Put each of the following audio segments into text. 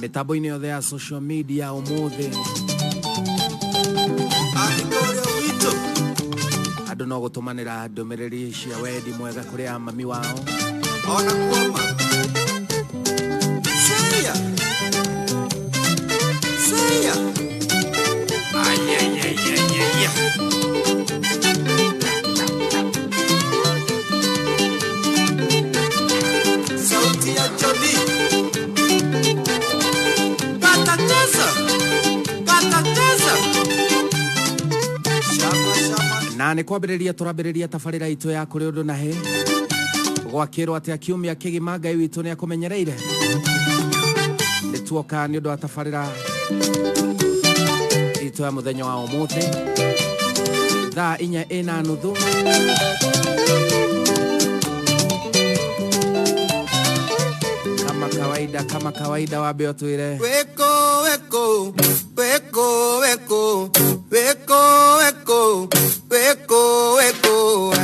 Mitambo-inĩ yothe ya social media ũmũthĩ andũ no gũtũmanĩra ndũmĩrĩri cia wendi mwega kũrĩ a mami wao. Ona kuoma. Seya. Seya. Ayayayayaya. Sauti ya Johnny. Katakeza. Katakeza. Shama shama. Na nĩ kwambĩrĩria tũrambĩrĩria tabarĩra itũ ya kũrĩ ũndũ na hĩ gwakĩrwo atĩa kiumia kĩgima Ngai witũ nĩ akũmenyereire. Nĩ tuoka nĩ ũndũ wa tabarĩra itũ ya mũthenya wa ũmũthĩ thaa 4:15. Kama kawaida wambe ũtwĩre Weko weko weko weko weko weko weko weko.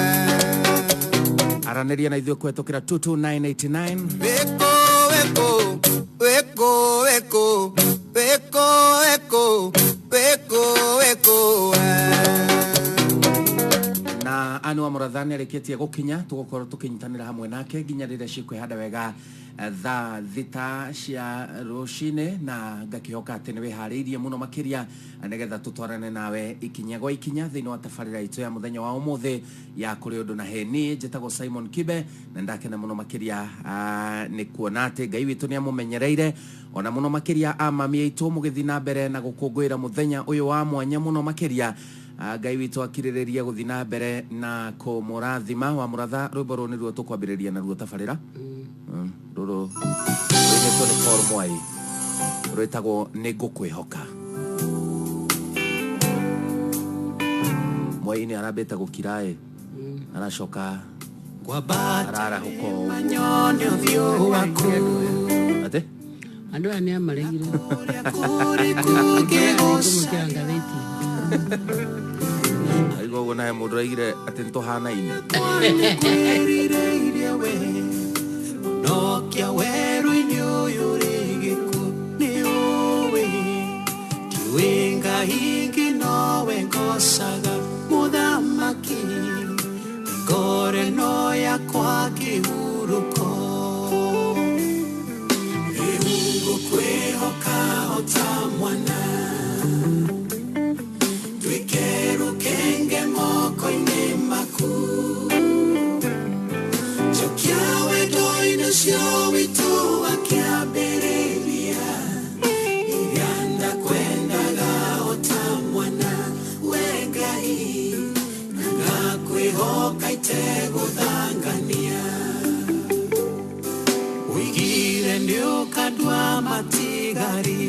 Aranĩria na ithuĩ kũhetũkĩra 22989. Weko weko weko weko weko weko weko weko. Na Anu wa Mũrathani arĩkĩtie gũkinya, tũgũkorwo tũkĩnyitanĩra hamwe nake nginya rĩrĩa cikwĩhanda wega thaa 6 cia rũcinĩ, na ngakĩhoka atĩ nĩ wĩharĩirie mũno makĩria nĩgetha tũtwarane nawe ikinya gwa ikinya thĩinĩ wa tabarĩra itũ ya mũthenya wa ũmũthĩ ya kũrĩ ũndũ na hĩ. Niĩ njĩtagwo Simon Kibe na ndakena mũno makĩria nĩ kuona atĩ Ngai witũ nĩ amũmenyereire ona mũno makĩria a mami aitũ mũgĩthiĩ na mbere na gũkũngũĩra mũthenya ũyũ wa mwanya mũno makĩria. Ngai witũ akirĩrĩria gũthiĩ na mbere na kũmũrathima. Wa Mũratha, rwĩmbo rũrũ nĩruo tũkwambĩrĩria naruo tabarĩra. Rũrũ rũinĩtwo nĩ Paul Mwai, rwĩtagwo Nĩ Ngũkwĩhoka. Mwai nĩ arambĩte gũkira ĩ, aracoka ararahũka ũguo. Nyone ũthiũ waku. Atĩ? Andũ aya nĩ amaregire. Kũrĩ kũngĩgũca. Ngũmũkĩra ngathĩti. Aigua ũguo nawe mũndũ araigire atĩ nĩtũhanaine. Kwĩrirĩirie we nokia werũ-inĩ ũyũ rĩ gĩkuũ nĩ ũĩ ndiũĩ Ngai ingĩ nowe ngocaga mũthamaki ngoro ĩno yakwa kĩhurũko. Rĩu ngũkwĩhoka o ta mwana nduĩke rũkenge moko-inĩ maku. Njokia wendo-inĩ ũcio witũ wa kĩambĩrĩria iria ndakwendaga o ta mwana we Ngai na ngakwĩhoka itegũthangania. Ũigire nĩ ũkandua matigari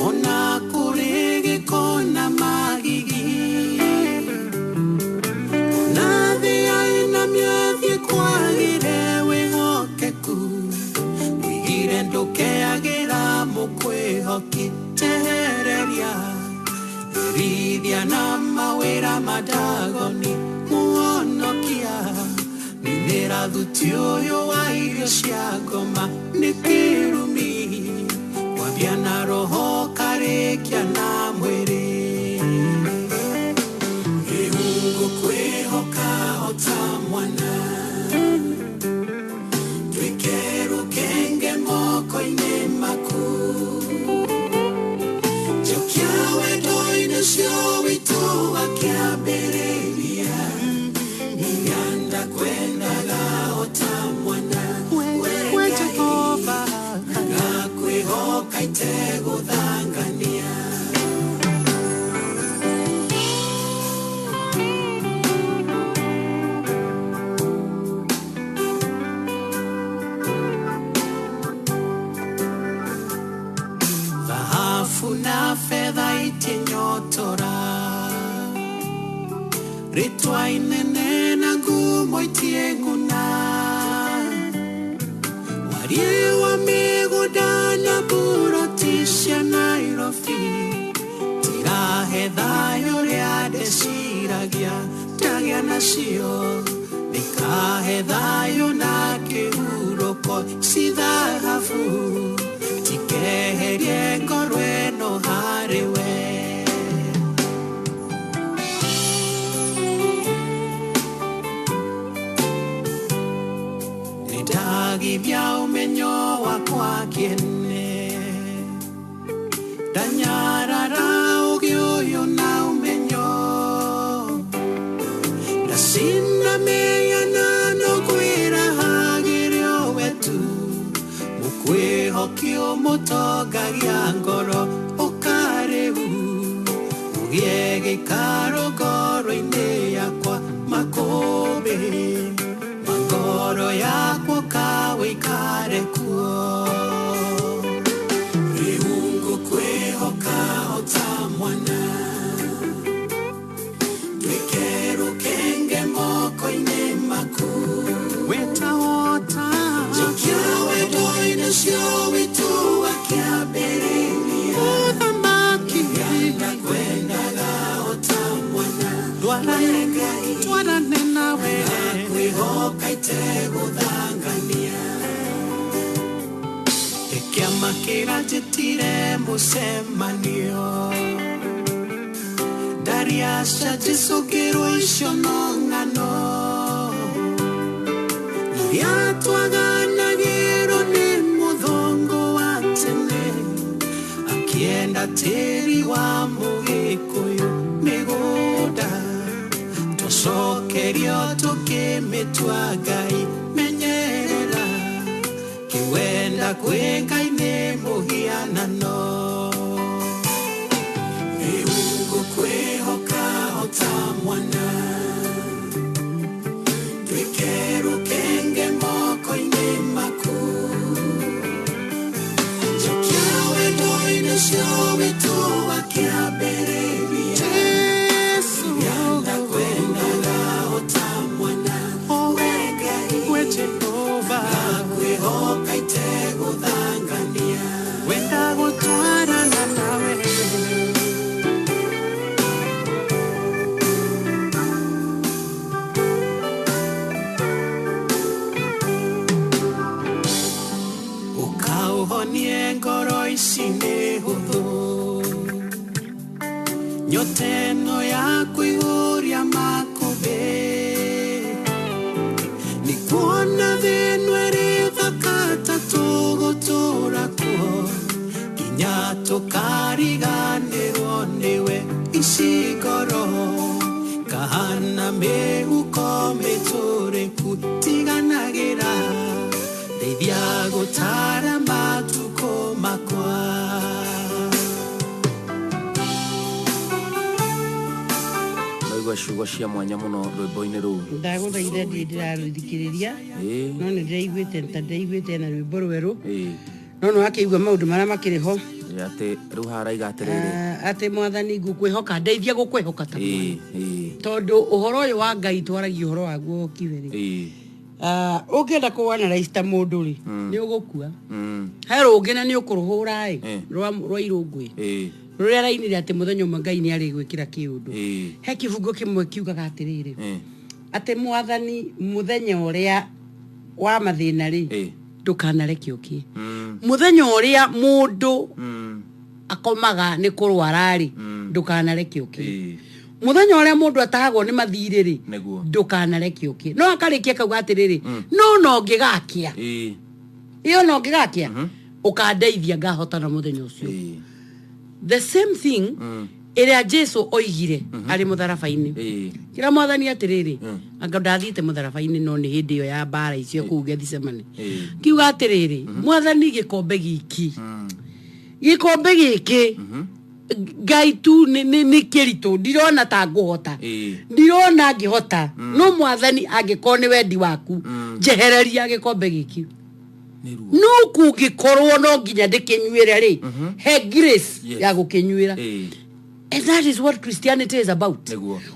ona kũrĩ gĩko na magigi ona thĩ ĩna mĩathiĩ kwagĩre wĩhokeku. Ũigire ndũkeagĩra mũkwĩhoki tehereria rithia na mawĩra madagoni mũhonokia ninĩra thuti ũyũ wa irio cia ngoma nĩ kĩrumi kwambia na roho karĩkia na mwĩrĩ. Rĩu ngũkwĩhoka o ta mwana nduĩke rũkenge moko-inĩ maku. Njokia wendo-inĩ ũcio witũ wa kĩambĩrĩria iria ndakwendaga o ta mwana we Jehova na ngakwĩhoka itegũthangania. Thahabu na fedha itinyotora rĩtwa inene na ngumo itieng'una wariĩ wa mĩgũnda na buroti cia Nairobi tirahe thayũ ũrĩa ndeciragia ndagĩa nacio nĩkahe thayũ na kĩhurũko ci thahabu. gĩakwa kĩene ndanyarara ũgĩ ũyũ na ũmenyo ndacinda mĩhianano kwĩrahagĩrio we tu mũkwĩhokio mũtongagia ngoro ũkarĩu ũgĩe gĩikaro ngoro-inĩ yakwa makũmbĩ ma ngoro yakwa ũkawĩikare kuo rĩu ngũkwĩhoka o ta mwana nduĩke rũkenge moko-inĩ maku wetawota njokia wendo-inĩ ũcio witũ wa kĩambĩrĩria ũthamaki ndakwendaga o ta mwana twarane nawe kwĩhoka itegũthangania kĩama kĩranjĩtire mũcemanio ndariaca njĩcũngĩrwo icio no ng'ano iria twaganagĩrwo nĩ mũthongo wa tene akĩenda tĩri wa mũgĩkũyũ mĩgũnda twacokerio tũkĩmĩtua Ngai menyerera kĩwenda kwĩ Ngai nĩ mũhianano rĩu ngũkwĩhoka o ta mwana nduĩke rũkenge moko-inĩ maku njokia wendo-inĩ ũcio witũ wa kĩambĩrĩria Jesũ ndakwendaga o ta mwana we Ngai we Jehova ndakwĩhoka itegũthangania wenda gũtwarana nawe ũkaũhonie ngoro ici nĩ hũthũ nyote ĩno ya kũihũria makũmbĩ nĩ kuona thĩ ĩno ĩrĩ thaka ta tũgũtũũra kuo nginya tũkariganĩrwo nĩwe ici ngoro kahana mĩhuko mĩtũrĩku tiganagĩra ndeithia gũtara matukũ makwa Ndaigua ciugo cia mwanya mũno rwĩmbo-inĩ rũu. Ndagũthaitha ndirĩ ndĩrarũthikĩrĩria no nĩ ndĩraiguĩte ta ndĩraiguĩte na rwĩmbo rwerũ no nĩ wakĩigua maũndũ marĩa makĩrĩ ho Atĩ rĩu haraiga atĩrĩrĩ atĩ mwathani ngũkwĩhoka ndeithia gũkwĩhoka ta mwana tondũ ũhoro ũyũ wa Ngai twaragia ũhoro waguo kiwe rĩ ũngĩenda kũ analyse ta mũndũ rĩ nĩ ũgũkua he rũngĩ na nĩ ũkũrũhũra ĩ rwa irũngũ rũrĩa rainire atĩ mũthenya ũmwe Ngai nĩ arĩgwĩkĩra kĩũndũ he kĩbungo kĩmwe kiugaga atĩrĩrĩ atĩ mwathani mũthenya ũrĩa wa mathĩna rĩ ndũkanareke ũkĩe mũthenya ũrĩa mũndũ akomaga nĩ kũrwara rĩ ndũkanareke ũkĩe mũthenya ũrĩa mũndũ atahagwo nĩ mathirĩ rĩ ndũkanareke ũkĩe no akarĩkia kauga atĩrĩrĩ no no ngĩgakia ĩyo no ngĩgakia ũkandeithia ngahotana mũthenya ũcio the same thing ĩrĩa Jesu oigire arĩ mũtharaba-inĩ kĩra mwathani atĩrĩrĩ anga ndathiĩte mũtharaba-inĩ no nĩ hĩndĩ ĩyo ya mbara icio kũu Gethsemane kiuga atĩrĩrĩ mwathani gĩkombe gĩkĩ gĩkombe gĩkĩ Ngai tu nĩ kĩritũ ndirona ta ngũhota ndirona ngĩhota no mwathani angĩkorwo nĩ wendi waku njehereria gĩkombe gĩkĩ no kũngĩkorwo no nginya ndĩkĩnyuĩre rĩ he grace ya gũkĩnyuĩra. And that is what Christianity is about.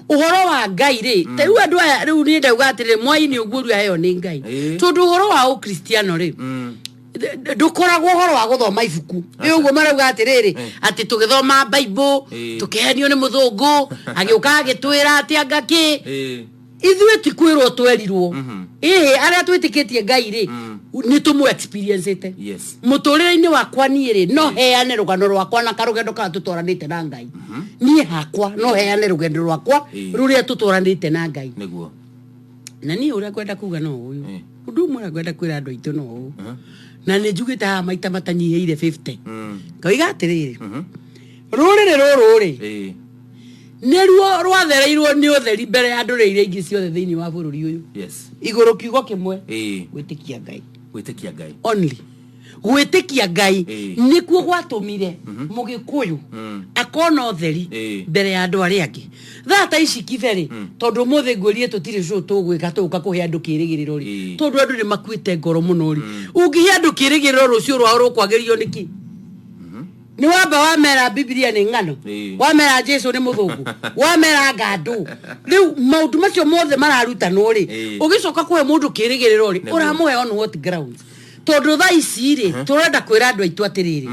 Ũhoro wa Ngai rĩ ta rĩu andũ aya rĩu niĩ ndauga atĩrĩrĩ mwaini ũguo rĩu aheo nĩ Ngai tondũ ũhoro wa ũkristiano rĩ ndũkoragwo ũhoro wa gũthoma ibuku ĩ ũguo marauga atĩrĩrĩ atĩ tũgĩthoma Bible tũkĩhenio nĩ mũthũngũ agĩũka agĩtwĩra atĩ anga kĩ ithuĩ ti kwĩrwo twerirwo ĩhĩ arĩa twĩtĩkĩtie Ngai rĩ nĩ tũmũ experience-ĩte mũtũrĩre-inĩ wakwa niĩ rĩ no heane rũgano rwakwa na karũgendo karĩa tũtwaranĩte na Ngai niĩ hakwa no heane rũgendo rwakwa rũrĩa tũtwaranĩte na Ngai na niĩ ũrĩa ngwenda kuga no ũyũ ũndũ ũmwe ũrĩa ngwenda kwĩra andũ aitũ no ũũ Na nĩ njugĩte haha maita matanyihĩire 50, ngoiga atĩrĩrĩ, rũrĩrĩ rũrũ rĩ, nĩruo rwathereirwo nĩ ũtheri mbere ya ndũrĩrĩ iria ingĩ ciothe thĩinĩ wa bũrũri ũyũ. Igũrũ kiugo kĩmwe, gwĩtĩkia Ngai. Gwĩtĩkia Ngai. Only gwĩtĩkia Ngai. Nĩkuo gwatũmire Mũgĩkũyũ akona ũtheri mbere ya andũ arĩa angĩ. Thaa ta ici kibe-rĩ, tondũ ũmũthĩ ngwĩrire tũtirĩ cũ tũgwĩka, tũgũka kũhe andũ kĩrĩgĩrĩro rĩ, tondũ andũ nĩ makuĩte ngoro mũno rĩ, ũngĩhe andũ kĩrĩgĩrĩro rũciũ rwao rũkwagĩrio nĩkĩ? Nĩ wamba wamera Bibilia nĩ ng'ano, wamera Jesu nĩ mũthũngũ, wamera ngandũ. Rĩu maũndũ macio mothe mararutanwo rĩ, ũgĩcoka kũhe mũndũ kĩrĩgĩrĩro rĩ, ũramũhe on what grounds? Tondũ thaa ici rĩ, tũrenda kwĩra andũ aitũ atĩrĩrĩ,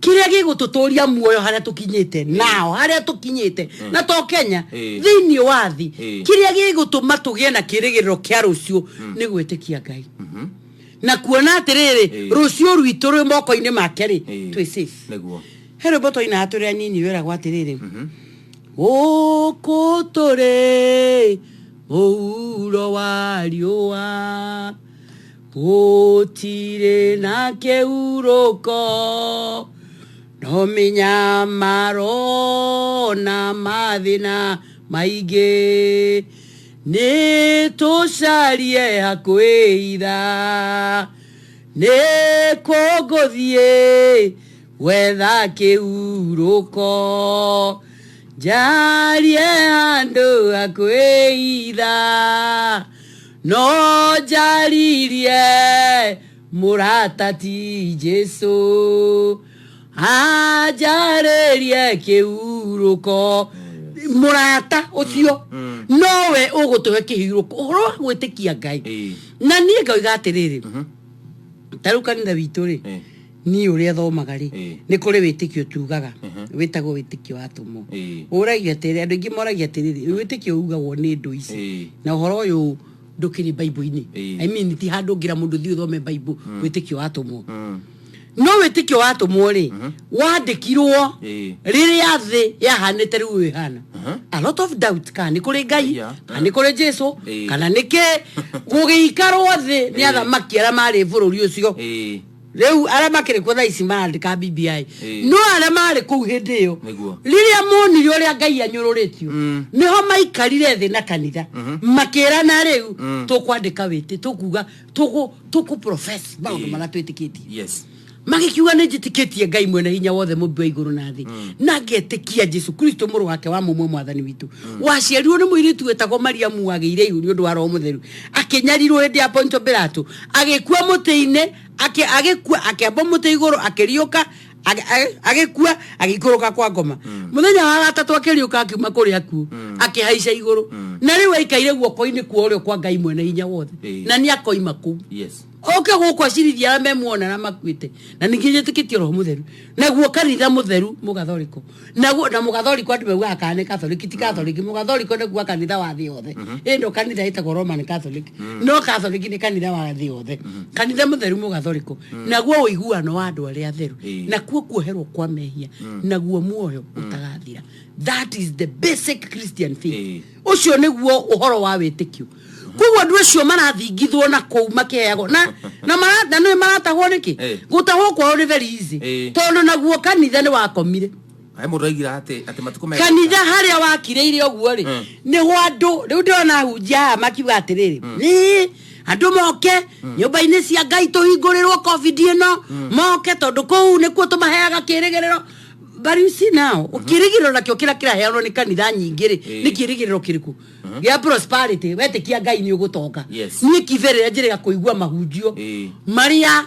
kĩrĩa gĩgũtũtũria muoyo harĩa tũkinyĩte nao, harĩa tũkinyĩte na to Kenya, thĩinĩ wa thĩ, kĩrĩa gĩgũtũma tũgĩe na kĩrĩgĩrĩro kĩa rũciũ nĩ gwĩtĩkia Ngai na kuona atĩrĩrĩ, rũciũ rwitũ rwĩ moko-inĩ make rĩ, twĩ safe. He rwĩmbo twainaga tũrĩ anini wĩragwo atĩrĩrĩ, gũkũ tũrĩ mũhuro wa riũa gũtirĩ na kĩhurũko, no mĩnyamaro na mathĩna maingĩ, nĩ tũcarie hakwĩitha, nĩ kũngũthiĩ gwetha kĩhurũko, njarie handũ hakwĩitha, no njaririe mũrata ti Jesu anjarĩrie kĩhurũko. Mũrata ũcio nowe ũgũtũhe kĩhurũko, ũhoro wa gwĩtĩkia Ngai. Na niĩ ngauga atĩrĩrĩ, ta rĩu kanitha witũ rĩ, niĩ ũrĩa thomaga rĩ, nĩ kũrĩ wĩtĩkio tugaga wĩtagwo wĩtĩkio wa atũmwo. Ũragia atĩrĩ, andũ aingĩ moragia atĩrĩrĩ, wĩtĩkio ugagwo nĩ ndũ ici, na ũhoro ũyũ ndũkĩrĩ Bible-inĩ. I mean, ti handũ ũngĩra mũndũ thiĩ ũthome Bible wĩtĩkio wa atũmwo. No wĩtĩkio wa atũmwo rĩ, wandĩkirwo rĩrĩa thĩ yahanĩte rĩu ĩhana a lot of doubt kana nĩ kũrĩ Ngai, kana nĩ kũrĩ Jesu, kana nĩ kĩ. Gũgĩikarwo thĩ nĩ athamaki arĩa marĩ bũrũri ũcio. Rĩu arĩa makĩrĩ kuo thaa ici marandĩka BBI, no arĩa marĩ kũu hĩndĩ ĩyo, rĩrĩa monire ũrĩa Ngai anyũrũrĩtio, nĩho maikarire thĩ na kanitha makĩrana, rĩu tũkwandĩka wĩtĩ, tũkuga tũkũ profess maũndũ marĩa twĩtĩkĩtie. Magĩkiuga, nĩ njĩtĩkĩtie Ngai mwene hinya wothe, mũmbi wa igũrũ na thĩ, na ngetĩkia Jesu Kristo mũrũ wake wa mũmwe, mwathani witũ, waciarirwo nĩ mũirĩtu wetagwo Mariamu, wagĩire ihu nĩ ũndũ wa Roho Mũtheru, akĩnyarirwo hĩndĩ ya Ponto Pilato, agĩkua mũtĩ-inĩ, agĩkua, akĩambwo mũtĩ igũrũ, akĩriũka, agĩkua, agĩikũrũka kwa ngoma. Mũthenya wa gatatũ akĩriũka akiuma kũrĩa akuũ, akĩhaica igũrũ, na rĩu aikaire guoko-inĩ kwa ũrĩo kwa Ngai mwene hinya wothe. Na nĩ akoima kũu oke gũkũ acirithia arĩa me muona na makuĩte. Na ningĩ njĩtĩkĩtie Roho Mũtheru, naguo kanitha mũtheru mũgathoriko, naguo na mũgathoriko andũ maugaga kana nĩ Katholiki, ti Katholiki. Mũgathoriko nĩ kuga kanitha wa thĩ yothe. Ĩno kanitha ĩtagwo Roman Catholic, no Katholiki nĩ kanitha wa thĩ yothe. Kanitha mũtheru mũgathoriko, naguo ũiguano wa andũ arĩa atheru, nakuo kuoherwo kwa mehia, naguo muoyo ũtagathira. That is the basic Christian faith. Ũcio nĩguo ũhoro wa wĩtĩkio. Koguo andũ acio marathingithwo na kũu makĩheagwo na nĩ maratahwo nĩkĩ? Gũtahwo kwao nĩ very easy, tondũ naguo kanitha nĩ wakomire. He mũndũ aigire atĩ matukũ me Kanitha harĩa wakirĩire ũguo rĩ, nĩho andũ rĩu ndĩrona hunjia aya makiuga atĩrĩrĩ, nĩ andũ moke nyũmba-inĩ cia Ngai tũhingũrĩrwo COVID ĩno, moke tondũ kũu nĩkuo tũmaheaga kĩrĩgĩrĩro. But you see now, kĩrĩgĩrĩro nakĩo kĩrĩa kĩraheanwo nĩ kanitha nyingĩ rĩ, nĩ kĩrĩgĩrĩro kĩrĩkũ gĩa prosperity? Wetĩkia Ngai nĩ ũgũtonga. Niĩ kibe rĩrĩa njĩrĩga kũigua mahunjio marĩa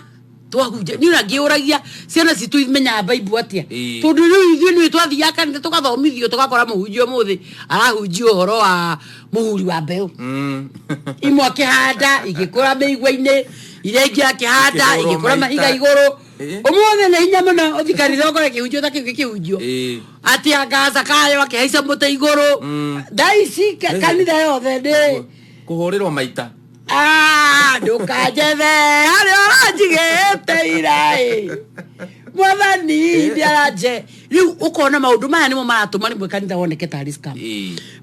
twahunjia, niĩ ona ngĩũragia ciana citũ imenyaga Bible atĩa? Tondũ rĩu ithuĩ nĩ twathiaga kanitha tũgathomithio, tũgakora mũhunjia ũmũthĩ arahunjia ũhoro wa mũhuri wa mbeũ, imwe akĩhanda igĩkũra mĩigua-inĩ, iria ingĩ akĩhanda Ikĩhũrwo igĩkũra mahiga maita. igũrũ. Ũmũthĩ nĩ hinya mũno ũthi kanitha ũkore kĩhunjio ta kĩu gĩkĩhunjio, atĩ anga Zakayo akĩhaica mũtĩ igũrũ. Thaa ici kanitha yothe nĩ Kũhũrĩrwo maita. Ah, ndũkanjethe harĩa ũranjigĩte iraĩ, mwathani nĩaranje. Rĩu ũkona maũndũ maya nĩmo maratũma rĩmwe kanitha woneke tarĩ scam.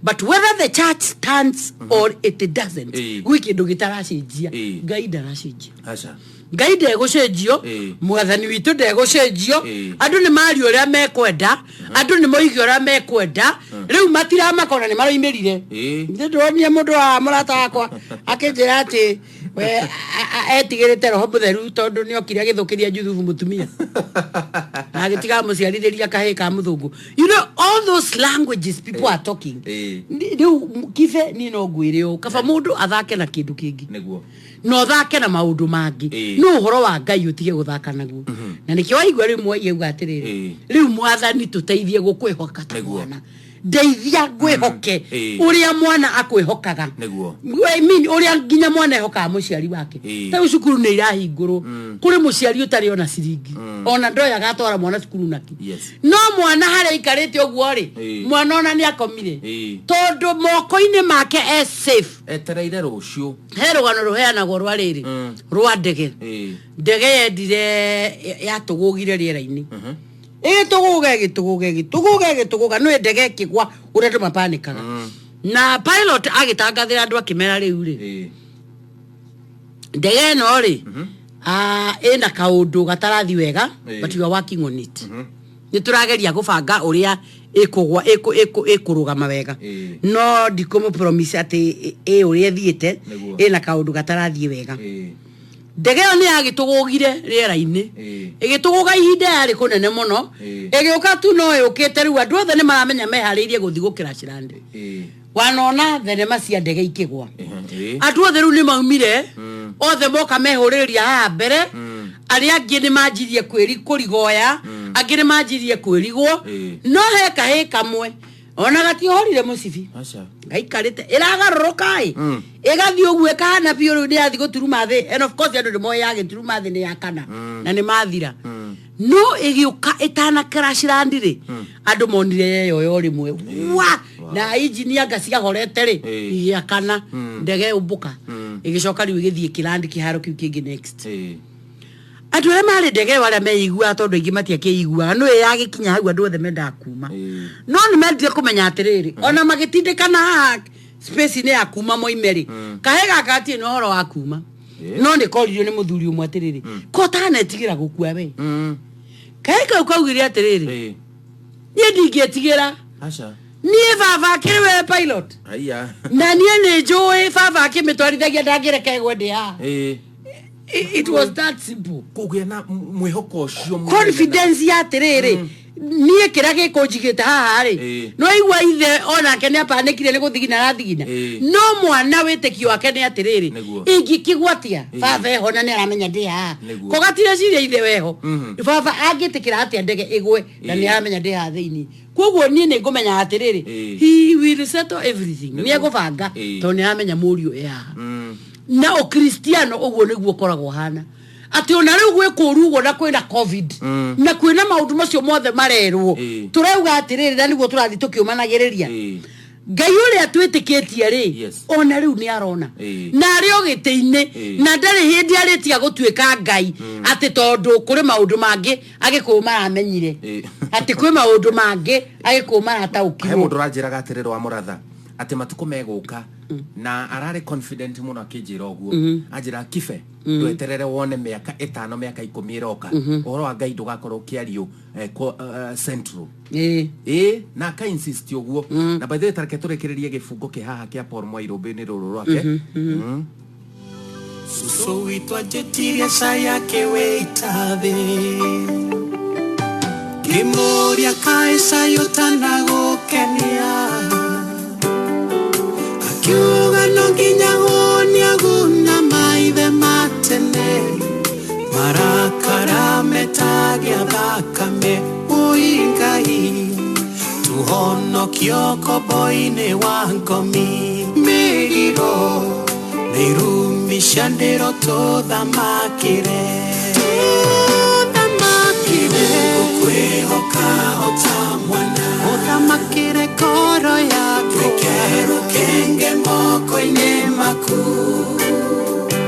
But whether the church stands or it doesn't, gwĩ kĩndũ gĩtaracenjia. Ngai ndaracenjia. Aca. Ngai ndegũcenjio, mwathani witũ ndegũcenjio. Andũ nĩ mario ũrĩa mekwenda, andũ nĩ moige ũrĩa mekwenda, rĩu matiramakona nĩ maroimĩrire. Ndĩronire mũndũ wa mũrata wakwa akĩnjĩra atĩ we etigĩrĩte roho mũtheru tondũ nĩokire agĩthũkĩria Juthubu mũtumia na agĩtiga mũciarithĩria kahĩĩ ka mũthũngũ. You know, all those languages people are talking. Rĩu Kibe, niĩ no ngwĩre ũũ, kaba mũndũ athake na kĩndũ kĩngĩ na ũthake na maũndũ mangĩ, no ũhoro wa Ngai ũtige gũthaka naguo. Na nĩkĩo waigua rĩu mwaiauga atĩrĩrĩ, rĩu mwathani tũteithie gũkwĩhoka ta mwana, ndeithia ngwĩhoke ũrĩa mwana akwĩhokaga. I mean, ũrĩa nginya mwana ehokaga mũciari wake. Ta rĩu cukuru nĩ irahingũrwo, kũrĩ mũciari ũtarĩ ona ciringi, ona ndoyaga atwara mwana cukuru naki. No mwana harĩa aikarĩte ũguo rĩ, mwana ona nĩ akomire, tondũ moko-inĩ make e safe. Etereire rũciũ. He rũgano rũheanagwo rwa rĩrĩ, rwa ndege. Ndege yendire yatũgũgire rĩera-inĩ, ĩgĩtũgũga, ĩgĩtũgũga, ĩgĩtũgũga, ĩgĩtũgũga, nĩ ndege ĩkĩgwa ũrĩa andũ mapanĩkaga, na pilot agĩtangathĩra andũ akĩmera, rĩu rĩ, ndege ĩno rĩ, ĩna kaũndũ gatarathi wega, but we are working on it, nĩ tũrageria gũbanga ũrĩa ĩkũgwa, ĩkũrũgama wega, no ndikũmũ promise atĩ ĩ ũrĩa ĩthiĩte. Ĩna kaũndũ gatarathiĩ wega. Ndege ĩyo nĩ yagĩtũgũgire rĩera-inĩ, ĩgĩtũgũga ihinda yarĩ kũnene mũno, ĩgĩũka tu no yũkĩte. Rĩu andũ othe nĩ maramenya meharĩirie gũthiĩ gũkĩra cirande. Wanona thenema cia ndege ikĩgwa, andũ othe rĩu nĩ maumire, othe moka mehũrĩrĩria haha mbere. Arĩa angĩ nĩ manjirie kũrigoya, angĩ nĩ manjirie kwĩrigwo. No he kahĩ kamwe ona gatiohorire mũcibi. Aca. Gaikarĩte ĩragarũrũka ĩ, ĩgathiĩ ũguo ĩkahana biũ, rĩu nĩ yathiĩ gũturuma thĩ, and of course andũ nĩ moĩ yagĩturuma thĩ nĩ yakana na nĩ mathira. No ĩgĩũka ĩtana crash land rĩ, andũ monire yeyoyo rĩmwe wa na injini anga ciahorete rĩ, igĩakana, ndege ũmbũka, ĩgĩcoka rĩu ĩgĩthiĩ kĩrandi kĩharo kĩu kĩngĩ next. Andũ arĩa marĩ ndege ĩyo, arĩa meiguaga, tondũ aingĩ matiakĩiguaga, no ĩyagĩkinya hau andũ othe mendaga kuma. No nĩ mendire kũmenya atĩrĩrĩ, ona magĩtindĩkana haha space-inĩ ya kuma moime rĩ, kahĩ gaka gatirĩ na ũhoro wa kuma. No nĩ koririo nĩ mũthuri ũmwe atĩrĩrĩ, ko ũtanetigĩra gũkua we? Kahĩ kau kaugire atĩrĩrĩ, niĩ ndingĩtigĩra. Aca. Niĩ baba akĩrĩ we pilot. Aya. Na niĩ nĩ njũĩ baba akĩmĩtwarithagia ndangĩreka ĩgwe ndĩ haha. It was that simple. Kũgĩa na mwĩhoko ũcio mũnene. Confidence ya atĩrĩrĩ, niĩ kĩrĩa gĩkũnjigĩte haha rĩ, no igua ithe onake nĩ apanĩkire nĩ gũthigina arathigina. No mwana wĩtĩkio wake nĩ atĩrĩrĩ, ingĩkĩgwa atĩa, baba eho na nĩ aramenya ndĩ haha. Ko gatireciria ithe weho, baba angĩtĩkĩra atĩa ndege ĩgwe na nĩ aramenya ndĩ haha thĩinĩ? Koguo niĩ nĩ ngũmenya atĩrĩrĩ, he will settle everything, nĩ egũbanga, tondũ nĩ aramenya mũriũ e haha. Na ũkristiano ũguo nĩguo ũkoragwo hana, atĩ ona rĩu gwĩ kũũru ũguo na kwĩna COVID na kwĩna maũndũ macio mothe marerwo, tũrauga atĩrĩrĩ, na nĩguo tũrathiĩ tũkĩũmanagĩrĩria, Ngai ũrĩa twĩtĩkĩtie rĩ, ona rĩu nĩ arona na arĩ o gĩtĩ-inĩ, na ndarĩ hĩndĩ arĩtiga gũtuĩka Ngai, atĩ tondũ kũrĩ maũndũ mangĩ agĩkũyũ maramenyire, atĩ kwĩ maũndũ mangĩ agĩkũyũ He marataũkirwo. Mũndũ ũranjĩraga atĩrĩrĩ wa mũratha atĩ matukũ megũka, na ararĩ confident mũno akĩnjĩra ũguo, anjĩra, "Kibe, ndweterere wone mĩaka 5, mĩaka 10 ĩroka, ũhoro wa Ngai ndũgakorwo ũkĩario central." Ĩ na aka insist ũguo. Na by the way, tareke tũrĩkĩrĩrie gĩbungo kĩ haha kĩa Paul Mwairũmbĩ-inĩ rũrũ rwake. Susu witũ anjĩtirie cai akĩwĩita thĩ, ngĩmũria, "Kaĩ cai ũtanagũkenia?" Akiuga, "No nginya hũnia guna maithe ma tene, marakara metagia thakame. Ui Ngai, tuhonokio kombo-inĩ wa ngomi, mĩgiro na irumi cia ndĩro, tũthamakĩre, tũthamakĩre, kwĩhoka ota mwana, ũthamakĩre ngoro yakwa, twĩke rũkenge moko-inĩ maku,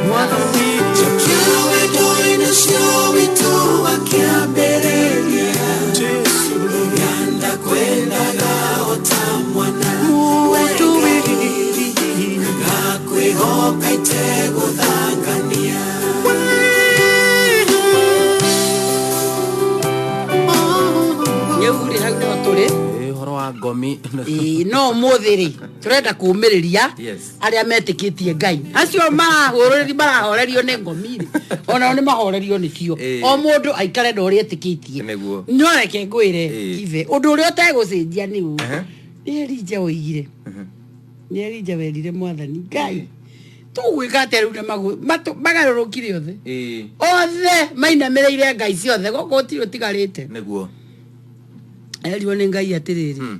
Mwathani, jokia wendo-inĩ ũcio witũ wa kĩambĩrĩria, Jesu, ganda kwendaga ota mwana, mũndũ wĩriri ngakwĩhoka itegũthangania." wa ngomi. Ĩĩ, no ũmũthĩ rĩ tũrenda kũũmĩrĩria Yes. arĩa metĩkĩtie Ngai, acio marahũrĩri marahorerio nĩ ngomi rĩ, onao nĩ mahorerio nĩcio. O mũndũ aikare na ũrĩa etĩkĩtie. No reke ngwĩre, Kibe, ũndũ ũrĩa ũtegũcenjia nĩ ũũ. Nĩ Elija oigire, nĩ Elija werire Mwathani Ngai, tũgwĩka atĩa rĩu na magarũrũkire othe, othe mainamĩrĩire ngai ciothe, gũkũ gũtirĩ ũtigarĩte. Erirwo nĩ Ngai atĩrĩrĩ,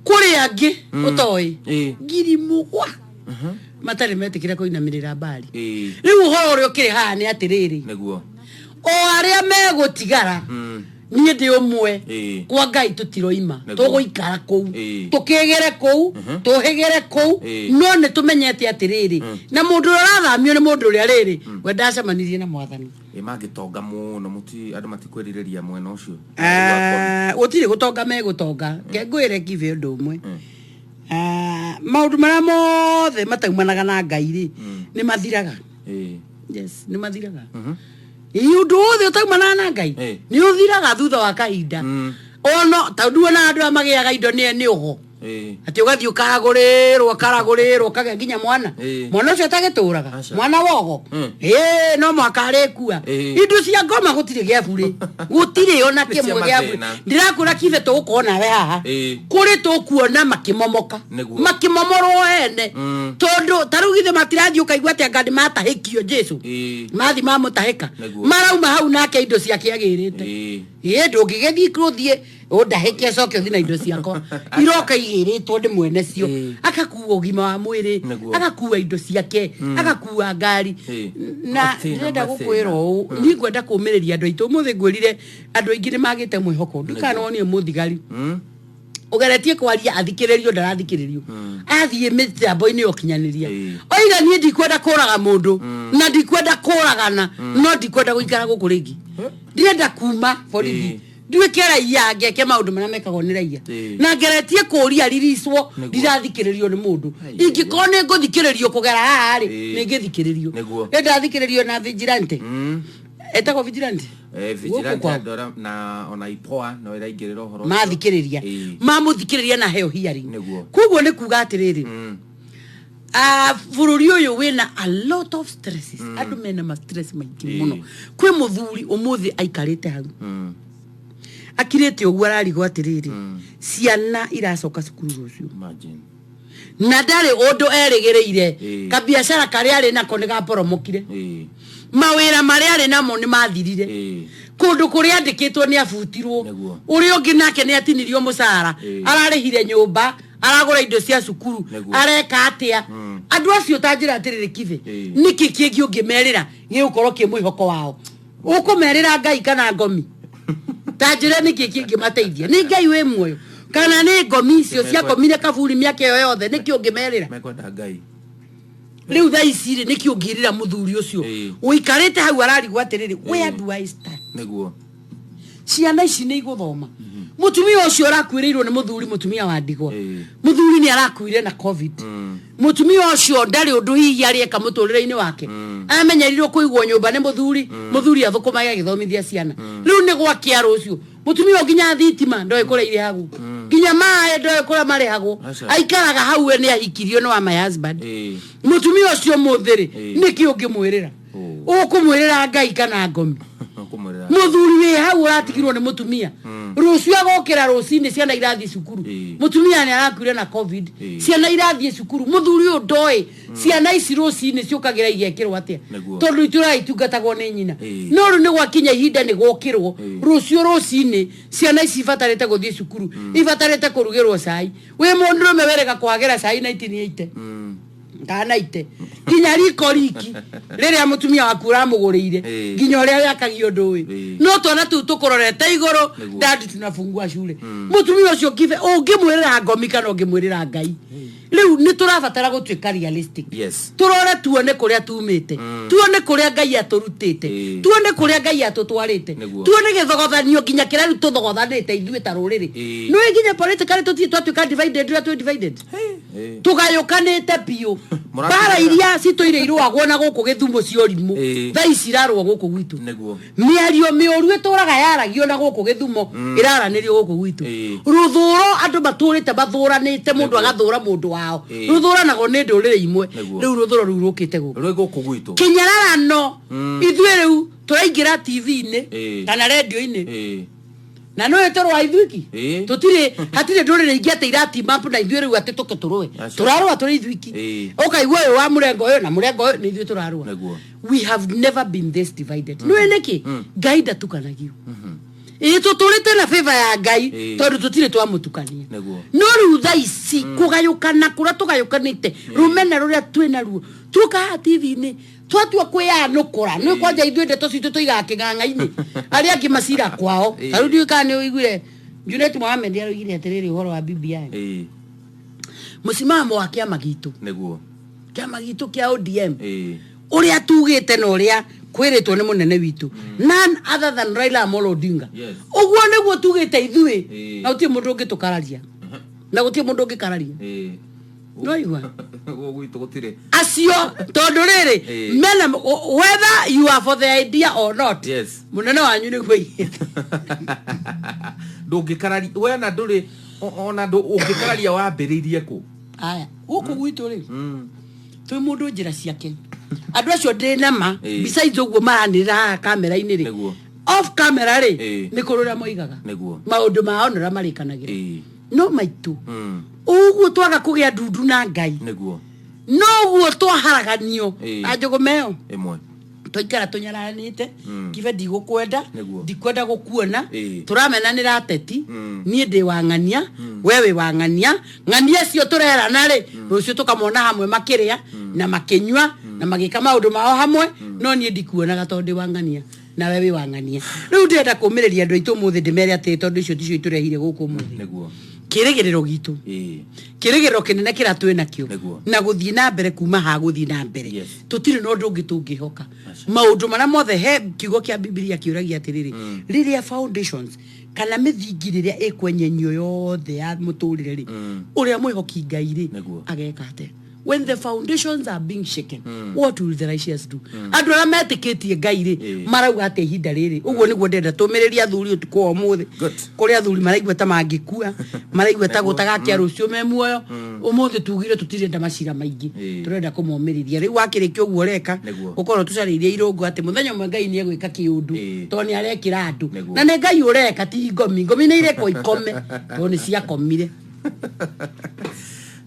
kũrĩ angĩ ũtoĩ 7,000 matarĩ metĩkĩra kũinamĩrĩra Mbari. Rĩu ũhoro ũrĩa ũkĩrĩ haha nĩ atĩrĩrĩ, o arĩa megũtigara, niĩ ndĩ ũmwe, kwa Ngai tũtiroima. Tũgũikara kũu, tũkĩgĩre kũu, tũhĩgĩre kũu. No nĩ tũmenyete atĩrĩrĩ, na mũndũ ũrĩa ũrathamio nĩ mũndũ ũrĩa rĩrĩ we ndacemanirie na Mwathani. Ĩ mangĩtonga mũno, mũti andũ matikwĩrirĩria mwena ũcio. Ah, gũtirĩ gũtonga megũtonga. Ke ngwĩre Kibe ũndũ ũmwe. Ah, maũndũ marĩa mothe mataumanaga na Ngai rĩ, nĩ mathiraga. Yes, nĩ mathiraga. Ĩ ũndũ wothe ũtaumanaga na Ngai nĩ ũthiraga thutha wa kahinda. Ono tondũ ona andũ aya magĩaga indo nĩ ũgo, atĩ ũgathiĩ ũkaragũrĩrwo, ũkaragũrĩrwo, ũkagĩa nginya mwana. Mwana ũcio atagĩtũraga. Aca. Mwana wogo. Ĩĩ, no mũhaka arĩkua. Indo cia ngoma gũtirĩ gĩa burĩ, gũtirĩ ona Nĩ cia kĩmwe gĩa burĩ. mathĩna. Ndĩrakwĩra Kibe, tũgũkorwo nawe haha. Kũrĩ tũkuona makĩmomoka, makĩmomorwo ene. Tondũ ta rĩu githĩ matirathiĩ ũkaigua atĩ anga nĩ matahĩkio Jesu, mathi mamũtahĩka, marauma hau nake indo ciake agĩrĩte. Ĩĩ, ndũngĩgĩthiĩ gũthiĩ ũndahĩke ũcoke ũthiĩ na indo ciakwa iroka igĩrĩtwo nĩ mwene cio. Agakua ũgima wa mwĩrĩ, agakua indo ciake, agakua ngari. Na Mathĩna, ndĩrenda mathĩna. gũkwĩra ũũ, niĩ ngwenda kũũmĩrĩria andũ aitũ ũmũthĩ. Ngwĩrire andũ aingĩ nĩ magĩte mwĩhoko ndikanonio mũthigari ũgeretie kwaria athikĩrĩrio, ndarathikĩrĩrio, athiĩ mĩtambo-inĩ ya ũkinyanĩria, oiga niĩ ndikwenda kũraga mũndũ na ndikwenda kũragana, no ndikwenda gũikara gũkũ rĩngĩ, ndĩrenda kuma borithi, nduĩke raia, ngeke maũndũ marĩa mekagwo nĩ raia. Na ngeretie kũria riricwo, ndirathikĩrĩrio nĩ mũndũ. Ingĩkorwo nĩ ngũthikĩrĩrio kũgera haha rĩ, nĩ ngĩthikĩrĩrio. Nĩ ndathikĩrĩrio na vigilante, etagwo vigilante. Gũkũ Vigilante kwao. andũ arĩa- na ona IPOA no ĩraingĩrĩra ũhoro ũcio. Mathikĩrĩria, mamũthikĩrĩria na heo hearing. Koguo nĩ kuga atĩrĩrĩ, ah, bũrũri ũyũ wĩna a lot of stresses. Andũ mena ma stress maingĩ mũno. Kwĩ mũthuri ũmũthĩ aikarĩte hau, akirĩte ũguo, ararigwo atĩrĩrĩ, ciana iracoka cukuru rũciũ, Imagine. na ndarĩ ũndũ erĩgĩrĩire. Kabiacara karĩa arĩ nako nĩ gaporomokire. Mawĩra marĩa arĩ namo nĩ mathirire. Kũndũ kũrĩa andĩkĩtwo nĩ abutirwo. Ũrĩa ũngĩ nake nĩ atinirio mũcara. Ararĩhire nyũmba, aragũra indo cia cukuru, areka atĩa? Andũ acio ta njĩra atĩrĩrĩ Kibe, nĩkĩ kĩngĩ ũngĩmerĩra gĩgũkorwo kĩ mwĩhoko wao? Ũkũmerĩra Ngai kana ngomi? Ta njĩra nĩkĩ kĩngĩmateithia, nĩ Ngai wĩ muoyo kana nĩ ngomi icio ciakomire kaburi mĩaka ĩyo yothe? Nĩkĩ ũngĩmerĩra? Mekwenda Ngai. Rĩu thaa ici rĩ, nĩkĩ ũngĩrĩra mũthuri ũcio ũikarĩte hau ararigwo atĩrĩrĩ, where do I start? Ciana ici nĩ igũthoma? Mũtumia ũcio ũrakuĩrĩirwo nĩ mũthuri, mũtumia wa ndigwa, mũthuri nĩ arakuire na COVID, mũtumia ũcio ndarĩ ũndũ hihi arĩeka mũtũrĩre-inĩ wake. Amenyerirwo kũigwo nyũmba nĩ mũthuri, mũthuri athũkũmage agĩthomithia ciana. Rĩu nĩ gwakĩa rũciũ, mũtumia ũyũ nginya thitima ndoĩ kũrĩa irĩhagwo, nginya maĩ ndoĩ kũrĩa marĩhagwo. Aikaraga hau, we nĩ ahikirio nĩ wa my husband. Mũtumia ũcio mũthĩ rĩ, nĩkĩ ũngĩmwĩrĩra? Ũkũmwĩrĩra Ngai kana ngomi? Ũkũmwĩrĩra. Mũthuri wĩ hau ũratigirwo nĩ mũtumia, rũciũ agokĩra rũcinĩ, ciana irathiĩ cukuru. Mũtumia nĩ arakuire na COVID. Ciana irathiĩ cukuru, mũthuri ũyũ ndoĩ ciana ici rũcinĩ ciũkagĩra igekĩrwo atĩa, tondũ itũraga itungatagwo nĩ nyina. No rĩu nĩ gwakinya ihinda nĩ gwokĩrwo rũciũ rũcinĩ, ciana ici ibatarĩte gũthiĩ cukuru, ibatarĩte kũrugĩrwo cai. Wĩ mũndũrũme werega kũhagĩra cai 1980 kana ite nginya riko riki rĩrĩa mũtumia waku ũramũgũrĩire, nginya ũrĩa wĩakagia ũndũ ũyũ, no twana tũu tũkũrorete igũrũ. Daddy, tunafungua shule. Mũtumia ũcio Kibe, ũngĩmwĩrĩra ngomi kana ũngĩmwĩrĩra Ngai? Rĩu nĩ tũrabatara gũtuĩka realistic. Tũrore tuone kũrĩa tumĩte, tuone kũrĩa Ngai atũrutĩte, tuone kũrĩa Ngai atũtwarĩte, tuone gĩthogothanio nginya kĩrĩa rĩu tũthogothanĩte ithuĩ ta rũrĩrĩ. Nĩũĩ nginya politically tũtirĩ twatuĩka divided ũrĩa twĩ divided, tũgayũkanĩte biũ. Mbara iria citũire irũagwo na gũkũ Gĩthumo cia ũrimũ, thaa ici irarũa gũkũ gwitũ. Mĩario mĩũru ĩtũraga yaragio na gũkũ Gĩthumo ĩraranĩrio gũkũ gwitũ. Rũthũro andũ matũrĩte mathũranĩte, mũndũ agathũra mũndũ wao. Rũthũranagwo nĩ ndũrĩrĩ imwe. Rĩu rũthũro rũu rũkĩte gũkũ. Rwĩ gũkũ gwitũ. Kĩnyararano. Ithuĩ rĩu tũraingĩra TV-inĩ kana rendio-inĩ. Na no ĩtũrũa ithuiki. Tũtirĩ hatirĩ ndũrĩrĩ ingĩ atĩ ira team up na ithuĩ rĩu atĩ tũke tũrũe. Aca. Tũrarũa tũrĩ ithuiki. Ũkaigua ũyũ wa mũrengo ũyũ na mũrengo ũyũ nĩ ithuĩ tũrarũa. We have never been this divided. Nĩũĩ nĩkĩ? Ngai ndatukanagio. Ĩĩ tũtũrĩte na favor ya Ngai tondũ tũtirĩ twamũtukania. No rĩu thaa ici kũgayũkana kũrĩa tũgayũkanĩte, rũmena rũrĩa twĩ naruo, tuoka haha TV-inĩ twatua kwĩyanũkũra. Nĩ kwanja ithuĩ ndeto citũ tũigaga kĩng'ang'a-inĩ, arĩa angĩ macira kwao. Ta rĩu ndiũĩ kana nĩ ũiguire Junet Mohamed aroigire atĩrĩrĩ ũhoro wa BBI. Mũsimamo wa kĩama gitũ. Kĩama gitũ kĩa ODM. Ũrĩa tugĩte na ũrĩa kwĩrĩtwo nĩ mũnene witũ. None other than Raila Amolo Odinga. Ũguo nĩguo tugĩte ithuĩ. Na gũtirĩ mũndũ ũngĩtũkararia. Na gũtirĩ mũndũ ũngĩkararia. No igua. Gũkũ gwitũ gũtirĩ. Acio tondũ rĩrĩ, mena whether you are for the idea or not. Mũnene wanyu nĩguo aigĩte. Ndũngĩkararia, we na ndũrĩ, ona ũngĩkararia wambĩrĩirie kũ? Aya, gũkũ gwitũ rĩ, twĩ mũndũ njĩra ciake. Andũ acio ndĩ nama, besides ũguo maranĩrĩra haha kamera-inĩ rĩ, off camera rĩ, nĩ kũrĩ ũrĩa moigaga. Maũndũ mao nĩ ũrĩa marĩkanagĩra. No maitũ, ũguo twaga kũgĩa ndundu na Ngai. Noguo twaharaganio. Na njũgũma ĩyo. Ĩmwe. Twaikara tũnyararanĩte, kibe ndigũkwenda, ndikwenda gũkuona, tũramenanĩra ateti, niĩ ndĩ wa ng'ania, we wĩ wa ng'ania, ng'ania acio tũrerana rĩ, rũciũ tũkamona hamwe makĩrĩa, na makĩnyua, na magĩka maũndũ mao hamwe, no niĩ ndikuonaga tondũ ndĩ wa ng'ania, nawe wĩ wa ng'ania. Rĩu ndĩrenda kũmĩrĩria andũ aitũ ũmũthĩ ndĩmere atĩrĩ, tondũ icio ticio itũrehire gũkũ ũmũthĩ. Kĩrĩgĩrĩro gitũ. Kĩrĩgĩrĩro kĩnene kĩrĩa twĩ nakĩo. Na gũthiĩ na mbere kuma haha gũthiĩ na mbere. Tũtirĩ na ũndũ ũngĩ tũngĩhoka. Maũndũ marĩa mothe he kiugo kĩa Bibilia kĩũragia atĩrĩrĩ, rĩrĩa foundations kana mĩthingi rĩrĩa ĩkwenyenyio yothe ya mũtũrĩre rĩ, ũrĩa mwĩhoki Ngai rĩ, ageka atĩa? When the foundations are being shaken, what will the righteous do? Andũ arĩa metĩkĩtie Ngai rĩ, marauga atĩ ihinda rĩrĩ, ũguo nĩguo ndĩrenda tũmĩrĩrie athuri ũtukũ wa ũmũthĩ. Kũrĩ athuri maraigua ta mangĩkua, maraigua ta gũtagakia rũciũ me muoyo. Ũmũthĩ tugire tũtirenda macira maingĩ, tũrenda kũmomĩrĩria. Rĩu wakĩrĩkia ũguo ũreka, ũkorwo tũcarĩirie irũngo atĩ mũthenya ũmwe Ngai nĩ egwĩka kĩũndũ, tondũ nĩ arekĩra andũ. Na nĩ Ngai ũreka, ti ngomi. Ngomi nĩ irekwo ikome, tondũ nĩ ciakomire.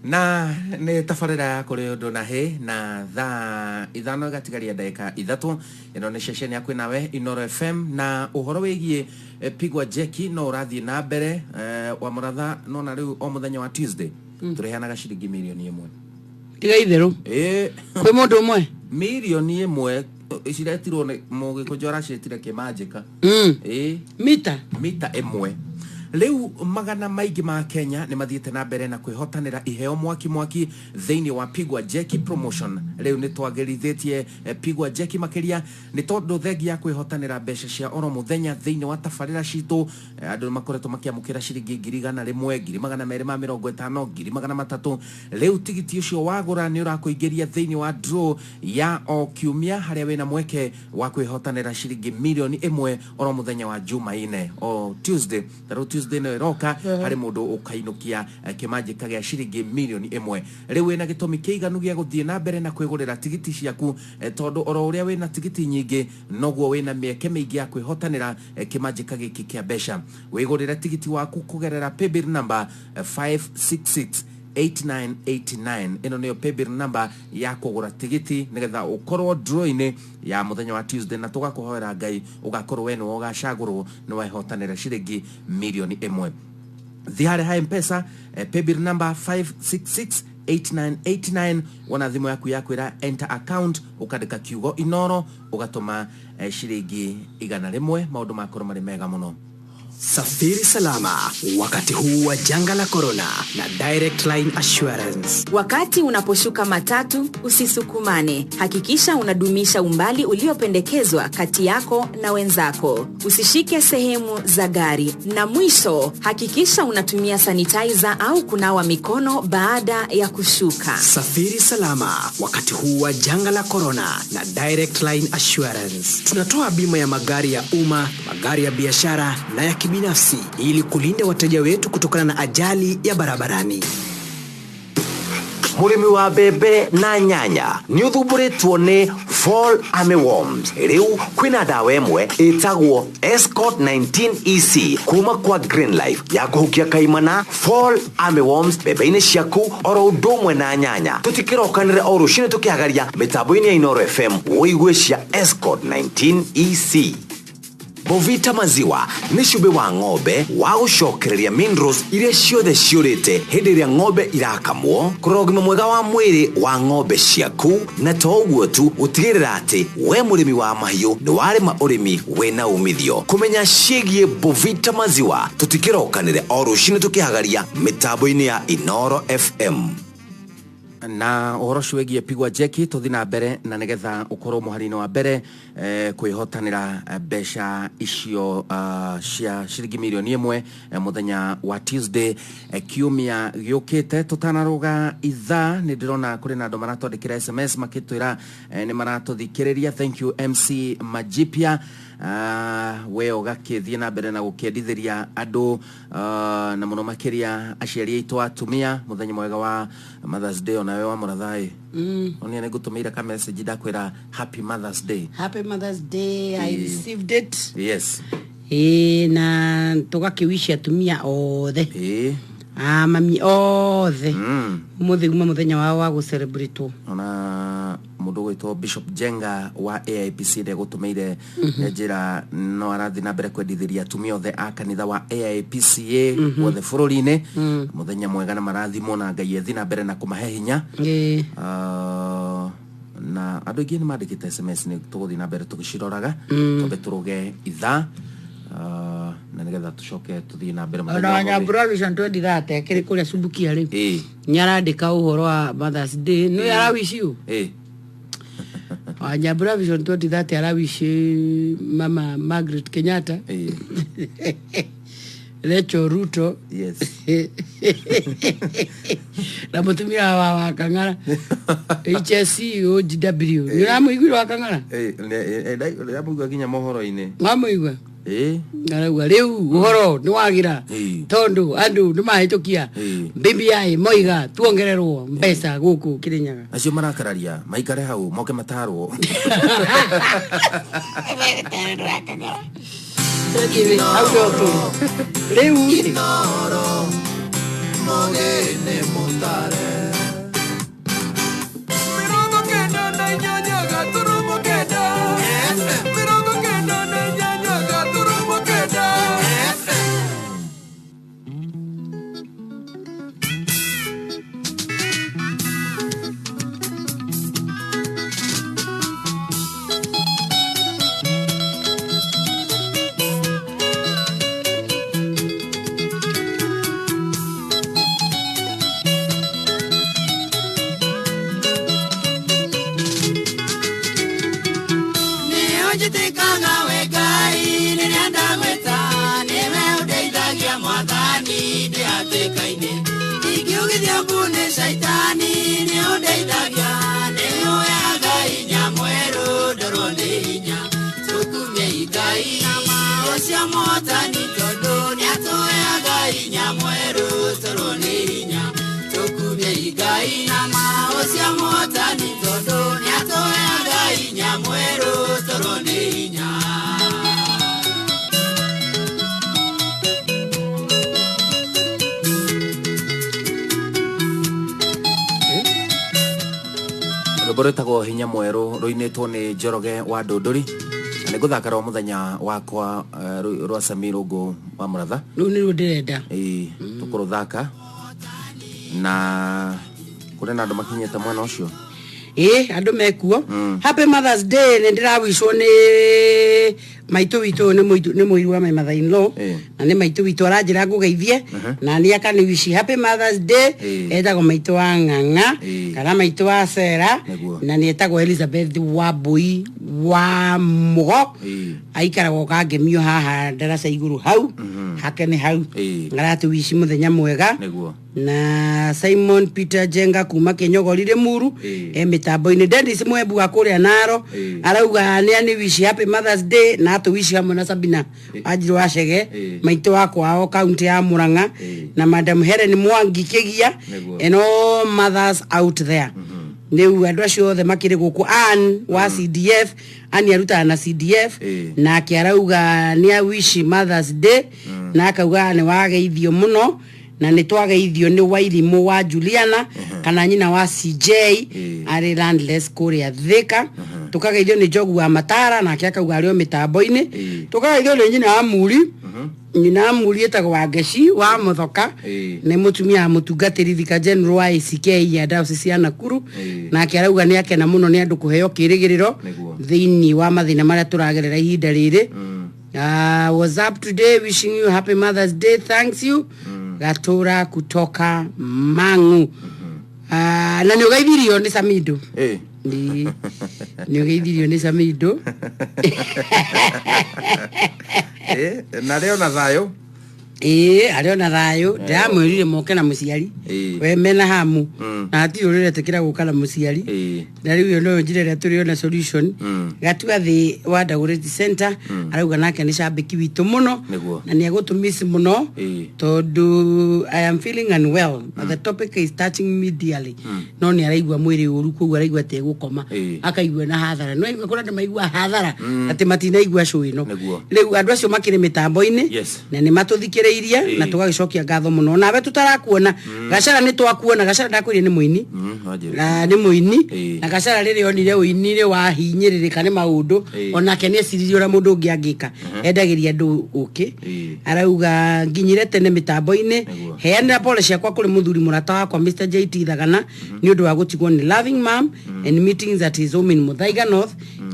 Na nĩ tabarĩra ya kũrĩ ũndũ na hĩ, na thaa ithano ĩgatigaria ndagĩka ithatũ. Ĩno nĩ ceceni ya kwĩnawe Inooro FM, na ũhoro wĩgiĩ Pigwa Jeki no ũrathiĩ na mbere. Wa Mũratha, nona rĩu o mũthenya wa Tuesday tũrĩheanaga ciringi mirioni ĩmwe. Tiga itherũ. Kwĩ mũndũ ũmwe? Mirioni ĩmwe ciretirwo nĩ Mũgĩkũnjũ, araciĩtire kĩmanjĩka. Mita? Mita ĩmwe. Rĩu magana maingĩ ma Kenya nĩ mathiĩte na mbere na kwĩhotanĩra iheo mwaki mwaki thĩinĩ wa Pigwa Jeki promotion. Rĩu nĩ twagĩrithĩtie Pigwa Jeki makĩria nĩ tondũ thengia ya kwĩhotanĩra mbeca cia oro mũthenya thĩinĩ wa tabarĩra citũ, andũ nĩ makoretwo makĩamũkĩra ciringi ngiri igana rĩmwe, ngiri magana merĩ ma mĩrongo ĩtano, ngiri magana matatũ. Rĩu tigiti ũcio wagũra nĩ ũrakũingĩria thĩinĩ wa draw ya o kiumia harĩa wĩna mweke wa kwĩhotanĩra ciringi mirioni ĩmwe oro mũthenya wa Jumaine, o Tuesday. Ta rĩu Tuesday ĩno ĩroka harĩ mũndũ ũkainũkia kĩmanjĩka gĩa ciringi mirioni ĩmwe. Rĩu wĩna gĩtũmi kĩiganu gĩa gũthiĩ na mbere na kwĩgũrĩra tigiti ciaku, tondũ oro ũrĩa wĩna tigiti nyingĩ noguo wĩna mĩeke mĩingĩ ya kwĩhotanĩra kĩmanjĩka gĩkĩ kĩa mbeca. Wĩgũrĩre tigiti waku kũgerera paybill number 5668989. Ĩno nĩyo paybill number ya kũgũra tigiti nĩgetha ũkorwo draw-inĩ ya mũthenya wa Tuesday, na tũgakũhoera Ngai ũgakorwo we nĩwe ũgacagũrwo nĩ wehotanĩra ciringi mirioni ĩmwe. Thiĩ harĩa ha M-Pesa, paybill number 5668989, wona thimũ yaku yakwĩra enter account, ũkandĩka kiugo Inooro, ũgatũma ciringi igana rĩmwe, maũndũ makorwo marĩ mega mũno. Safiri salama wakati huu wa janga la corona na Direct Line Assurance. Wakati unaposhuka matatu, usisukumane. Hakikisha unadumisha umbali uliopendekezwa kati yako na wenzako. Usishike sehemu za gari. Na mwisho, hakikisha unatumia sanitizer au kunawa mikono baada ya kushuka. Safiri salama wakati huu wa janga la corona na Direct Line Assurance. Tunatoa bima ya magari ya umma, magari ya biashara na ya kibinafsi ili kulinda wateja wetu kutokana na ajali ya barabarani. Mũrĩmi wa mbembe na nyanya nĩ ũthumbũrĩtwo nĩ fall armyworms. Rĩu kwĩna ndawa ĩmwe ĩtagwo Escort 19 EC kuma kwa Greenlife ya kũhukia kaimana fall armyworms mbembe-inĩ ciaku oro ũndũ ũmwe na nyanya. Tũtikĩrokanĩre o rũcinĩ tũkĩhagaria mĩtambo-inĩ ya Inooro FM ũigue cia Escort 19 EC. Bovita maziwa nĩ cumbĩ wa ng'ombe wa gũcokereria minerals iria ciothe ciũrĩte hĩndĩ ĩrĩa ng'ombe irakamwo, kũrora ũgima mwega wa mwĩrĩ wa ng'ombe ciaku, na to ũguo tu gũtigĩrĩra atĩ we mũrĩmi wa mahiũ nĩ warĩma ũrĩmi wĩna umithio. Kũmenya ciĩgiĩ Bovita maziwa tũtikĩrokanĩre o rũcinĩ tũkĩhagaria mĩtambo-inĩ ya Inooro FM. Na ũhoro ũcio wĩgiĩ pigwa jeki tũthi na mbere na nĩgetha ũkorwo mũhari-inĩ wa mbere kwĩhotanĩra mbeca icio cia ciringi mirioni 1 mũthenya wa Tuesday kiumia gĩũkĩte. Tũtanarũga ithaa nĩ ndĩrona kũrĩ na andũ maratwandĩkĩra SMS makĩtwĩra nĩ maratũthikĩrĩria. Thank you MC Majipia. We ũgakĩthiĩ na mbere na gũkĩendithĩria andũ na mũno makĩria aciari aitũ atumia mũthenya mwega wa Mother's Day. Onawe wa mũrathaĩ onia nĩ ngũtũmĩire ka message ndakwĩra Happy Mother's Day. Happy Mother's Day. I received it. Yes. Na tũgakĩwici atumia othe. Mami othe. Mũthĩ uma mũthenya wao wa gũcelebrate. Ona mũndũ ũgwĩtwo Bishop Jenga wa AIPC ndegũtũmĩire njĩra no arathiĩ na mbere kwendithĩria atumia othe a kanitha wa AIPCA guothe bũrũri-inĩ mũthenya mwega na marathimwo na Ngai ethi na mbere na kũmahe hinya. Na andũ aingĩ nĩ mandĩkĩte SMS nĩ tũgũthiĩ na mbere tũgĩciroraga twambe tũrũge ithaa na nĩgetha tũcoke tũthiĩ na mbere mũthenya wa Nyambura Vision 2030 akĩrĩ kũrĩa Subukia rĩu nĩarandĩka ũhoro wa Mother's Day nĩ arawici ũ Nyambura Vision 2030 arawici mama Margaret Kenyatta, Rachel Ruto, yes, na mũtumia wa Kang'ara HSC OGW. Nĩ ũramũiguire wa Kang'ara? Ndamũigua nginya mohoro-inĩ. Wamũigua? Arauga rĩu ũhoro nĩ wagira tondũ andũ nĩ mahĩtũkia BBI moiga tuongererwo mbeca gũkũ Kirinyaga. Acio marakararia maikare hau moke matarwo. Rĩu Inooro mũgeni mũtare 98.9 FM 98.9 FM. Rwĩmbo rwĩtagwo Hinya Mwerũ rũinĩtwo nĩ Njoroge wa Ndũndũri na nĩ ngũthaka rwa mũthenya wakwa rwa Sami Rũngũ wa Mũratha. Rũu nĩruo ndĩrenda. Tũkũrũthaka na kũrĩ na andũ makinyĩte mwena ũcio. Ĩ andũ mekuo. Happy Mother's Day, nĩ ndĩrawicwo nĩ maitũ witũ, nĩ mũiru wa my mother in law, na nĩ maitũ witũ aranjĩra ngũgeithie na nĩ akaniwici happy Mother's Day. Etagwo maitũ wa Ng'ang'a kana maitũ wa Sera, na nĩ etagwo Elizabeth Wambui wa Mũgo. Aikaragwo Kangemio haha ndaraca igũrũ hau hake nĩ hau. Aratũwici mũthenya mwega. Na Simon Peter Jenga kuma Kinyogori Limuru e mitambo-inĩ. Dennis Mwembu wa kũrĩa Naro arauga nĩ aniwici happy Mother's Day na atũwici hamwe na Sabina Wanjiru wa Chege, maitũ wa kwao kaunti ya Murang'a, na Madam Helen Mwangi Kĩgia and all mothers out there. Rĩu andũ acio othe makĩrĩ gũkũ. Ann wa CDF, Ann arutaga na CDF, nake arauga nĩ awishi Mother's Day na akauga nĩ wageithio mũno na nĩ twageithio nĩ Wairimũ wa Juliana kana nyina wa CJ arĩ landless kũrĩa Thika. Tũkageithio nĩ Njogu wa Matara, nake akauga arĩ o mĩtambo-inĩ. Tũkageithio nĩ nyina wa Muri. Nyina wa Muri etagwo Wangeci wa Mũthoka, nĩ mũtumia wa mũtungatĩri Thika General wa ACK ya Diocese ya Nakuru, nake arauga nĩ akena mũno nĩ andũ kũheo kĩrĩgĩrĩro thĩinĩ wa mathĩna marĩa tũragerera ihinda rĩrĩ. Was up today wishing you happy Mother's Day, thanks you. Gatura kutoka Mangu. Na nĩ ũgeithirio nĩ Samido. Nĩ ũgeithirio nĩ Samido. Na rĩo na thayũ. Ĩĩ, arĩ ona thayũ. Ndĩramwĩrire moke na mũciari we mena hamu, na hatirĩ ũrĩretĩkĩra gũka na mũciari, na rĩu ĩyo noyo njĩra ĩrĩa tũrĩ ona solution. Gatua thĩ wa Dagoretti Center arauga nake nĩ cambĩki witũ mũno na nĩ egũtũmiss mũno tondũ I am feeling unwell but the topic is touching me dearly. No nĩ araigua mwĩrĩ ũru, koguo araigua atĩ egũkoma, akaigua na hathara. No aigua kũrĩa andũ maigua hathara atĩ matinaigua cũ ĩno. Rĩu andũ acio makĩrĩ mĩtambo-inĩ na nĩ matũthikĩrĩirie na tũgagĩcokia ngatho mũno. Nawe tũtarakuona, Gacara, nĩ twakuona. Gacara ndakwĩrire nĩ mũini. Wanjĩra. Na nĩ mũini. Na Gacara rĩrĩa onire ũini nĩ wahinyĩrĩrĩka nĩ maũndũ, onake nĩ eciririe ũrĩa mũndũ ũngĩ angĩka, endagĩria andũ ũkĩ. Arauga nginyire tene mĩtambo-inĩ. Heanĩra pole ciakwa kũrĩ mũthuri mũrata wakwa Mr JT Thagana nĩ ũndũ wa gũtigwo nĩ loving mom and meetings at his home in Muthaiga North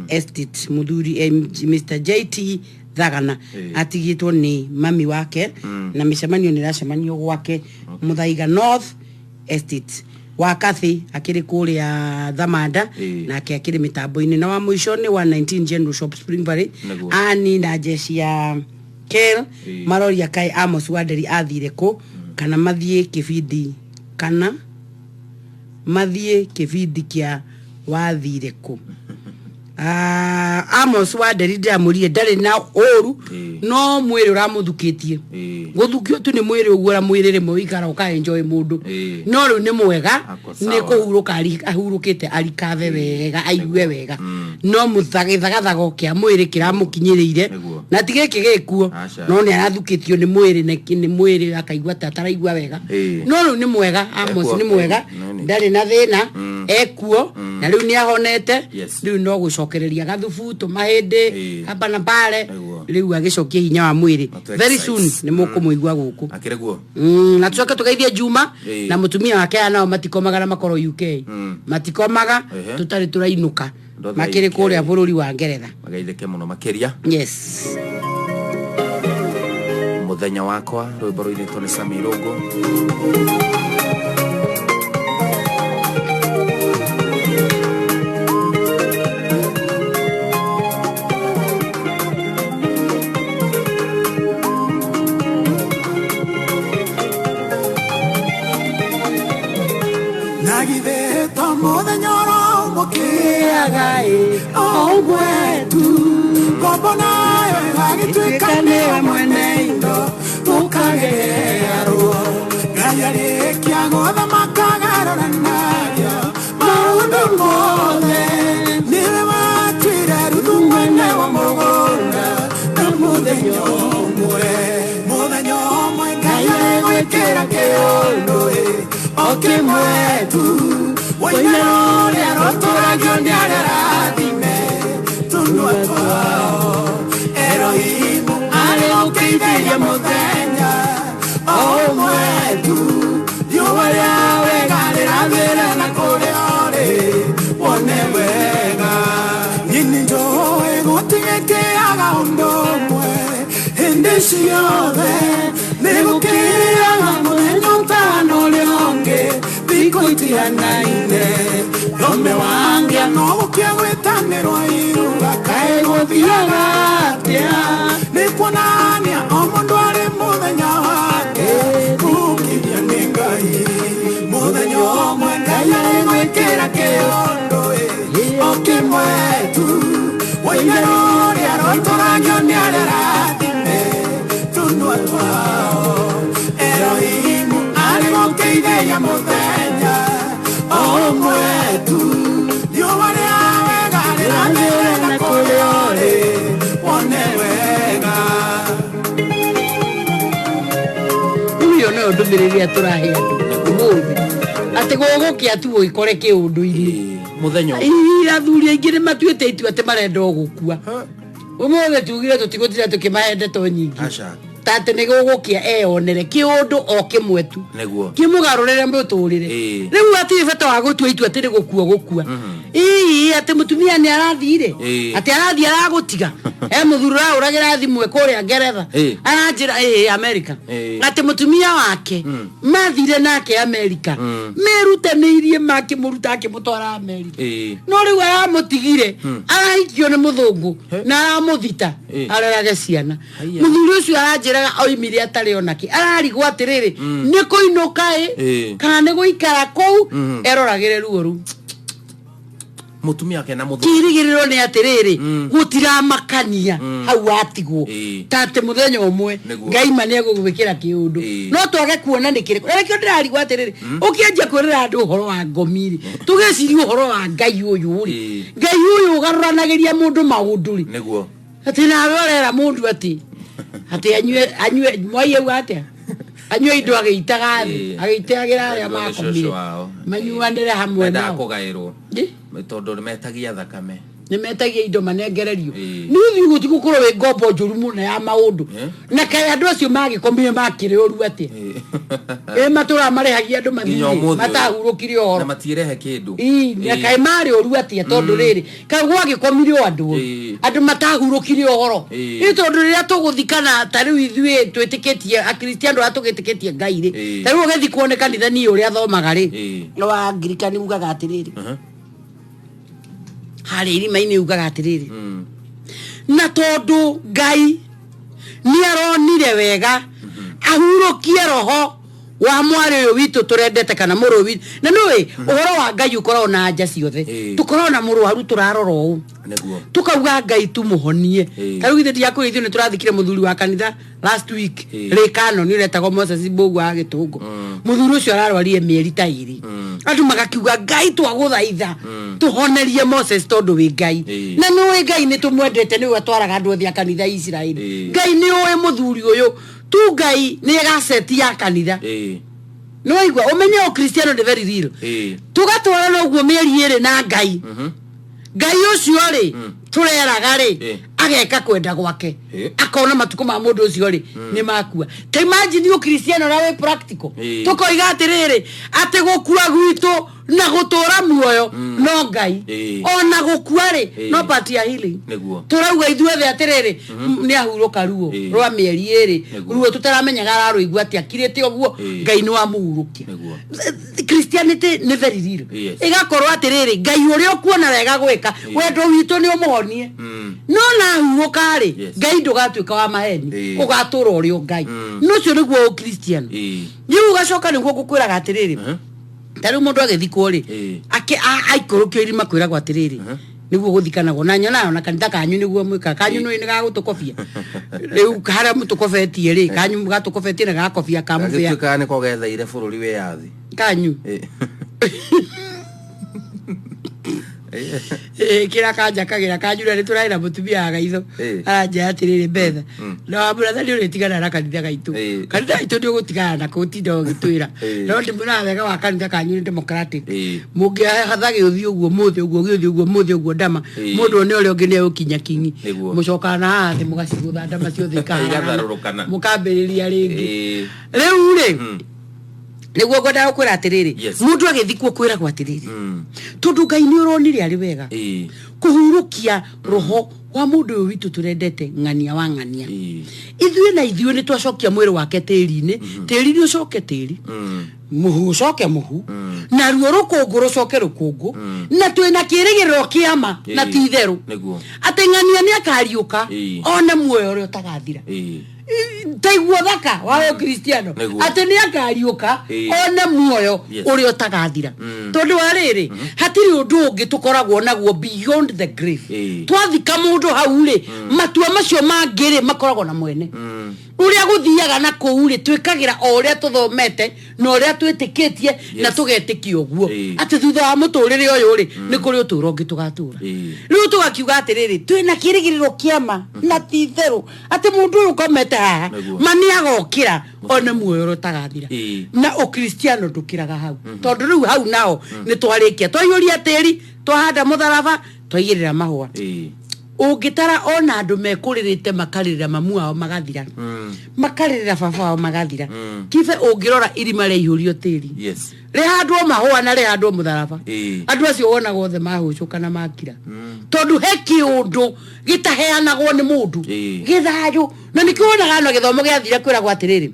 Estate. Mũthuri Mr JT Thagana atigĩtwo nĩ mami wake na mĩcemanio nĩ ĩracemanio gwake Muthaiga North Estate. Wa Kathi akĩrĩ kũrĩa Thamanda, nake akĩrĩ mĩtambo-inĩ. Na wa mũico nĩ wa 19 General Shop Spring Valley, ani na jeshi ya Kel, maroria kaĩ Amos Wanderi athire kũ, kana mathiĩ kĩbindi, kana mathiĩ kĩbindi kĩa wathire kũ. Amos Wanderi ndĩramũrire ndarĩ na ũru, no mwĩrĩ ũramũthukĩtie. Gũthukio tu nĩ mwĩrĩ ũguo, ũrĩa mwĩrĩ rĩmwe ũikara ũkaenjoy mũndũ, no rĩu nĩ mwega. Ako nĩ sawa. Kũhurũka ahurũkĩte arikathe wega, aigue wega, no gĩthagathago kĩa mwĩrĩ kĩramũkinyĩrĩire. Na ti gĩkĩ gĩkuo. Aca. No nĩ arathukĩtio nĩ mwĩrĩ nĩ mwĩrĩ akaigua ta ataraigua wega, no rĩu nĩ mwega Amos. Ekuo. Nĩ mwega. Ndarĩ na thĩna, ekuo na rĩu nĩ ahonete. Rĩu no gũcokereria gathubu tũmahĩndĩ hapa na pale, rĩu agĩcokia hinya wa mwĩrĩ. Na Very soon exercise. nĩ mũkũmũigua gũkũ. Akĩrĩ guo. Na tucoke tũgeithie Juma na mũtumia wake. Aya nao matikomaga na makorwo UK, matikomaga tũtarĩ tũrainũka. Andũ othe a Makĩrĩ UK. kũrĩa bũrũri wa Ngeretha. Magaithĩke mũno makĩria. Yes. Mũthenya wakwa, rwĩmbo rũinĩtwo nĩ Sami Irũngũ. Na githĩ to mũthenya oro mũkĩaga ĩ o ũmwe tu, ngombo nayo ĩgagĩtuĩka nĩwe mwene indo, tũkagearwo Ngai arĩkia gũthamaka agarũranagia maũndũ mothe. Nĩwe watuire Ruthu mwene wa mũgũnda na mũthenya ũmwe, mũthenya ũmwe Ngai arĩgwĩkĩra kĩũndũ ĩ o kĩmwe tu, woimĩra ũrĩa rũtũragio nĩ arĩa rathime tũnua twao. Erohimu arĩ gũkĩithĩria mũthenya o ũmwe tu, riũa rĩa wega rĩrathĩra na kũrĩa ũrĩ wona. gũtũraga ũndũ ũmwe hĩndĩ ciothe nĩ gũkĩaga mũthenya ũtano ũrĩa ũngĩ thikũ itianaine thome wangia no gũkĩa gwĩtanĩrwo iruga kaĩ gũthiaga atĩa nĩ kuonania o mũndũ arĩ mũthenya wake gũkinyia nĩ Ngai mũthenya ũmwe Ngai arĩgwĩkĩra kĩũndũ o kĩmwe tu waigero ũrĩa arotũragio nĩ arĩa arathime tũnua twao Elohimu arĩ gũkĩithĩria mũthenya ũmwe tu riũa rĩa wega rĩrathĩre na kũrĩa ũrĩ wone wega. Rĩu ĩyo nĩyo ndũmĩrĩri ĩrĩa tũrahe andũ ũmũthĩ atĩ gũgũkĩa tu ũgĩkore kĩũndũ-inĩ. Mũthenya ũmwe. Ii, athuri aingĩ nĩ matuĩte itua atĩ marenda o gũkua. Ũmũthĩ tugire tũtigũtinda tũkĩmahe ndeto nyingĩ. Aca. Ta atĩ nĩ gũgũkĩa eyonere kĩũndũ o kĩmwe tu Nĩguo. kĩmũgarũrĩre mũtũrĩre. Ĩĩ. Rĩu hatirĩ bata wa gũtua itua atĩ nĩ gũkua gũkua. Ii, atĩ mũtumia nĩ arathire Ĩĩ. atĩ arathiĩ aragũtiga e mũthuri ũrahũragĩra thimũ e kũrĩa Ngeretha Ĩĩ. aranjĩra ĩĩ Amerika Ĩĩ. atĩ mũtumia wake mathire nake Amerika merutanĩirie makĩmũruta akĩmũtwara Amerika Ĩĩ. no rĩu aramũtigire arahikio nĩ mũthũngũ na aramũthita Ĩĩ. arerage ciana. Haiya. Mũthuri ũcio aranjĩraga oimire atarĩ onake ararigwo atĩrĩrĩ nĩ kũinũka ĩ Ĩĩ. kana nĩ gũikara kũu eroragĩre ruo rũu. Mũtumia wake na mũthũngũ. Kĩrĩgĩrĩro nĩ atĩrĩrĩ gũtiramakania hau watigwo Ĩĩ. ta atĩ mũthenya ũmwe Nĩguo. Ngai ma nĩegũgwĩkĩra kĩũndũ Ĩĩ. no twage kuona nĩ kĩrĩkũ. Na nĩkĩo ndĩrarigwo atĩrĩrĩ ũkĩanjia kwĩrĩra andũ ũhoro wa ngomi rĩ tũgĩciria ũhoro wa Ngai ũyũ rĩ Ĩĩ. Ngai ũyũ ũgarũranagĩria mũndũ maũndũ rĩ Nĩguo. atĩ nawe ũrera mũndũ atĩ atĩ anyue anyue mwai auga atĩa anyue indo agĩitaga thĩ Ĩĩ. agĩitagĩra arĩa Endwa nĩ cũcũ makomire wao. manyuanĩre hamwe Mendaga nao. kũgaĩrwo Ĩ? tondũ nĩ metagia thakame. Nĩ metagia indo manengererio. Ĩĩ. Nĩ ũthiĩ gũti gũkorwo wĩ ngombo njũru mũno ya maũndũ Ĩ. na kaĩ andũ acio magĩkomire makĩrĩ ũru atĩa ĩ matũraga marĩhagia andũ Nginya mathirĩ ũmũthĩ ũyũ. matahurũkire Na ũhoro matirehe kĩndũ. Ii, na Ĩĩ. kaĩ marĩ ũru atĩa tondũ rĩrĩ kaĩ gwagĩkomire o andũ ũru Ĩĩ. andũ matahurũkire ũhoro. Ĩĩ. Ĩ tondũ rĩrĩa tũgũthikana ta rĩu ithuĩ twĩtĩkĩtie akristiano arĩa tũgĩtĩkĩtie Ngai rĩ Ĩĩ. ta rĩu ũgĩthikwo nĩ kanitha niĩ ũrĩa thomaga rĩ Ĩĩ. wa Angirikani ugaga atĩrĩrĩ harĩa irima-inĩ ugaga atĩrĩrĩ na tondũ Ngai nĩ aronire wega ahurũkie roho wa mwarĩ ũyũ witũ tũrendete kana mũrũ ũyũ witũ na nĩũĩ ũhoro wa Ngai ũkoragwo na anja ciothe Ĩĩ. tũkoragwo na mũrwaru tũrarora ũũ Nĩguo. tukauga Ngai tumuhonie. Ĩĩ. Ta rĩu ithuĩ ndiakwĩra ithuĩ nĩ tũrathikire mũthuri wa kanitha last week Ĩĩ. rĩ Canon ũretagwo Moses Mbũgua wa Gĩtũngũ. Mũthuri ũcio ararwarire mĩeri ta ĩrĩ andũ magakiuga Ngai twagũthaitha tũhonerie Moses tondũ wĩ Ngai. Ĩĩ. Na nĩũĩ Ngai nĩ tũmwendete nĩwe atwaraga andũ othe a kanitha Isiraeli. Ĩĩ. Ngai nĩũĩ mũthuri ũyũ tu Ngai nĩ gaceti ya kanitha. Ĩĩ. Nĩwaigua ũmenye ũkristiano nĩ very real. Ĩĩ. Tũgatwarana ũguo mĩeri ĩrĩ na Ngai. Ngai ũcio rĩ tũreraga rĩ Ĩĩ. ageka kwenda gwake Ĩĩ. akona matukũ ma mũndũ ũcio rĩ nĩ makua. Ta imagine ũkristiano ũrĩa wĩ practical. Ĩĩ. Tũkoiga atĩrĩrĩ atĩ gũkua gwitũ na gũtũra muoyo no Ngai. Ĩĩ. Ona gũkua rĩ Ĩĩ. no part ya healing. Nĩguo. Tũrauga ithuothe atĩrĩrĩ nĩ ahurũka ruo Ĩĩ. rwa mĩeri ĩrĩ Nĩguo. ruo tũtaramenyaga ararũigua atĩa akirĩte ũguo Ĩĩ. Ngai nĩ wamũhurũkia. Nĩguo. Christianity nĩ very real. Yes. Ĩgakorwo atĩrĩrĩ Ngai ũrĩa ũkuona wega gwĩka wendo witũ nĩ ũmũhonie no na ahurũka rĩ Yes. Ngai ndũgatuĩka wa maheni Ĩĩ. ũgatũra ũrĩ o Ngai no ũcio nĩguo ũkristiano. Ĩĩ. Rĩu ũgacoka nĩguo ngũkwĩraga atĩrĩrĩ ta rĩu mũndũ agĩthikwo rĩ Ĩĩ. aikũrũkio irima kwĩragwo atĩrĩrĩ nĩguo gũthikanagwo na nyonaga ona kanitha kanyu nĩguo mwĩkaga kanyu nĩ gagũtũkobia rĩu harĩa mũtũkobetie rĩ kanyu gatũkobetie na gakobia kamũbĩa Gagĩtuĩkaga nĩko getheire bũrũri wĩyathi. Kanyu. Ĩĩ. Ĩĩ, kĩrĩa kanjakagĩra kanyu na nĩ tũrarĩ na mũtumia wa gaitho Ĩĩ. aranjĩra atĩrĩrĩ betha na wamũratha nĩ ũrĩtigana na kanitha gaitũ Ĩĩ. kanitha gaitũ nĩ ũgũtigana nako ũtinda ũgĩtwĩra Ĩĩ. no ndĩmwĩraga wega wa kanitha kanyu nĩ democratic Ĩĩ. mũngĩhatha gĩũthiĩ ũguo mũthĩ ũguo gĩũthiĩ ũguo mũthĩ ũguo ndama Ĩĩ. mũndũ one ũrĩa ũngĩ nĩ egũkinya kingi Nĩguo. mũcokaga na haha thĩ mũgacigũtha ndama ciothe ikaharagana Igatharũrũkana. mũkambĩrĩria rĩngĩ Ĩĩ. rĩu rĩ nĩguo ngwendaga gũkwĩra atĩrĩrĩ Yes. mũndũ agĩthikwo kwĩragwo atĩrĩrĩ Mm. tondũ Ngai nĩ ũronire arĩ wega Ĩĩ. kũhurũkia roho Wa mũndũ ũyũ witũ tũrendete ng'ania wa ng'ania. Ithuĩ na ithuĩ nĩ twacokia mwĩrĩ wake tĩri-inĩ, tĩri nĩ ũcoke tĩri, mũhu ũcoke mũhu, naruo rũkũngũ rũcoke rũkũngũ, na twĩna kĩrĩgĩrĩro kĩama na ti itherũ atĩ ng'ania nĩ akariũka one muoyo ũrĩa ũtagathira. Taiguo thaka wa ũkristiano atĩ nĩ akariũka one muoyo ũrĩa ũtagathira. Tondũ wa rĩrĩ, hatirĩ ũndũ ũngĩ tũkoragwo naguo beyond the grave. Twathika mũndũ hau rĩ, matua macio mangĩ rĩ makoragwo na mwene. Ũrĩa gũthiaga na kũu rĩ, twĩkagĩra o ũrĩa tũthomete na ũrĩa twĩtĩkĩtie na tũgetĩkia ũguo atĩ thutha wa mũtũrĩre ũyũ rĩ, nĩ kũrĩ ũtũro ũngĩ tũgatũra. Rĩu tũgakiuga atĩrĩrĩ, twĩna kĩrĩgĩrĩro kĩama na ti itherũ atĩ mũndũ ũyũ ũkomete haha ma nĩ agokĩra one muoyo ũrĩa ũtagathira. Na ũkristiano ndũkĩraga hau, tondũ rĩu hau nao nĩ twarĩkia, twaiyũria tĩri, twahanda mũtharaba, twaigĩrĩra mahũa. Ũngĩtara ona andũ mekũrĩrĩte makarĩrĩra mamu wao magathira, makarĩrĩra baba wao magathira, kibe ũngĩrora irima rĩaihũrio tĩri, rĩhandwo mahũa na rĩhandwo mũtharaba, andũ acio wonaga othe mahũcũka na makira, tondũ he kĩũndũ gĩtaheanagwo nĩ mũndũ gĩthayũ. Na nĩkĩo wonaga no gĩthomo gĩathira kwĩragwo atĩrĩrĩ,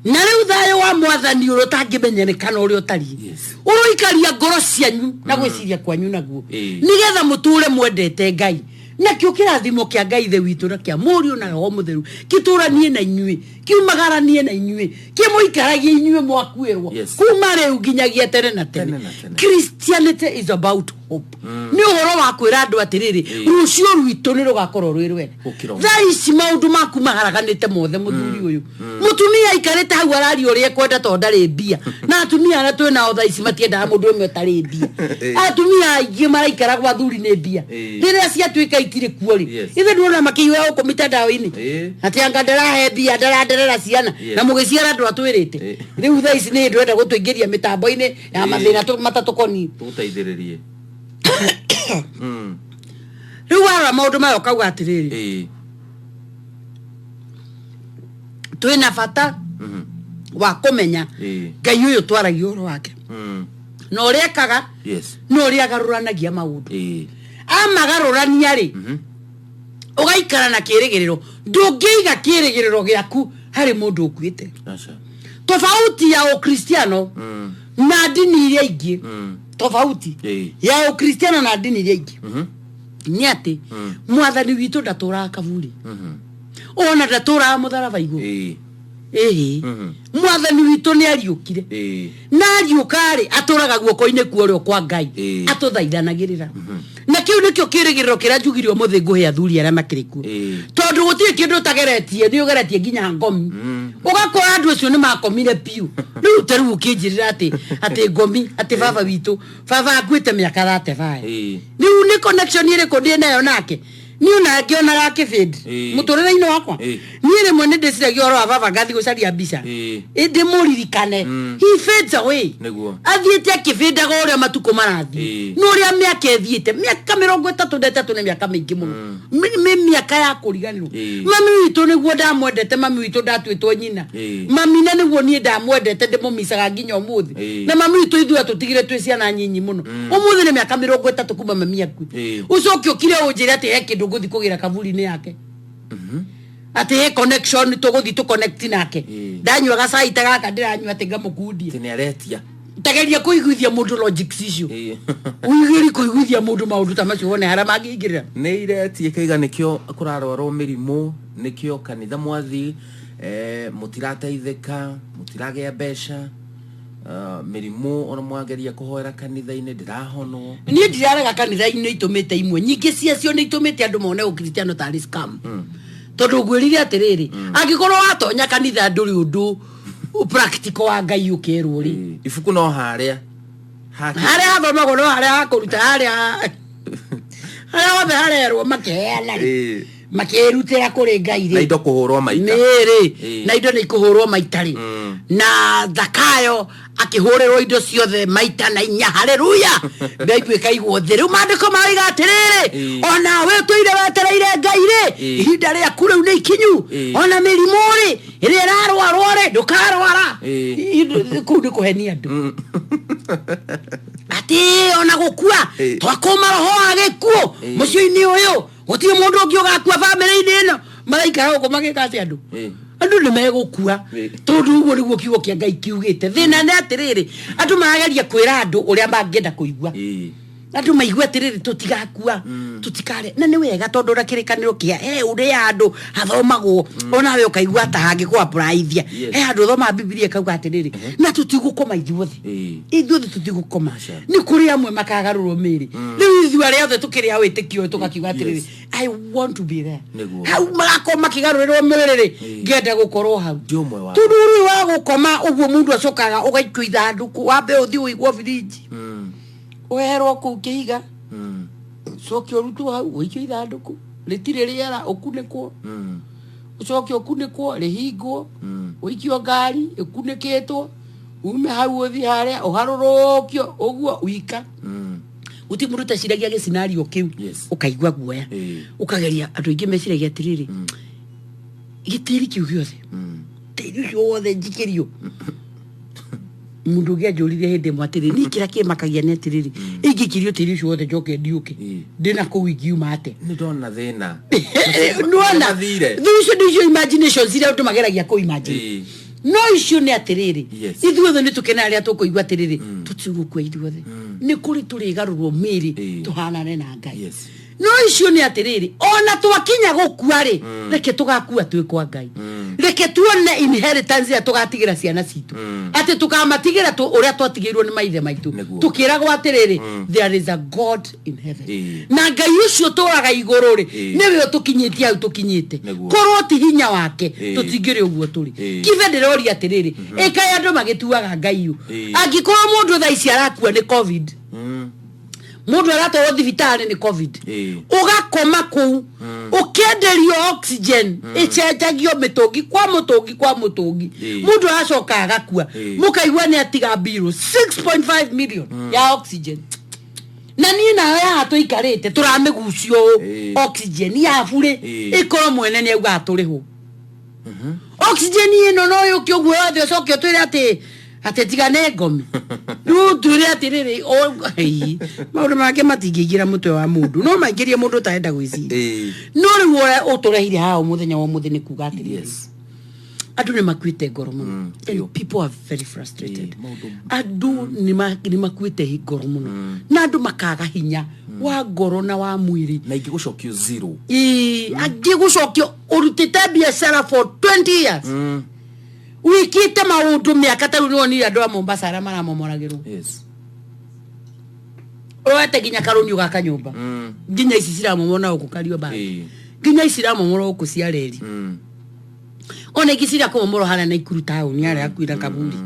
na rĩu thayũ wa mwathani ũrĩa ũtangĩmenyekana ũrĩa ũtariĩ ũroikaria ngoro cianyu na gwĩciria kwanyu naguo, nĩgetha mũtũre mwendete Ngai. Nakĩo kĩrathimo kĩa Ngai ithe witũ na kĩa Mũriũ na Roho Mũtheru kĩtũranie na inyuĩ, kiumagaranie na inyuĩ, kĩmũikaragie inyuĩ mwakuĩrwo kuma rĩu nginyagia tene na tene. Tene na tene. Christianity is about hope. Nĩ ũhoro wa kwĩra andũ atĩrĩrĩ, rũciũ rwitũ nĩ rũgakorwo rwĩ rwega. Gũkĩra Thaa ici maũndũ maku maharaganĩte mothe. Mũthuri ũyũ mũtumia aikarĩte hau araria ũrĩa ekwenda tondũ ndarĩ mbia, na atumia arĩa twĩ nao thaa ici matiendaga mũndũ ũmwe ũtarĩ mbia. Atumia aingĩ maraikara gwa athuri nĩ mbia. Rĩrĩa ciatuĩka itirĩ kuo rĩ, ithe nduona makĩiyũra gũkũ mitandao-inĩ atĩ anga ndarahe mbia, ndaranderera ciana, na mũgĩciara andũ atwĩrĩte. Rĩu thaa ici nĩ ndwenda gũtũingĩria mĩtambo-inĩ ya mathĩna matatũkoniĩ. Tũgũteithĩrĩrie. Rĩu warora maũndũ maya ũkauga atĩrĩrĩ, twĩna bata wa kũmenya Ngai ũyũ twaragia ũhoro wake na ũrĩa ekaga na ũrĩa agarũranagia maũndũ. Amagarũrania rĩ, ũgaikara na kĩrĩgĩrĩro. Ndũngĩiga kĩrĩgĩrĩro gĩaku harĩ mũndũ ũkuĩte. Aca. Tofauti ya ũkristiano na ndini iria ingĩ, tofauti ya ũkristiano na ndini iria ingĩ nĩ atĩ mwathani witũ ndatũraga kaburi, ona ndatũraga mũtharaba igũrũ. Ĩhĩ, mwathani witũ nĩ ariũkire, na ariũka rĩ, atũraga guoko-inĩ kuorĩo kwa Ngai, atũthaithanagĩrĩra. Na kĩu nĩkĩo kĩrĩgĩrĩro kĩrĩa njugire ũmũthĩ ngũhe athuri arĩa makĩrĩ kuo, tondũ gũtirĩ kĩndũ ũtageretie. Nĩ ũgeretie nginya ngomi, ũgakora andũ acio nĩ makomire biũ. Rĩu ta rĩu ũkĩnjĩrĩra atĩ ngomi, atĩ baba witũ, baba akuĩte mĩaka 35, rĩu nĩ connection ĩrĩkũ ndĩ nayo nake? Niĩ ona ngĩonaga akĩbĩndi mũtũrĩre-inĩ wakwa, niĩ rĩmwe nĩ ndĩciragia ũhoro wa baba, ngathiĩ gũcaria mbica ndĩmũririkane. He fades away. Athiĩte akĩbĩndaga ũrĩa matukũ marathiĩ na ũrĩa mĩaka ĩthiĩte. Mĩaka 33 nĩ mĩaka mĩingĩ mũno. Nĩ mĩaka ya kũriganĩrwo. Mami witũ nĩguo ndamwendete, mami witũ ndatuĩtwo nyina. Mami na nĩguo niĩ ndamwendete, ndĩmũmicaga nginya ũmũthĩ. Na mami witũ ithuĩ atũtigire twĩ ciana nyinyi mũno. Ũmũthĩ nĩ mĩaka 30 kuma mami akue. Ũcoke ũkire ũnjĩre atĩ he kĩndũ ngũthi kũgĩra kaburi-inĩ yake, atĩ he connection tũgũthi tũ connect nake. Ndanyua gacai ta gaka ndĩranyua atĩ ngamũkundia. Atĩ nĩ aretia. Tageria kũiguithia mũndũ logics icio. Ũgerie kũiguithia mũndũ maũndũ ta macio wone harĩa mangĩingĩrĩra. Nĩ iretie kaiga nĩkĩo kũrarwarwo mĩrimũ, nĩkĩo kanitha mwathi mũtirateithĩka, mũtiragĩa mbeca, mĩrimũ ona mwageria kũhoera kanitha-inĩ ndĩrahonwo. Niĩ ndirarega kanitha-inĩ itũmĩte imwe nyingĩ ciacio nĩ itũmĩte andũ mone ũkristiano tarĩ scam, tondũ ngwĩrire atĩrĩrĩ, angĩkorwo watonya kanitha ndũrĩ ũndũ practical wa Ngai ũkerwo rĩ, Ibuku no harĩa harĩa hathomagwo, no harĩa hakũruta, harĩa harĩa hothe harerwo makeheana rĩ, makĩrutĩra kũrĩ Ngai na rĩ, indo kũhũrwo maita. Nĩ rĩ, na indo nĩ ikũhũrwo maita rĩ, na Thakayo akĩhũrĩrwo indo ciothe maita na inya. Haleluya! Mbaibu ĩkaigwo thĩ. Rĩu maandĩko maroiga atĩrĩrĩ, ona we ũtũire wetereire Ngai rĩ, ihinda rĩaku rĩu nĩ ikinyu. Ona mĩrimũ rĩ, ĩrĩa ĩrarwarwo rĩ, ndũkarwara. Kũu nĩ kũhenia andũ. Atĩ ona gũkua twakũma roho wa gĩkuũ mũciĩ-inĩ ũyũ, gũtirĩ mũndũ ũngĩ ũgakua bamĩrĩ-inĩ ĩno. Maraikara gũkũ magĩka atĩ andũ andũ nĩ megũkua, tondũ ũguo nĩguo kiugo kĩa Ngai kiugĩte. Thĩna nĩ atĩrĩrĩ, andũ marageria kwĩra andũ ũrĩa mangĩenda kũigua. Andũ maigue atĩrĩrĩ, tũtigakua, tũtikare, na nĩ wega tondũ ona kĩrĩkanĩro kĩa he ũrĩa andũ hathomagwo, onawe ũkaigua ta hangĩkũapuraithia. He handũ ũthomaga Bibilia ĩkauga atĩrĩrĩ, na tũtigũkoma ithuothe, ithuothe tũtigũkoma, nĩ kũrĩ amwe makagarũrwo mĩĩrĩ. Rĩu ithuĩ arĩa othe tũkĩrĩ a wĩtĩkio ũyũ tũgakiuga atĩrĩrĩ, I want to be there. Hau magakorwo makĩgarũrĩrwo mĩĩrĩ rĩ, ngenda gũkorwo hau. Ndi ũmwe wao. Tondũ rĩu wa gũkoma ũguo, mũndũ acokaga ũgaikio ithandũkũ, wambe ũthiĩ ũigwo birinji, ũherwo kũu kĩhiga, ũcoke ũrutwo hau ũikio ithandũkũ rĩtirĩ rĩera, ũkunĩkwo, ũcoke ũkunĩkwo, rĩhingwo, ũikio ngari ĩkunĩkĩtwo, ume hau ũthiĩ harĩa ũharũrũkio ũguo wika. Gũtirĩ mũndũ ũteciragia gĩcinario kĩu. Ũkaigua guoya. Ũkageria, andũ aingĩ meciragia atĩrĩrĩ, gĩtĩri kĩu gĩothe, tĩri ũcio wothe njikĩrio. Mũndũ ũngĩ anjũririe hĩndĩ ĩmwe atĩrĩ, niĩ kĩrĩa kĩmakagia nĩ atĩrĩrĩ, ingĩkirio tĩri ũcio wothe njoke ndiũke ndĩna kũu, ingiuma atĩa? Nĩ ndona thĩna. Nĩwona? Mathire. Rĩu icio nĩcio imaginations iria andũ mageragia kũ imagine. No icio nĩ atĩrĩrĩ, ithuothe nĩ tũkenaga rĩrĩa tũkũigua atĩrĩrĩ, tũtigũkua ithuothe, nĩ kũrĩ tũrĩgarũrwo mĩĩrĩ tũhanane na Ngai. No icio nĩ atĩrĩrĩ, ona twakinya gũkua rĩ, reke tũgakua twĩ kwa Ngai, reke tuone inheritance ĩrĩa tũgatigĩra ciana citũ, atĩ tũkamatigĩra ũrĩa twatigĩirwo nĩ maithe maitũ. Tũkĩragwo atĩrĩrĩ, there is a God in heaven, na Ngai ũcio tũraga igũrũ rĩ, nĩwe ũtũkinyĩtie hau tũkinyĩte. Korwo ti hinya wake, tũtingĩrĩ ũguo tũrĩ. Kibe ndĩroria atĩrĩrĩ, ĩkaĩ andũ magĩtuaga Ngai ũ? Angĩkorwo mũndũ thaa ici arakua nĩ COVID, mũndũ aratwarwo thibitarĩ nĩ COVID, ũgakoma kũu ũkĩenderio oxygen, ĩcenjagio mĩtũngi kwa mũtũngi kwa mũtũngi, mũndũ aracoka agakua, mũkaigua nĩ atiga mbirũ 6.5 million ya oxygen, na niĩ nayo yaha tũikarĩte tũramĩgucio ũũ, oxygen ya burĩ, ĩkorwo mwene nĩ augaga tũrĩhwo oxygen ĩno, no yũke ũguo yothe, ũcoke ũtwĩre atĩ tiga nĩ ngomi. Rĩu twĩre atĩrĩrĩ, hei, maũndũ make matingĩingĩra mũtwe wa mũndũ, no maingĩrie mũndũ ũtarenda gwĩciria. No rĩu ũrĩa ũtũrehire haha mũthenya wa ũmũthĩ nĩ kuga atĩrĩrĩ, andũ nĩ makuĩte ngoro mũno, and people are very frustrated. Andũ nĩ makuĩte ngoro mũno, na andũ makaga hinya wa ngoro na wa mwĩrĩ. Na ingĩ gũcokio zero. Ĩĩ, angĩ gũcokio ũrutĩte biacara for 20 years, wikite maũndũ mĩaka ta rĩu. Nĩwonire andũ a Mombasa arĩa maramomoragĩrwo? Ũroete nginya karũni ũgaka nyũmba, nginya ici ciramomora gũkũ Kariobangi, nginya ici ciramomora gũkũ cia reri, ona ingĩ cirakũmomorwo harĩa Naikuru taũni, harĩa hakuhĩ na kaburi,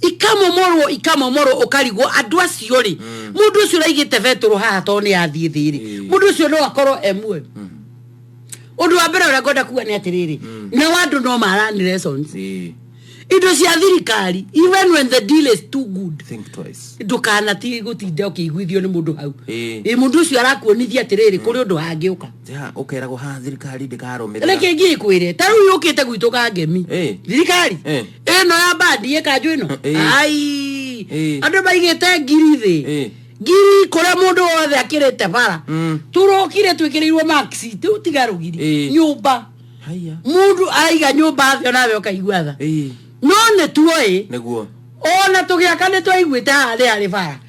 ikamomorwo, ikamomorwo, ũkarigwo andũ acio rĩ, mũndũ ũcio ũraigĩte betũrũ haha tondũ nĩ yathiĩ thĩ rĩ, mũndũ ũcio no akorwo e muoyo? Ũndũ wa mbere ũrĩa ngwenda kuga nĩ atĩrĩrĩ, nao andũ no marani lessons. Indo cia thirikari, even when the deal is too good, Think twice. Ndũkanatige gũtinda ũkĩiguithio nĩ mũndũ hau. Ĩ mũndũ ũcio arakuonithia atĩrĩrĩ, kũrĩ ũndũ hangĩũka. Ja, ũkeragwo haha thirikari ndĩkarũmĩrĩra. Reke ngiĩ kwĩre, ta rĩu yũkĩte gwitũ Kangemi, thirikari ĩno ya bandi ĩkanjũ ĩno, ai, andũ maigĩte ngiri thĩ, ngiri kũrĩa mũndũ wothe akĩrĩte bara. Tũrokire twĩkĩrĩirwo maxi rĩu, tiga rũgiri, nyũmba. Haya. Mũndũ araiga nyũmba thĩ, onawe ũkaigua tha. No nĩ tuoĩ, ona tũgĩaka nĩ twaiguĩte haha nĩ harĩ bara,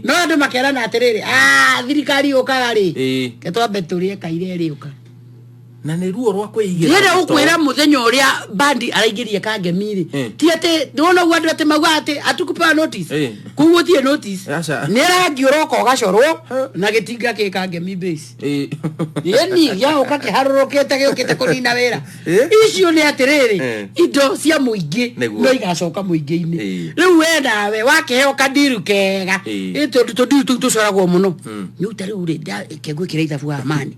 no andũ makerana atĩrĩrĩ, "Ah, thirikari yũkaga rĩ, ke twambe tũrĩe kaire ĩrĩũka." Na nĩ ruo rwa kwĩigĩra. Ndĩrenda gũkwĩra mũthenya ũrĩa bandi araingĩrie Kangemi rĩ, ti atĩ ndĩrona ũguo andũ atĩ maugaga atĩ atukupewa notice. Kũu gũtirĩ notice. Aca. Nĩ rangi ũroka ũgacorwo na gĩtinga kĩ Kangemi base. Ĩni gĩaũka kĩharũrũkĩte gĩũkĩte kũnina wĩra. Icio nĩ atĩrĩrĩ, indo cia mũingĩ no igacoka mũingĩ-inĩ. Rĩu we nawe wakĩheo kandiru kega. Ĩ tondũ tũndiru tũu tũcoragwo mũno rĩu, ta rĩu rĩ, kengwĩkĩra ithabu wa mani.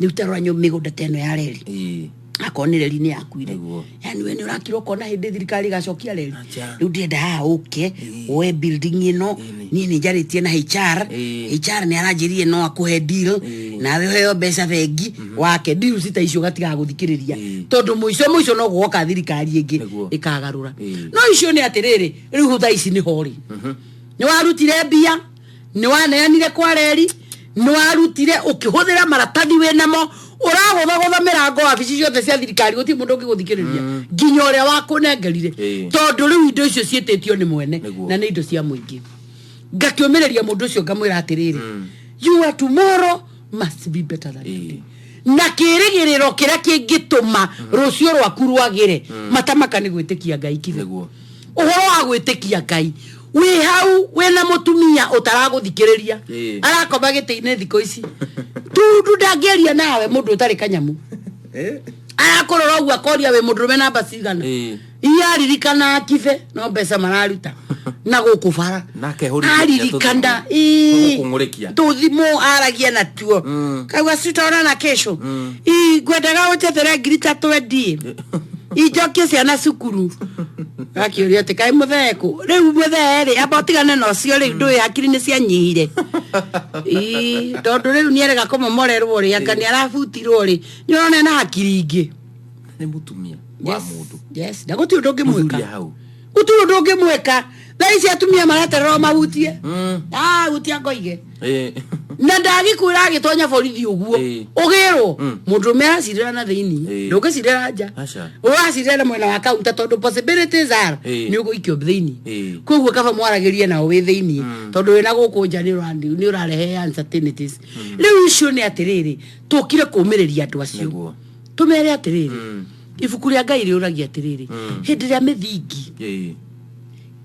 Rĩu tarora mĩgũnda ta ĩno ya reri, akorwo nĩ reri nĩ yakuire, yani we nĩ ũrakira ũkona hĩndĩ thirikari ĩgacokia reri. Rĩu ndĩrenda haha ũke woe building ĩno. Niĩ nĩ njarĩtie na HR, HR nĩ aranjĩrire no akũhe deal, nawe ũheo mbeca bengi wake. Deal cita icio gatigaga gũthikĩrĩria, tondũ mũico mũico no gũgoka thirikari ĩngĩ ĩkagarũra. No icio nĩ atĩrĩrĩ, rĩu thaa ici nĩ horĩ nĩ warutire mbia. Nĩ waneanire kwa reri, nĩ warutire ũkĩhũthĩra maratathi wĩ namo, ũragũthagũtha mĩrango wabici ciothe cia thirikari, gũtirĩ mũndũ ũngĩgũthikĩrĩria nginya ũrĩa wakũnengerire, tondũ rĩu indo icio ciĩtĩtio nĩ mwene na nĩ indo cia mũingĩ. Ngakĩũmĩrĩria mũndũ ũcio ngamwĩra atĩrĩrĩ, your tomorrow must be better than today. Na kĩrĩgĩrĩro kĩrĩa kĩngĩtũma rũciũ rwaku rwagĩre matamaka nĩ gwĩtĩkia Ngai kibe. Ũhoro wa gwĩtĩkia Ngai wĩ hau wĩna mũtumia ũtaragũthikĩrĩria, arakoma gĩtĩ-inĩ thikũ ici tundu, ndangĩaria nawe mũndũ ũtarĩ kanyamu, arakũrora ũguo akoria wĩ mũndũrũme namba cigana. Iyaririkana kibe no mbeca mararuta na gũkũ bara. Na akehũrithia aririkana tũgũkũng'ũrĩkia. Tũthimũ aragia natuo kaigua tutaonana kesho. Ii ngwendaga ũnjethere 3,000 endie injokie ciana cukuru. Gakĩũria atĩ kaĩ mũthee kũ rĩu mũthee rĩ amba ũtigane na ũcio rĩu ndũĩ hakiri nĩ cianyihire. Ii, tondũ rĩu nĩerega kũmomorerwo rĩ, anga nĩ arabutirwo rĩ, nĩ ũrona ena hakiri ingĩ. Nĩ mũtumia wa mũndũ. Yes, na gũtirĩ ũndũ Mũthuri ũngĩmwĩka. Hau. Gũtirĩ ũndũ ũngĩmwĩka. Thaa ici atumia maretererwo mahutie. Ah, hutia ngoige. Na ndagĩkwĩra agĩtonya borithi ũguo ũgĩrwo mũndũrũme aracirĩra na thĩinĩ, ndũngĩcirĩra nja. Aca. Ũracirĩra na mwena wa kaunta tondũ possibilities are nĩ ũgũikio thĩinĩ. Koguo kaba mwaragĩrie nao wĩ thĩinĩ tondũ wĩna gũkũ nja nĩ ũrarehe uncertainties. Rĩu icio nĩ atĩrĩrĩ, tũkire kũmĩrĩria andũ acio, tũmere atĩrĩrĩ, ibuku rĩa Ngai rĩũragia atĩrĩrĩ, hĩndĩ ĩrĩa mĩthingi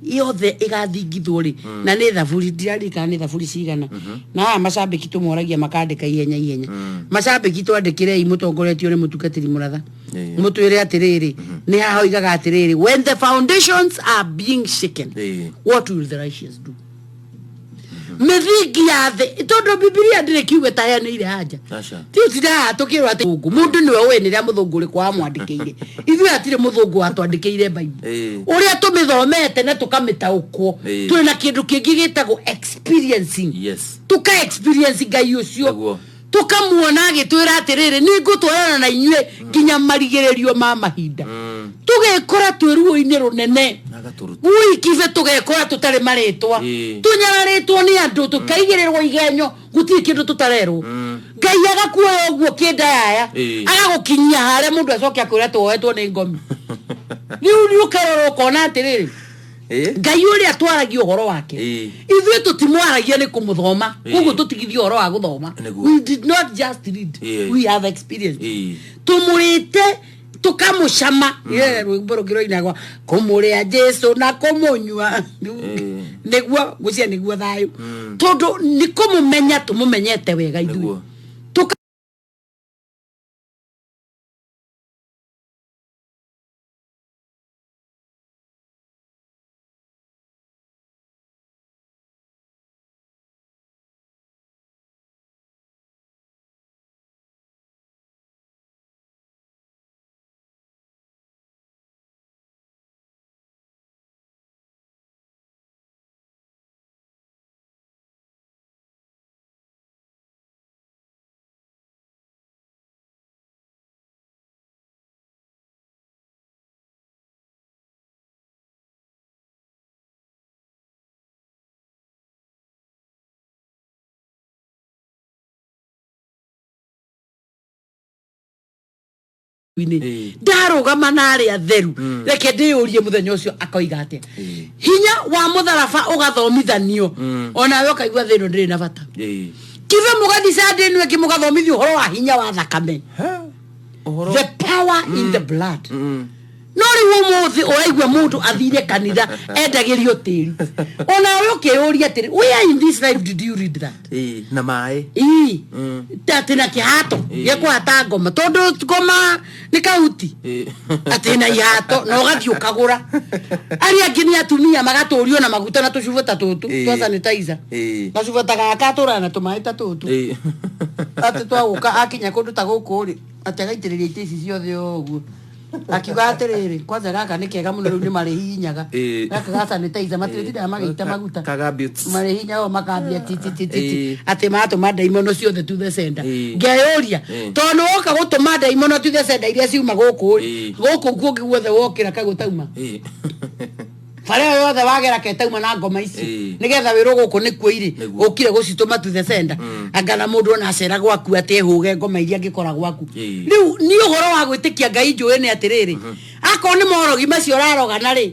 yothe ĩgathingithwo rĩ, na nĩ thaburi, ndirarikana nĩ thaburi cigana, na aya macambĩki tũmoragia makandĩka ihenya ihenya. Macambĩki twandĩkĩrei mũtongoretio nĩ mũtungatĩri Mũratha, mũtwĩre atĩrĩrĩ, nĩ haha oigaga atĩrĩrĩ, when the foundations are being shaken, what will the righteous do? Mĩthingi ya thĩ, tondũ Bibilia ndĩrĩ kiugo ĩtaheanĩire anja. Aca. Ti ũtindaga tũkĩrwo atĩ mũthũngũ mũndũ nĩwe ũĩ nĩrĩa mũthũngũ ũrĩkũ wamwandĩkĩire. Ithuĩ hatirĩ mũthũngũ watwandĩkĩire Bible. Ũrĩa tũmĩthomete na tũkamĩtaũkwo, twĩna kĩndũ kĩngĩ gĩtagwo experiencing. Tũka experience Ngai ũcio, tũkamuona agĩtwĩra atĩrĩrĩ, nĩ ngũtwarana na inyuĩ nginya marigĩrĩrio ma mahinda. Tũgekora twĩ ruo-inĩ rũnene. Agatũruta. Wiki tũgekora tũtarĩ marĩtwa, tũnyararĩtwo nĩ andũ, tũkaigĩrĩrwo igenyo, gũtirĩ kĩndũ tũtarerwo. Ngai agakuoya ũguo kĩndayaya, agagũkinyia harĩa mũndũ acoke akwĩra twoetwo nĩ ngomi. Rĩu nĩ ũkarora ũkona atĩrĩrĩ, Ngai ũrĩa twaragia ũhoro wake, ithuĩ tũtimwaragia nĩ kũmũthoma. Koguo tũtigithie ũhoro wa gũthoma. We did not just read, we have experience. Tũmũrĩte tũkamũcama. Ye, rwĩmbo rũngĩ rũinagwa kũmũrĩa Jesu na kũmũnyua nĩguo ngwĩciria nĩguo thayũ, tondũ nĩ kũmũmenya tũmũmenyete wega ithuĩ. Tuka inĩ ndarũgama na arĩa theru, reke ndĩyũrie mũthenya ũcio akoiga atĩa. Hinya wa mũtharaba ũgathomithanio, onawe ũkaigua thĩ ĩno ndĩrĩ na bata. Kibe mũgathi Sunday ĩno ĩngĩ mũgathomithio ũhoro wa hinya wa thakame, the power in the blood. No rĩu ũmũthĩ ũraigua mũndũ athire kanitha endagĩrio tĩri, onawe ũkĩyũria atĩrĩ, where in this life did you read that? Na maĩ. Ii atĩ na kĩhato gĩakũhata ngoma, tondũ ngoma nĩ kahuti, atĩ na ihato na ũgathiĩ ũkagũra. Arĩa angĩ nĩ atumia magatũrio na maguta na tũcuba ta tũtũ twa sanitizer. Gacuba ta gaka atũraga na tũmaĩ ta tũtũ, atĩ twagũka akinya kũndũ ta gũkũ rĩ, atĩ agaitĩrĩria itĩ ici ciothe ũguo, akiuga atĩrĩrĩ, kwanza gaka nĩ kega mũno, rĩu nĩ marĩhihinyaga. Gaka ga sanitizer matirĩtindaga magĩita maguta. Kagabits. Marĩhinya o makambia ti ti ti ti ti, atĩ maratũma ndaimono ciothe to the sender. Ngeyũria, tondũ nĩ woka gũtũma ndaimono to the sender iria ciuma gũkũ rĩ, gũkũ kũngĩ guothe wokĩra kagũtauma. Bara ĩyo yothe wagera ketauma na ngoma icio. Ĩĩ. Nĩgetha wĩrwo gũkũ nĩkuo irĩ. Nĩguo. Ũkire gũcitũma to the sender. Anga na mũndũ ona acera gwaku atĩ ehũge ngoma iria angĩkora gwaku. Ĩĩ. Rĩu niĩ ũhoro wa gwĩtĩkia Ngai njũĩ nĩ atĩrĩrĩ. Akorwo nĩ morogi macio ũrarogana rĩ,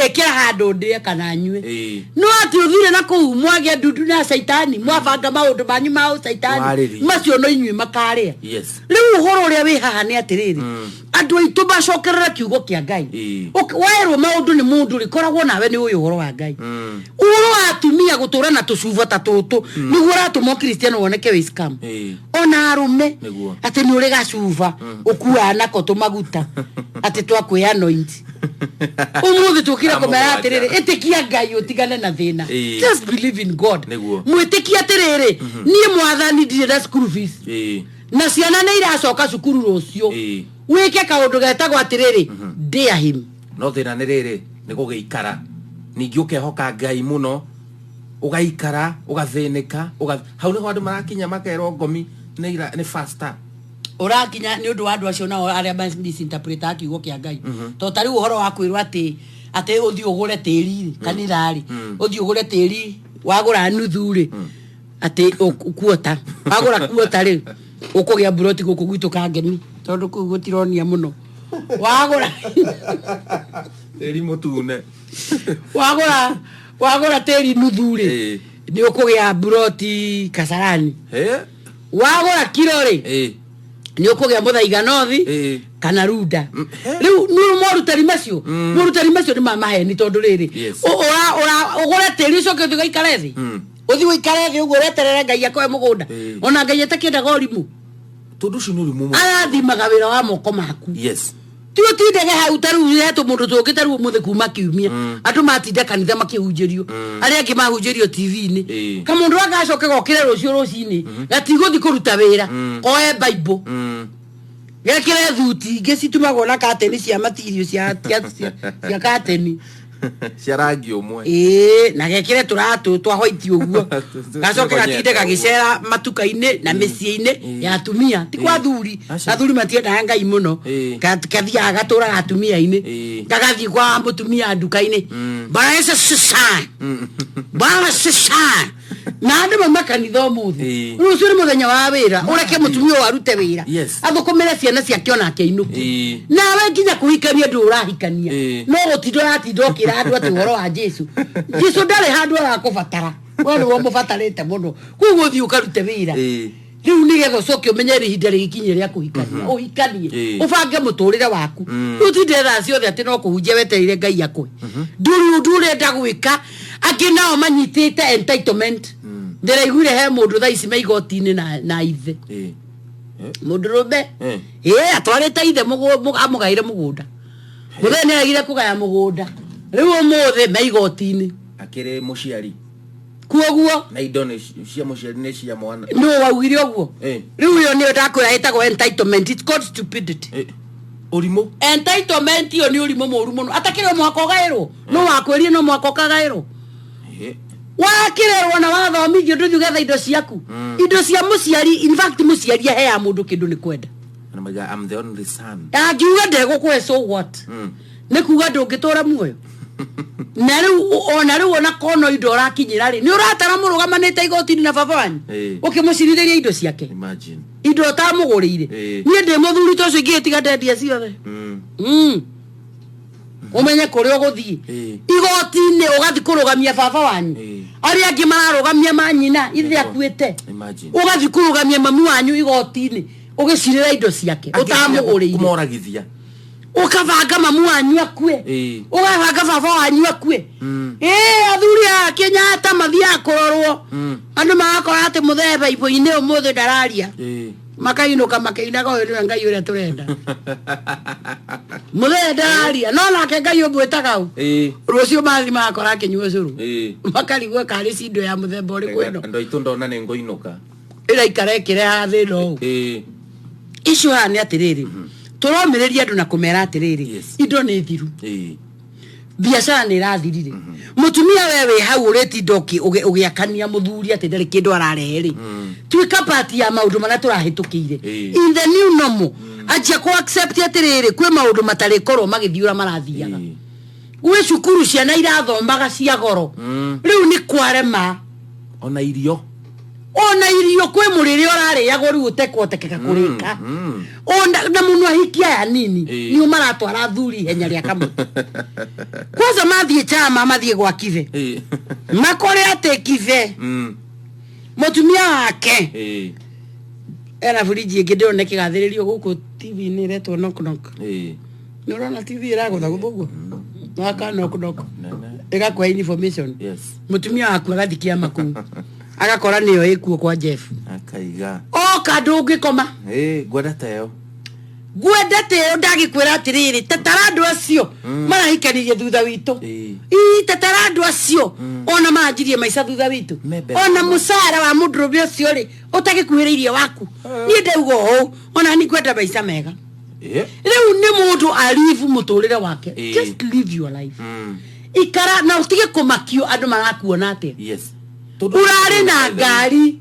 ĩkĩra handũ ndĩe kana nyue. Ĩĩ. No atĩ ũthire na kũu mwagĩa ndundu na caitani, mwabanga maũndũ manyu ma ũcaitani, Warĩrie. macio no inyuĩ makarĩa. Yes. Rĩu ũhoro ũrĩa wĩ haha nĩ atĩrĩrĩ, andũ aitũ macokerere kiugo kĩa Ngai. Ĩĩ. Werwo maũndũ nĩ mũndũ rĩ, koragwo nawe nĩ ũĩ ũhoro wa Ngai. Ũhoro wa atumia gũtũra na tũcuba ta tũtũ nĩguo ũratũma ũkristiano woneke wĩ scam. Ĩĩ. Ona arũme Nĩguo. atĩ nĩ ũrĩ gacuba ũkuaga nako tũmaguta atĩ twa kwĩ anoint. Ũmũthĩ tũkire kũmera Amũgwanja. atĩrĩrĩ, ĩtĩkia Ngai ũtigane na thĩna. Ĩĩ. Just believe in God. Nĩguo. Mwĩtĩkie atĩrĩrĩ, niĩ mwathani ndirĩ na school fees. Ĩĩ. Na ciana nĩ iracoka cukuru rũciũ. Ĩĩ. Wĩke kaũndũ getagwo atĩrĩrĩ, dare him. No thĩna nĩ rĩrĩ, nĩ gũgĩikara. Ningĩ ũkehoka Ngai mũno, ũgaikara, ũgathĩnĩka, hau nĩho andũ marakinya makerwo ngomi nĩ nĩ faster. Ũrakinya nĩ ũndũ wa andũ acio nao arĩa misinterpretaga kiugo kĩa Ngai. To ta rĩu ũhoro wa kwĩrwo atĩ ũthiĩ ũgũre tĩri rĩ, kanitha rĩ, ũthiĩ ũgũre tĩri wagũra nuthu rĩ, atĩ kuota. Wagũra kuota rĩ, ũkũgĩa mburoti gũkũ gwitũ Kangemi, tondũ kũu gũtironia mũno. Wagũra Tĩri mũtune. Wagũra tĩri nuthu rĩ, Ĩĩ. nĩ ũkũgĩa mburoti Kasarani. Ĩ? Wagũra kiro rĩ, Ĩĩ. nĩ ũkũgĩa Mũthaiga North Ĩĩ. kana Runda. He? Rĩu nĩ morutani macio, morutani macio nĩ ma maheni tondũ rĩrĩ, Yes. ũgũre tĩri ũcoke ũthiĩ ũgaikare thĩ. Ũthiĩ ũikare thĩ ũguo weterere Ngai akũhe mũgũnda. Ĩĩ. Ona Ngai atakĩendaga ũrimũ. Tondũ ũcio nĩ ũrimũ mũno. Arathimaga wĩra wa moko maku. Yes. Ti ũtindage hau ta rĩu he tũmũndũ tũngĩ ta rĩu ũmũthĩ kuma kiumia. Andũ matinda kanitha makĩhunjĩrio. Arĩa angĩ mahunjĩrio T V-inĩ. Ĩĩ. Kamũndũ gagacoke gokĩre rũciũ rũcinĩ, gatigũthiĩ kũruta wĩra, koe Bible. Gekĩre thuti ingĩ citumagwo na kateni cia matirio cia kateni. Cia rangi ũmwe. Ĩĩ, na gekĩre tũratũ twa white ũguo. Gacoke gatinde Tũkonyete ũguo. gagĩcera matuka-inĩ na mĩciĩ-inĩ ya atumia. Ti kwa athuri. Aca. Athuri matiendaga Ngai mũno. Ĩĩ. Kathiaga gatũraga atumia-inĩ. Ĩĩ. Gagathiĩ kwa mũtumia nduka-inĩ. Bwana Yesu asifiwe. Bwana asifiwe. Na andũ mauma kanitha ũmũthĩ. Ĩĩ. Rũciũ nĩ mũthenya wa wĩra. Ũreke mũtumia ũyũ arute wĩra. Yes. Athũkũmĩre ciana ciake onake ainũke. Ĩĩ. Nawe nginya kũhikania ndũ ũrahikania. Ĩĩ. No gũtinda ũratinda ũkĩra andũ atĩ ũhoro wa Jesũ. Jesũ ndarĩ handũ arakũbatara. We nĩwe ũmũbatarĩte mũno. Koguo ũthiĩ ũkarute wĩra. Ĩĩ. Rĩu nĩgetha ũcoke ũmenye rĩ ihinda rĩgĩkinye rĩa kũhikania. Ũhikanie. Ĩĩ. Ũbange mũtũrĩre waku. Rĩu ũtinde thaa ciothe atĩ no kũhunjia wetereire Ngai akũhe. Ndũrĩ ũndũ ũrenda gwĩka. Angĩ nao manyitĩte entitlement. Ndĩraiguire he mũndũ thaa ici me igoti-inĩ na ithe. Ĩĩ. Mũndũrũme. Ĩĩ. Ĩĩ, atwarĩte ithe amũgaĩre mũgũnda. Mũthee nĩaregire kũgaya mũgũnda. Rĩu ũmũthĩ me igoti-inĩ. Akĩrĩ mũciari. Kuoguo Na indo nĩ cia mũciari nĩ cia mwana. nũ waugire ũguo? Ĩĩ. Rĩu ĩyo nĩyo ndakwĩra ĩtagwo entitlement. It's called stupidity. Ĩĩ. Ũrimũ. Entitlement ĩyo nĩ ũrimũ mũru mũno. Atakĩrĩ o mũhaka ũgaĩrwo. No wakwĩrire no mũhaka ũkagaĩrwo. Ĩĩ. Wakĩrerwo na wathomithio ndũthiĩ ũgetha indo ciaku. Indo cia mũciari, in fact mũciari aheaga mũndũ kĩndũ nĩ kwenda. Na maiga, I'm the only son. Angiuga ndegũkũhe, so what? Nĩ kuga ndũngĩtũra muoyo. Na rĩu ona rĩu ona kono indo ũrakinyĩra rĩ, nĩ ũratara mũrũgamanĩte igoti-inĩ na baba wanyu. Ĩĩ. Ũkĩmũcirithĩria indo ciake. Imagine. Indo ũtamũgũrĩire. Ĩĩ. Niĩ ndĩ mũthuri ta ũcio ingĩgĩtiga ndendia ciothe. Ũmenye kũrĩa ũgũthiĩ. Ĩĩ. Igoti-inĩ ũgathiĩ kũrũgamia baba wanyu. Ĩĩ. Arĩa angĩ mararũgamia manyina, ithe akuĩte. Imagine. Ũgathiĩ kũrũgamia mami wanyu igoti-inĩ, ũgĩcirĩra indo ciake, ũtamũgũrĩire. Kũmoragithia. Ũkabanga mamu wanyu akue. Ĩĩ. Ũgabanga baba wanyu akue. Ĩĩ, athuri a Kenyatta mathiaga kũrorwo. Andũ magakora atĩ mũthee baibũ-inĩ ũmũthĩ ndararia. Ĩĩ. Makainũka makĩinaga ũyũ nĩwe Ngai ũrĩa tũrenda. Mũthee ndararia, no nake Ngai ũmwĩtaga ũ? Ĩĩ. Rũciũ mathi magakora akĩnyua ũcũrũ. Ĩĩ. Makarigwo karĩ cindo ya mũthemba ũrĩkũ ĩno. Andũ aitũ ndona nĩ ngũinũka. Ĩraikara ĩkĩrehaga thĩna ũũ. Ĩĩ. Icio haha nĩ atĩrĩrĩ, tũromĩrĩria andũ na kũmera atĩrĩrĩ, Yes. indo nĩ thiru. Ĩĩ. Biacara nĩ ĩrathirire. Mũtumia we wĩ hau ũrĩtinda ũgĩakania mũthuri atĩ ndarĩ kĩndũ ararehe rĩ. Tuĩka part ya maũndũ marĩa tũrahĩtũkĩire. Ĩĩ. In the new normal, anjia kũ accept atĩrĩrĩ, kwĩ maũndũ matarĩkorwo magĩthiĩ ũrĩa marathiaga. Ĩĩ. Gwĩ cukuru ciana irathomaga cia goro. Rĩu nĩ kwarema. Ona irio. Ona irio kwĩ mũrĩre ũrarĩagwo rĩu ũtekũhotekeka kũrĩka. Ona na mũno ahiki aya nini nĩo maratwara athuri ihenya rĩa kamũtĩ. Kwanza mathiĩ chama mathiĩ gwa Kibe. Makore atĩ Kibe mũtumia wake ena buriji ĩngĩ ndĩrona ĩkĩgathĩrĩrio gũkũ TV-inĩ ĩretwo knock knock. Nĩ ũrona TV ĩragũthagũtha ũguo? Waka knock knock. Ĩgakũhe information. Yes. Mũtumia waku agathiĩ kĩama kũu. Agakora nĩyo ĩkuo kwa Jeff. Akaiga. Oka ndũngĩkoma. Ngwenda ta ĩyo. Ngwenda ta ĩyo ndagĩkwĩra atĩrĩrĩ, tatara andũ acio marahikanirie thutha witũ. Ii, tatara andũ acio ona maranjirie maica thutha witũ. Mebere. Ona mũcara wa mũndũrũme ũcio rĩ, ũtagĩkuhĩrĩirie waku. Niĩ ndauga ũũ, ona niĩ ngwenda maica mega. Rĩu nĩ mũndũ alive mũtũrĩre wake. Just live your life. Ikara na ũtige kũmakio andũ marakuona atĩa. Yes. Ũrarĩ na ngari.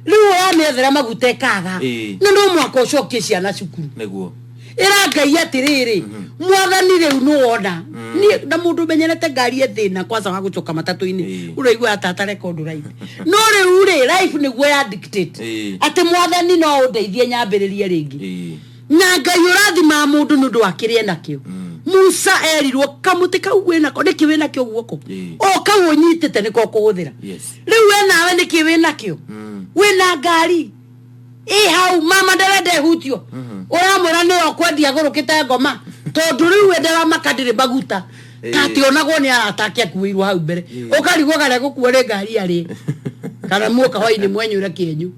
Rĩu ũramĩethera maguta ĩkaga. Na no mũhaka ũcokie ciana cukuru. Nĩguo. Ĩra Ngai atĩrĩrĩ, mwathani rĩu nĩwona. Niĩ na mũndũ ũmenyerete ngari e thĩna kwanza wa gũcoka matatũ-inĩ. Ũraigua tata record right. No rĩu rĩ, life nĩguo ya dictate. Atĩ mwathani no ũndeithie nyambĩrĩrie rĩngĩ. Na Ngai ũrathimaga mũndũ nĩ ũndũ wa kĩrĩa enakĩo. Musa erirwo kamũtĩ kau wĩnako, nĩkĩ wĩnakĩo guoko? O kau ũnyitĩte nĩko ũkũhũthĩra. Rĩu we nawe nĩkĩ wĩnakĩo? Wĩna ngari. Ĩ hau mama ndarenda ĩhutio. Ũramwĩra nĩyo kwendia agũrũkĩte ngoma. Tondũ rĩu we ndaramaka ndĩrĩ maguta. Atĩ onagwo nĩ arata ake akuĩirwo hau mbere. Ũkarigwo kana gũkuo nĩ ngari arĩe. Kana muoka hwainĩ mwenyũre kĩenyu.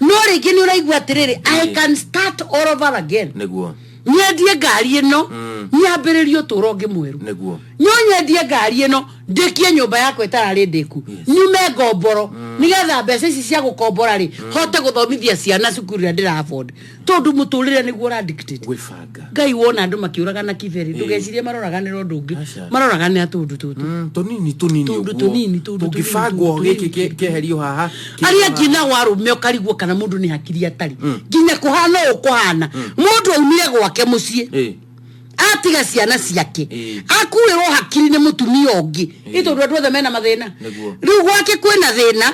No rĩngĩ nĩ ũraigua atĩrĩrĩ, I can start all over again. Nĩguo. Nyendie ngari ĩno, nyambĩrĩrie ũtũũro ũngĩ mwerũ. Nĩguo. No nyendie ngari ĩno, ndĩkie nyũmba yakwa ĩtararĩ ndĩku. Nyume ngomboro, nĩgetha mbeca ici cia gũkombora rĩ, hote gũthomithia ciana cukuru ĩrĩa ndĩra afford. Tondũ mũtũrĩre nĩguo ũra dictate. Gwĩbanga. Ngai wona andũ makĩũragana Kiberi, ndũgecirie maroraganĩra ũndũ ũngĩ. Aca. Maroraganĩra tũũndũ tũtũ. Tũnini tũnini Tũũndũ ũguo. tũnini, tũũndũ tũnini, Tũngĩbangwo tũũndũ gĩkĩ tũnini. kĩeherio haha, Arĩa angĩ nao arũme ũkarigwo kana mũndũ nĩ hakiri atarĩ. Nginya kũhana ũũ kũhana. Mũndũ aumire gwake mũciĩ. Atiga ciana ciake. Akuĩrwo hakiri nĩ mũtumia ũngĩ. Ĩ tondũ andũ othe mena mathĩna. Nĩguo. Rĩu gwake kwĩna thĩna,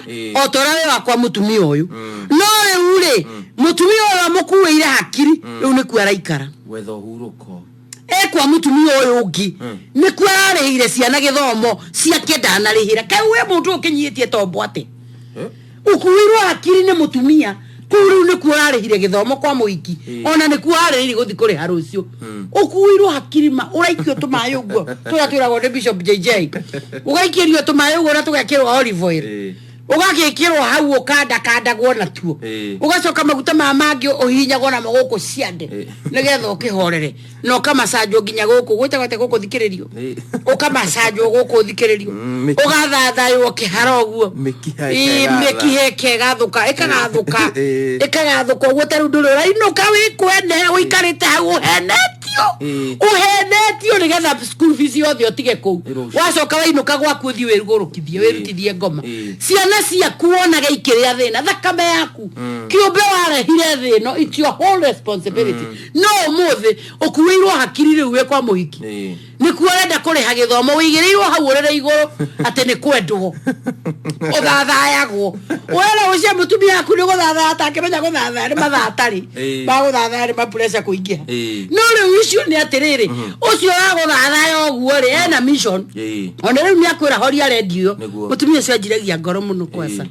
o ta ũrĩa wĩ wakwa mũtumia ũyũ. No rĩu rĩ, mũtumia ũyũ amũkuĩire hakiri, rĩu nĩkuo araikara. Gwetha ũhurũko. Ekwa mũtumia ũyũ ũngĩ, nĩkuo ararĩhĩire ciana gĩthomo, ciake ndanarĩhĩra. Kaĩ we mũndũ ũkĩnyihĩtie tombo atĩa? Ũkuĩirwo hakiri nĩ mũtumia, kũu rĩu nĩkuo ũrarĩhire gĩthomo kwa mũhiki, ona nĩkuo warĩrĩire gũthiĩ kũrĩha rũciũ. Ũkuĩirwo hakiri ma, ũraikio tũmaĩ ũguo, tũrĩa twĩragwo nĩ Bishop JJ. Ũgaikĩrio tũmaĩ ũguo na tũgekĩrwo olive oil. Ũgagĩkĩrwo hau ũkandakandagwo natuo. Ũgacoka maguta maya mangĩ ũhihinyagwo namo gũkũ ciande, nĩgetha ũkĩhorere. Na ũkamacanjwo nginya gũkũ, gwĩtagwo atĩa gũkũ thikĩrĩrio? Ũkamacanjwo gũkũ thikĩrĩrio. Ũgathathaywo kĩhara ũguo. Mĩkiha Ĩĩ, ĩkegatha. mĩkiha ĩkegathũka, ĩkagathũka. Ĩkagathũka ũguo ta rĩu ndũrĩ ũrainũka wĩ kwene, ũikarĩte hau ũhenetio. Ũhenetio nĩgetha school fees yothe ũtige kũu. Wacoka wainũka gwaku ũthiĩ wĩrugũrũkithie, wĩrutithie ngoma. Ciana ciaku wonage ikĩrĩa thĩna, thakame yaku. Kĩũmbe warehire thĩ ĩno, it's your whole responsibility. No ũmũthĩ ũkuĩirwo hakiri rĩu wĩ kwa mũhiki. Nĩkuo ũrenda kũrĩha gĩthomo, wĩigĩrĩirwo hau ũrĩrĩ igũrũ atĩ nĩ kwendwo. Ũthathayagwo. Ũrenda gũcia mũtumia waku nĩ gũthathaya atangĩmenya gũthathaya nĩ mathaa atarĩ. Ma gũthathaya nĩ ma pressure kũingĩha. No rĩu icio nĩ atĩrĩrĩ, ũcio wa gũthathaya ũguo rĩ, ena mission. Ona rĩu nĩ akwĩra horia redio ĩyo. Nĩguo. Mũtumia ũcio anjiragia ngoro mũno kwanza.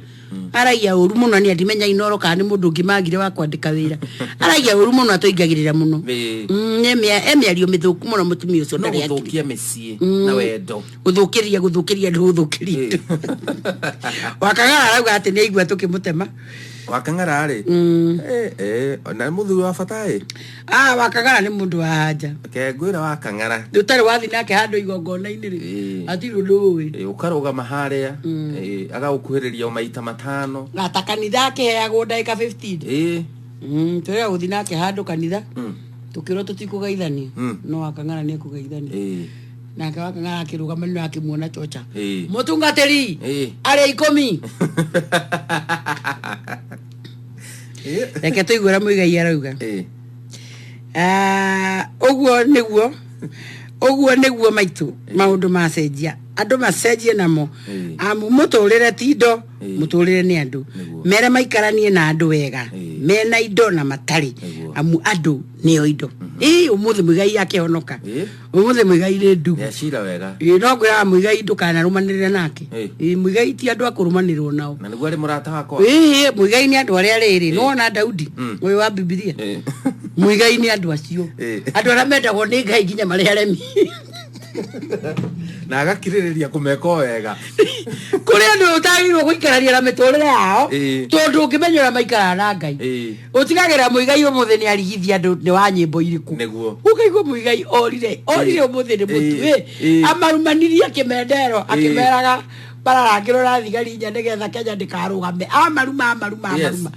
Aragia ũru mũno, niĩ ndimenya Inooro kana nĩ mũndũ ũngĩ magire wa kwandĩka wĩra. Aragia ũru mũno, atũingagĩrĩra mũno. E mĩario mĩthũku mũno mũtumia ũcio No ndarĩ akiri. gũthũkia mĩciĩ na wendo. Gũthũkĩria, gũthũkĩria andũ, gũthũkĩria andũ. Wakang'ara arauga atĩ nĩ aigua tũkĩmũtema. Wakang'ara rĩ? Na mũthuri wa bata ĩ? Wakang'ara nĩ mũndũ wa hanja. Reke ngwĩre Wakang'ara. Ũtarĩ wathiĩ nake handũ igongona-inĩ rĩ, hatirĩ ũndũ ũĩ. Ũkarũgama harĩa, agagũkuhĩrĩria o maita matano. Na ta kanitha akĩheagwo ndagĩka 15. Tũrĩa gũthiĩ nake handũ kanitha, tũkĩrwo tũtikũgeithania. No Wakang'ara nĩ ekũgeithania. Nake Wakang'ara akĩrũgama nĩ akĩmuona chocha. Mũtungatĩri, arĩa ikũmi. Reke tũigue ũrĩa Muigai arauga. Ũguo nĩguo. Ũguo nĩguo maitũ maũndũ macenjia, andũ macenjie namo. Ĩĩ. Amu mũtũrĩre ti indo, Ĩĩ. mũtũrĩre nĩ andũ. Nĩguo. Mere maikaranie na andũ wega, Ĩĩ. mena indo na matarĩ. Nĩguo. Amu andũ nĩo indo. Ĩĩ, ũmũthĩ Mũigai akĩhonoka. Ĩĩ. Ũmũthĩ Mũigai nĩ ndugu. Nĩacira wega. Ĩĩ, no ngwĩraga Mũigai ndũkanarũmanĩrĩre nake. Ĩĩ. Ĩĩ, Mũigai ti andũ a kũrũmanĩrĩrwo nao. Na nĩguo arĩ mũrata wakwa. Ĩĩ, Mũigai nĩ andũ arĩa rĩrĩ nĩwona Daudi Mm. ũyũ wa Bibilia. Ĩĩ. Mũigai nĩ andũ acio. Ĩĩ. Andũ arĩa mendagwo nĩ Ngai nginya marĩ aremi. Na agakirĩrĩria kũmeka o wega. Kũrĩ andũ ũtagĩrĩirwo gũikarania na mĩtũrĩre yao. Ĩĩ. Tondũ ũngĩmenya ũrĩa maikaraga na Ngai. Ĩĩ. Ũtigagĩra Mũigai ũmũthĩ nĩ arigithia andũ nĩ wa nyĩmbo irĩkũ. Nĩguo. Ũkaigua Mũigai orire orire ũmũthĩ nĩ mũtu. Ĩĩ. Ĩ, Ĩĩ. amarumanirie akĩmendero akĩmeraga bararangĩrwo na thigari inya nĩgetha Kenya ndĩkarũgame. Amaruma amaruma Yes. amaruma.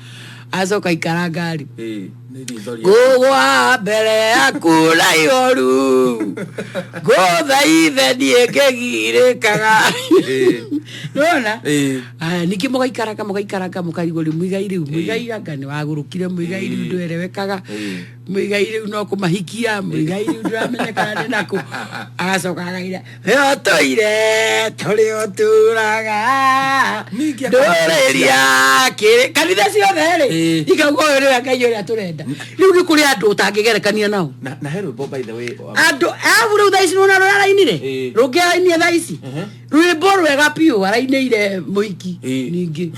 Acoka ikara ngari. Ĩĩ, nĩ ritho rĩa- Ngũgwa mbere yaku na ihoru, ngũthaithe niĩ ngĩgirĩkaga. Ĩĩ. Nĩwona? Ĩĩ. Aya, ningĩ mũgaikaranga mũgaikaranga mũkarigwo rĩu Mũigai rĩu Mũigai anga nĩ wagũrũkire, Mũigai rĩu ndwerewekaga, Ĩĩ. Mũigai rĩu no kũmahikia, Mũigai rĩu ndũramenyekana nĩ nakũ. Agacoka akaira we ũtũire tũrĩ ũturaga Ningĩ ndũrĩria kĩrĩ kanitha ciothe rĩ Ĩĩ. ikauga ũyũ nĩwe Ngai ũrĩa tũrenda. Rĩu nĩ kũrĩ andũ ũtangĩgerekania nao. Na he rwĩmbo by the way wa- Andũ arabu rĩu thaa ici nĩwona rũrĩa arainire. Ĩĩ. Rũngĩ arainire thaa ici rwĩmbo rwega biũ arainĩire mũhiki. Ĩĩ. Ningĩ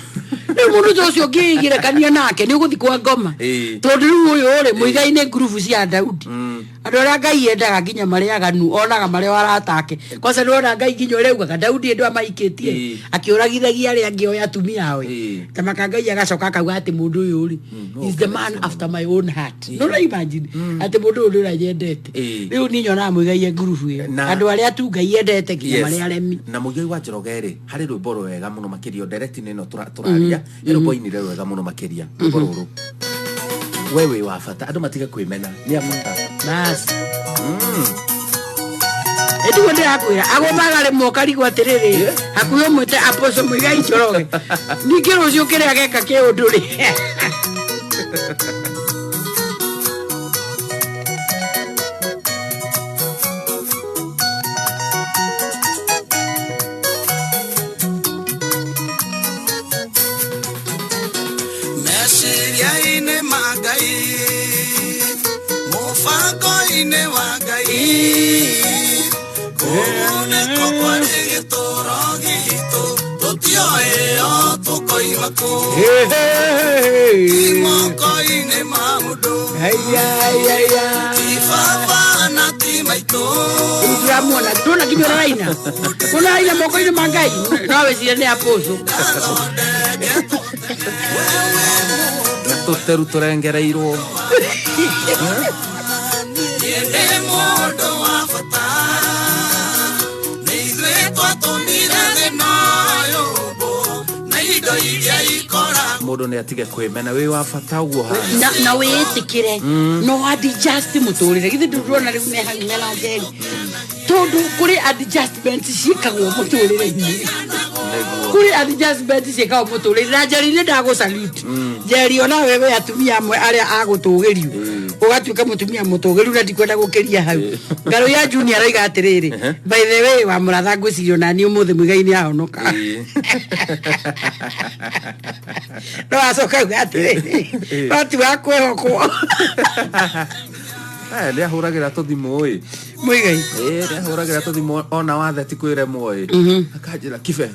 rĩu mũndũ ta ũcio ũngĩgerekania nake nĩ ũgũthiĩ kwa ngoma. Ĩĩ. Tondũ rĩu ũyũ rĩ Mũigai nĩ ngurubu cia Daudi. Mm. Andũ arĩa Ngai endaga nginya marĩ aganu onaga marĩ o arata ake. Kwanza nĩwona Ngai nginya ũrĩa augaga Daudi andũ amaikĩtie Ĩĩ. akĩũragithagia arĩa angĩ oya atumia awe. Ĩĩ. Tamaka Ngai agacoka akauga atĩ mũndũ ũyũ rĩ no is the man after my own heart. No ũra imagine atĩ mũndũ ũyũ nĩ ũrĩa nyendete. Ĩĩ. Rĩu niĩ nyonaga Mũigai e ngurubu ĩyo. Na- Andũ arĩa tu Ngai endete nginya Yes. marĩ aremi. Na Mũigai wa Njoroge rĩ harĩ rwĩmbo rwega mũno makĩria ndereti-inĩ ĩno tũraria he rwĩmbo ainire rwega mũno makĩria rwĩmbo rũrũ we wĩ wa bata andũ matige kwĩmena nĩ a bata. Bas. Ĩtiguo ndĩrakwĩra agũthaga rĩmwe ũkarigwo atĩrĩrĩ hakuhĩ ũmwĩte Apostle Mũigai Njoroge ningĩ rũciũ kĩrĩa geka kĩũndũ rĩ. Meciria-inĩ ma Ngai, mũbango-inĩ wa Ngai, kũu nĩkuo kwarĩ gĩtũũro gitũ, tũtioĩ o tũkoima kũ. Ti moko-inĩ ma mũndũ, ti baba na ti maitũ. Rĩu ndĩramuona ndona nginya ũrĩa araina ũrĩa araina moko-inĩ ma Ngai no wĩcirie nĩ Apostle. Na tũteru tũrengereirwo. Niĩ ndĩ mũndũ wa bata, nĩ ithuĩ twatũmire thĩna ũyũ, na indo iria ikoragwo. Mũndũ nĩ atige kwĩmena wĩ wa bata ũguo hana. Na wĩtĩkĩre no adjust mũtũrĩre githĩ ndũrona rĩu me hau mena Njeri tondũ kũrĩ adjustment ciĩkagwo mũtũrĩre-inĩ. Nĩguo. Kũrĩ adjustment ciĩkagwo mũtũrĩre na Njeri nĩ ndagũ salute Njeri ona wewe wĩ atumia amwe arĩa agũtũgĩrio ũgatuĩka mũtumia mũtũgĩru na ndikwenda gũkĩria hau. Ngarũ ya Junior aroiga atĩrĩrĩ by the way wa mũratha ngwĩciria ona niĩ ũmũthĩ Mũigai nĩ ahonoka. Ĩĩ. No acoka auga atĩrĩrĩ no ti wa kwĩhokwo. Aya, nĩ ahũragĩra tũthimũ ĩ. Mũigai. Ĩĩ, nĩ ahũragĩra tũthimũ ona wathe ti kwĩremwo ĩ. Akanjĩra kibe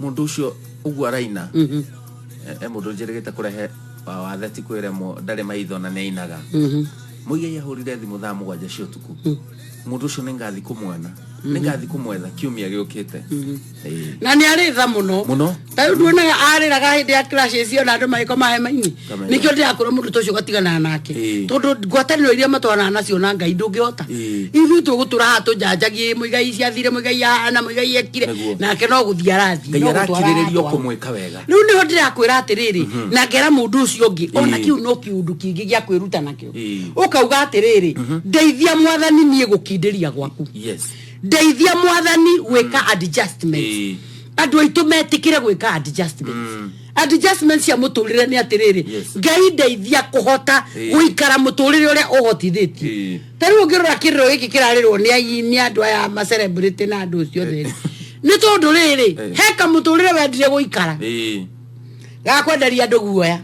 mũndũ ũcio ũguo araina. E mũndũ njĩrĩgĩte kũrehe wa wathe ti kwĩremwo ndarĩ maitho na nĩ ainaga. Mũigai ahũrire thimũ thaa 7 cia ũtukũ. Mũndũ ũcio nĩ ngathi kũmuona. Nĩ ngathi kũmwetha kiumia gĩũkĩte. Ĩĩ. Na nĩ arĩ tha mũno. Mũno. Ta rĩu nduonaga arĩraga hĩndĩ ya clashes cio na andũ magĩkoma hema-inĩ. Kamenya. Nĩkĩo ndĩrakwĩra mũndũ ta ũcio ũgatigana nake. Ĩĩ. Tondũ ngwatanĩro iria matwaranaga nacio na Ngai ndũngĩhota. Ĩĩ. Ithuĩ tũgũtũra haha tũnjanjagie Mũigai ciathire, Mũigai ahana, Mũigai ekire. Nĩguo. Nake no gũthiĩ arathiĩ. Ngai No gũtwara arakirĩrĩria aratwara. kũmwĩka wega. Rĩu nĩho ndĩrakwĩra atĩrĩrĩ na ngera mũndũ ũcio ũngĩ ona Ĩĩ. kĩu no kĩũndũ kĩngĩ gĩa kwĩruta nakĩo. Ĩĩ. Ũkauga atĩrĩrĩ ndeithia mwathani niĩ gũkindĩria gwaku. Yes. Ndeithia mwathani gwĩka adjustments. Ĩĩ. Andũ aitũ metĩkĩre gwĩka adjustments. Adjustment cia mũtũrĩre nĩ atĩrĩrĩ, Yes. Ngai ndeithia kũhota gũikara mũtũrĩre ũrĩa ũhotithĩtie. Ta rĩu ũngĩrora kĩrĩro gĩkĩ kĩrarĩrwo nĩ nĩ andũ aya ma celebrity na andũ ũcio othe rĩ, nĩ tondũ rĩrĩ, he kamũtũrĩre wendire gũikara gakwenderia andũ guoya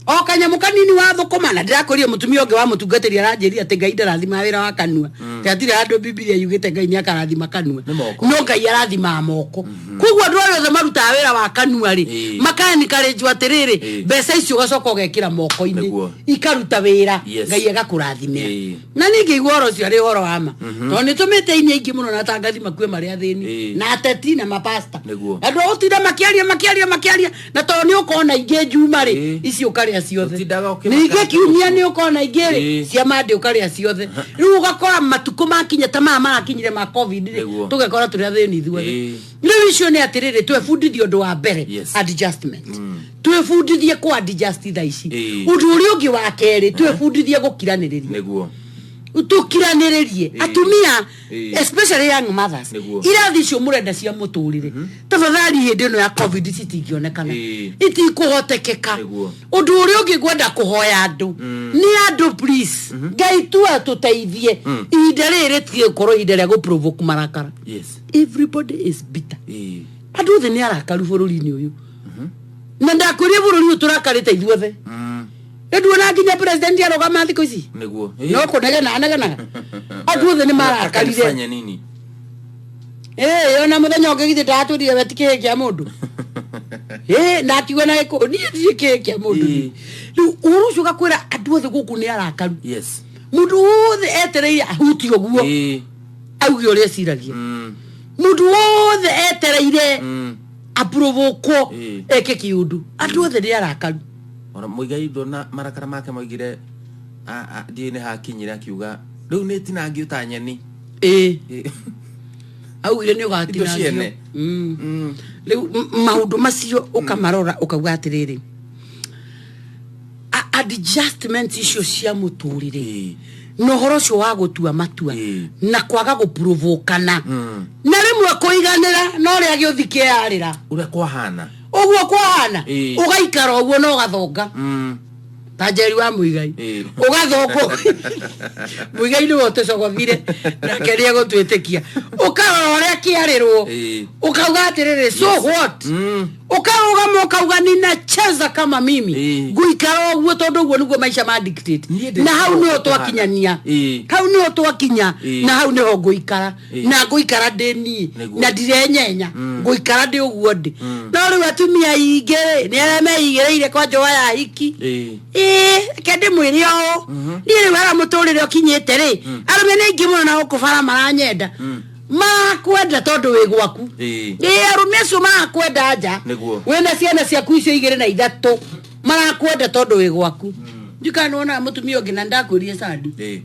o kanyamũ kanini wa thũkũma. Na ndĩrakwĩrire mũtumia ũngĩ wa mũtungatĩri aranjĩrire atĩ Ngai ndarathima wĩra wa kanua. Atĩ hatirĩ handũ Bibilia yugĩte Ngai nĩ akarathima kanua. Nĩ moko. No Ngai arathimaga moko. Koguo andũ arĩa othe marutaga wĩra wa kanua rĩ, makaencourage atĩrĩrĩ, mbeca icio ũgacoka ũgekĩra moko-inĩ, ikaruta wĩra, Ngai agakũrathimĩra. Na niĩ ngĩigua ũhoro ũcio arĩ ũhoro wa ma, tondũ nĩ tũmĩte aini aingĩ mũno na tangathi makue marĩ athĩni, na ateti na mapasta, andũ a gũtinda makĩaria makĩaria makĩaria, na tondũ nĩ ũkona ingĩ njuma rĩ, ici ũkarĩa ciothe. Ũtindaga ũkĩmaka. Ningĩ kiumia nĩ ũkona ingĩ rĩ, cia mande ũkarĩa ciothe. Rĩu ũgakora matukũ makinya ta maya marakinyire ma COVID rĩ, tũgekora tũrĩ athĩni ithuothe. Rĩu icio nĩ atĩrĩrĩ, twebundithie ũndũ wa mbere, adjustment. Twĩbundithie kũ adjust thaa ici. Ũndũ ũrĩa ũngĩ wa kerĩ, twĩbundithie gũkiranĩrĩria. Tũkiranĩrĩrie, atumia, especially young mothers. Irathi icio mũrenda cia mũtũrĩre, tafadhali, hĩndĩ ĩno ya COVID citingĩonekana, itikũhotekeka. Ũndũ ũrĩa ũngĩ ngwenda kũhoya andũ nĩ andũ, please, Ngai tu atũteithie, ihinda rĩrĩ rĩtige gũkorwo ihinda rĩa gũprovoke marakara. Everybody is bitter. Andũ othe nĩ arakaru bũrũri-inĩ ũyũ, na ndakwĩrie bũrũri ũyũ tũrakarĩte ithuothe. Nduona nginya president arũgama thikũ ici, no kũnegena anegenaga. Andũ othe nĩ marakarire. Nifanye nini? Ĩĩ, ona mũthenya ũngĩ githĩ ndatũrire we ti kĩhĩ kĩa mũndũ? Ĩĩ, na akiuga na gĩkũ niĩ ndirĩ kĩhĩ kĩa mũndũ. Rĩu ũhoro ũcio ũgakwĩra andũ othe gũkũ nĩ arakaru. Mũndũ wothe etereire ahutio guo auge ũrĩa eciragia. Mũndũ wothe etereire aprovokwo eke kĩũndũ. Andũ othe nĩ arakaru. Ona Muigai ndona marakara make moigire ndiũĩ nĩ hakinyire akiuga rĩu nĩ tinangio ta nyeni. Ĩĩ, augire nĩ Indo ũgatinangio. ciene. Rĩu maũndũ macio ũkamarora ũkauga atĩrĩrĩ, adjustment icio cia mũtũrĩre na ũhoro ũcio wa gũtua matua na kwaga gũprovokana na rĩmwe kũiganĩra na ũrĩa gĩũthi kĩarĩra, ũrĩa kwahana. Ũguo kwahana, ũgaikara ũguo na ũgathonga ta Njeri wa Muigai. Ũgathongo Muigai nĩwe ũtũcogothire nake nĩ egũtwĩtĩkia. Ũkarora ũrĩa kĩarĩrwo, ũkauga atĩrĩrĩ, so what? Ũkarũgama ũkauga ninacheza kama mimi, ngũikara ũguo tondũ ũguo nĩguo maica ma dictate. Niĩ ndĩ Na hau nĩho kũhana. twakinyania, hau nĩho twakinya, na hau nĩho ngũikara, na ngũikara ndĩ niĩ, na ndirenyenya, ngũikara ndĩ ũguo ndĩ. No rĩu atumia aingĩ rĩ, nĩ arĩa meigĩrĩire kwa njũa ya hiki. Ĩĩ, reke ndĩmwĩre ũũ, niĩ rĩu harĩa mũtũrĩre ũkinyĩte rĩ, arũme nĩ aingĩ mũno na gũkũ bara maranyenda. Marakwenda tondũ wĩ gwaku. Ĩĩ, arũme acio marakwenda nja wĩna ciana ciaku icio igĩrĩ na ithatũ, marakwenda tondũ wĩ gwaku. Ndikana nĩwonaga mũtumia ũngĩ, na ndakwĩrire Sandi,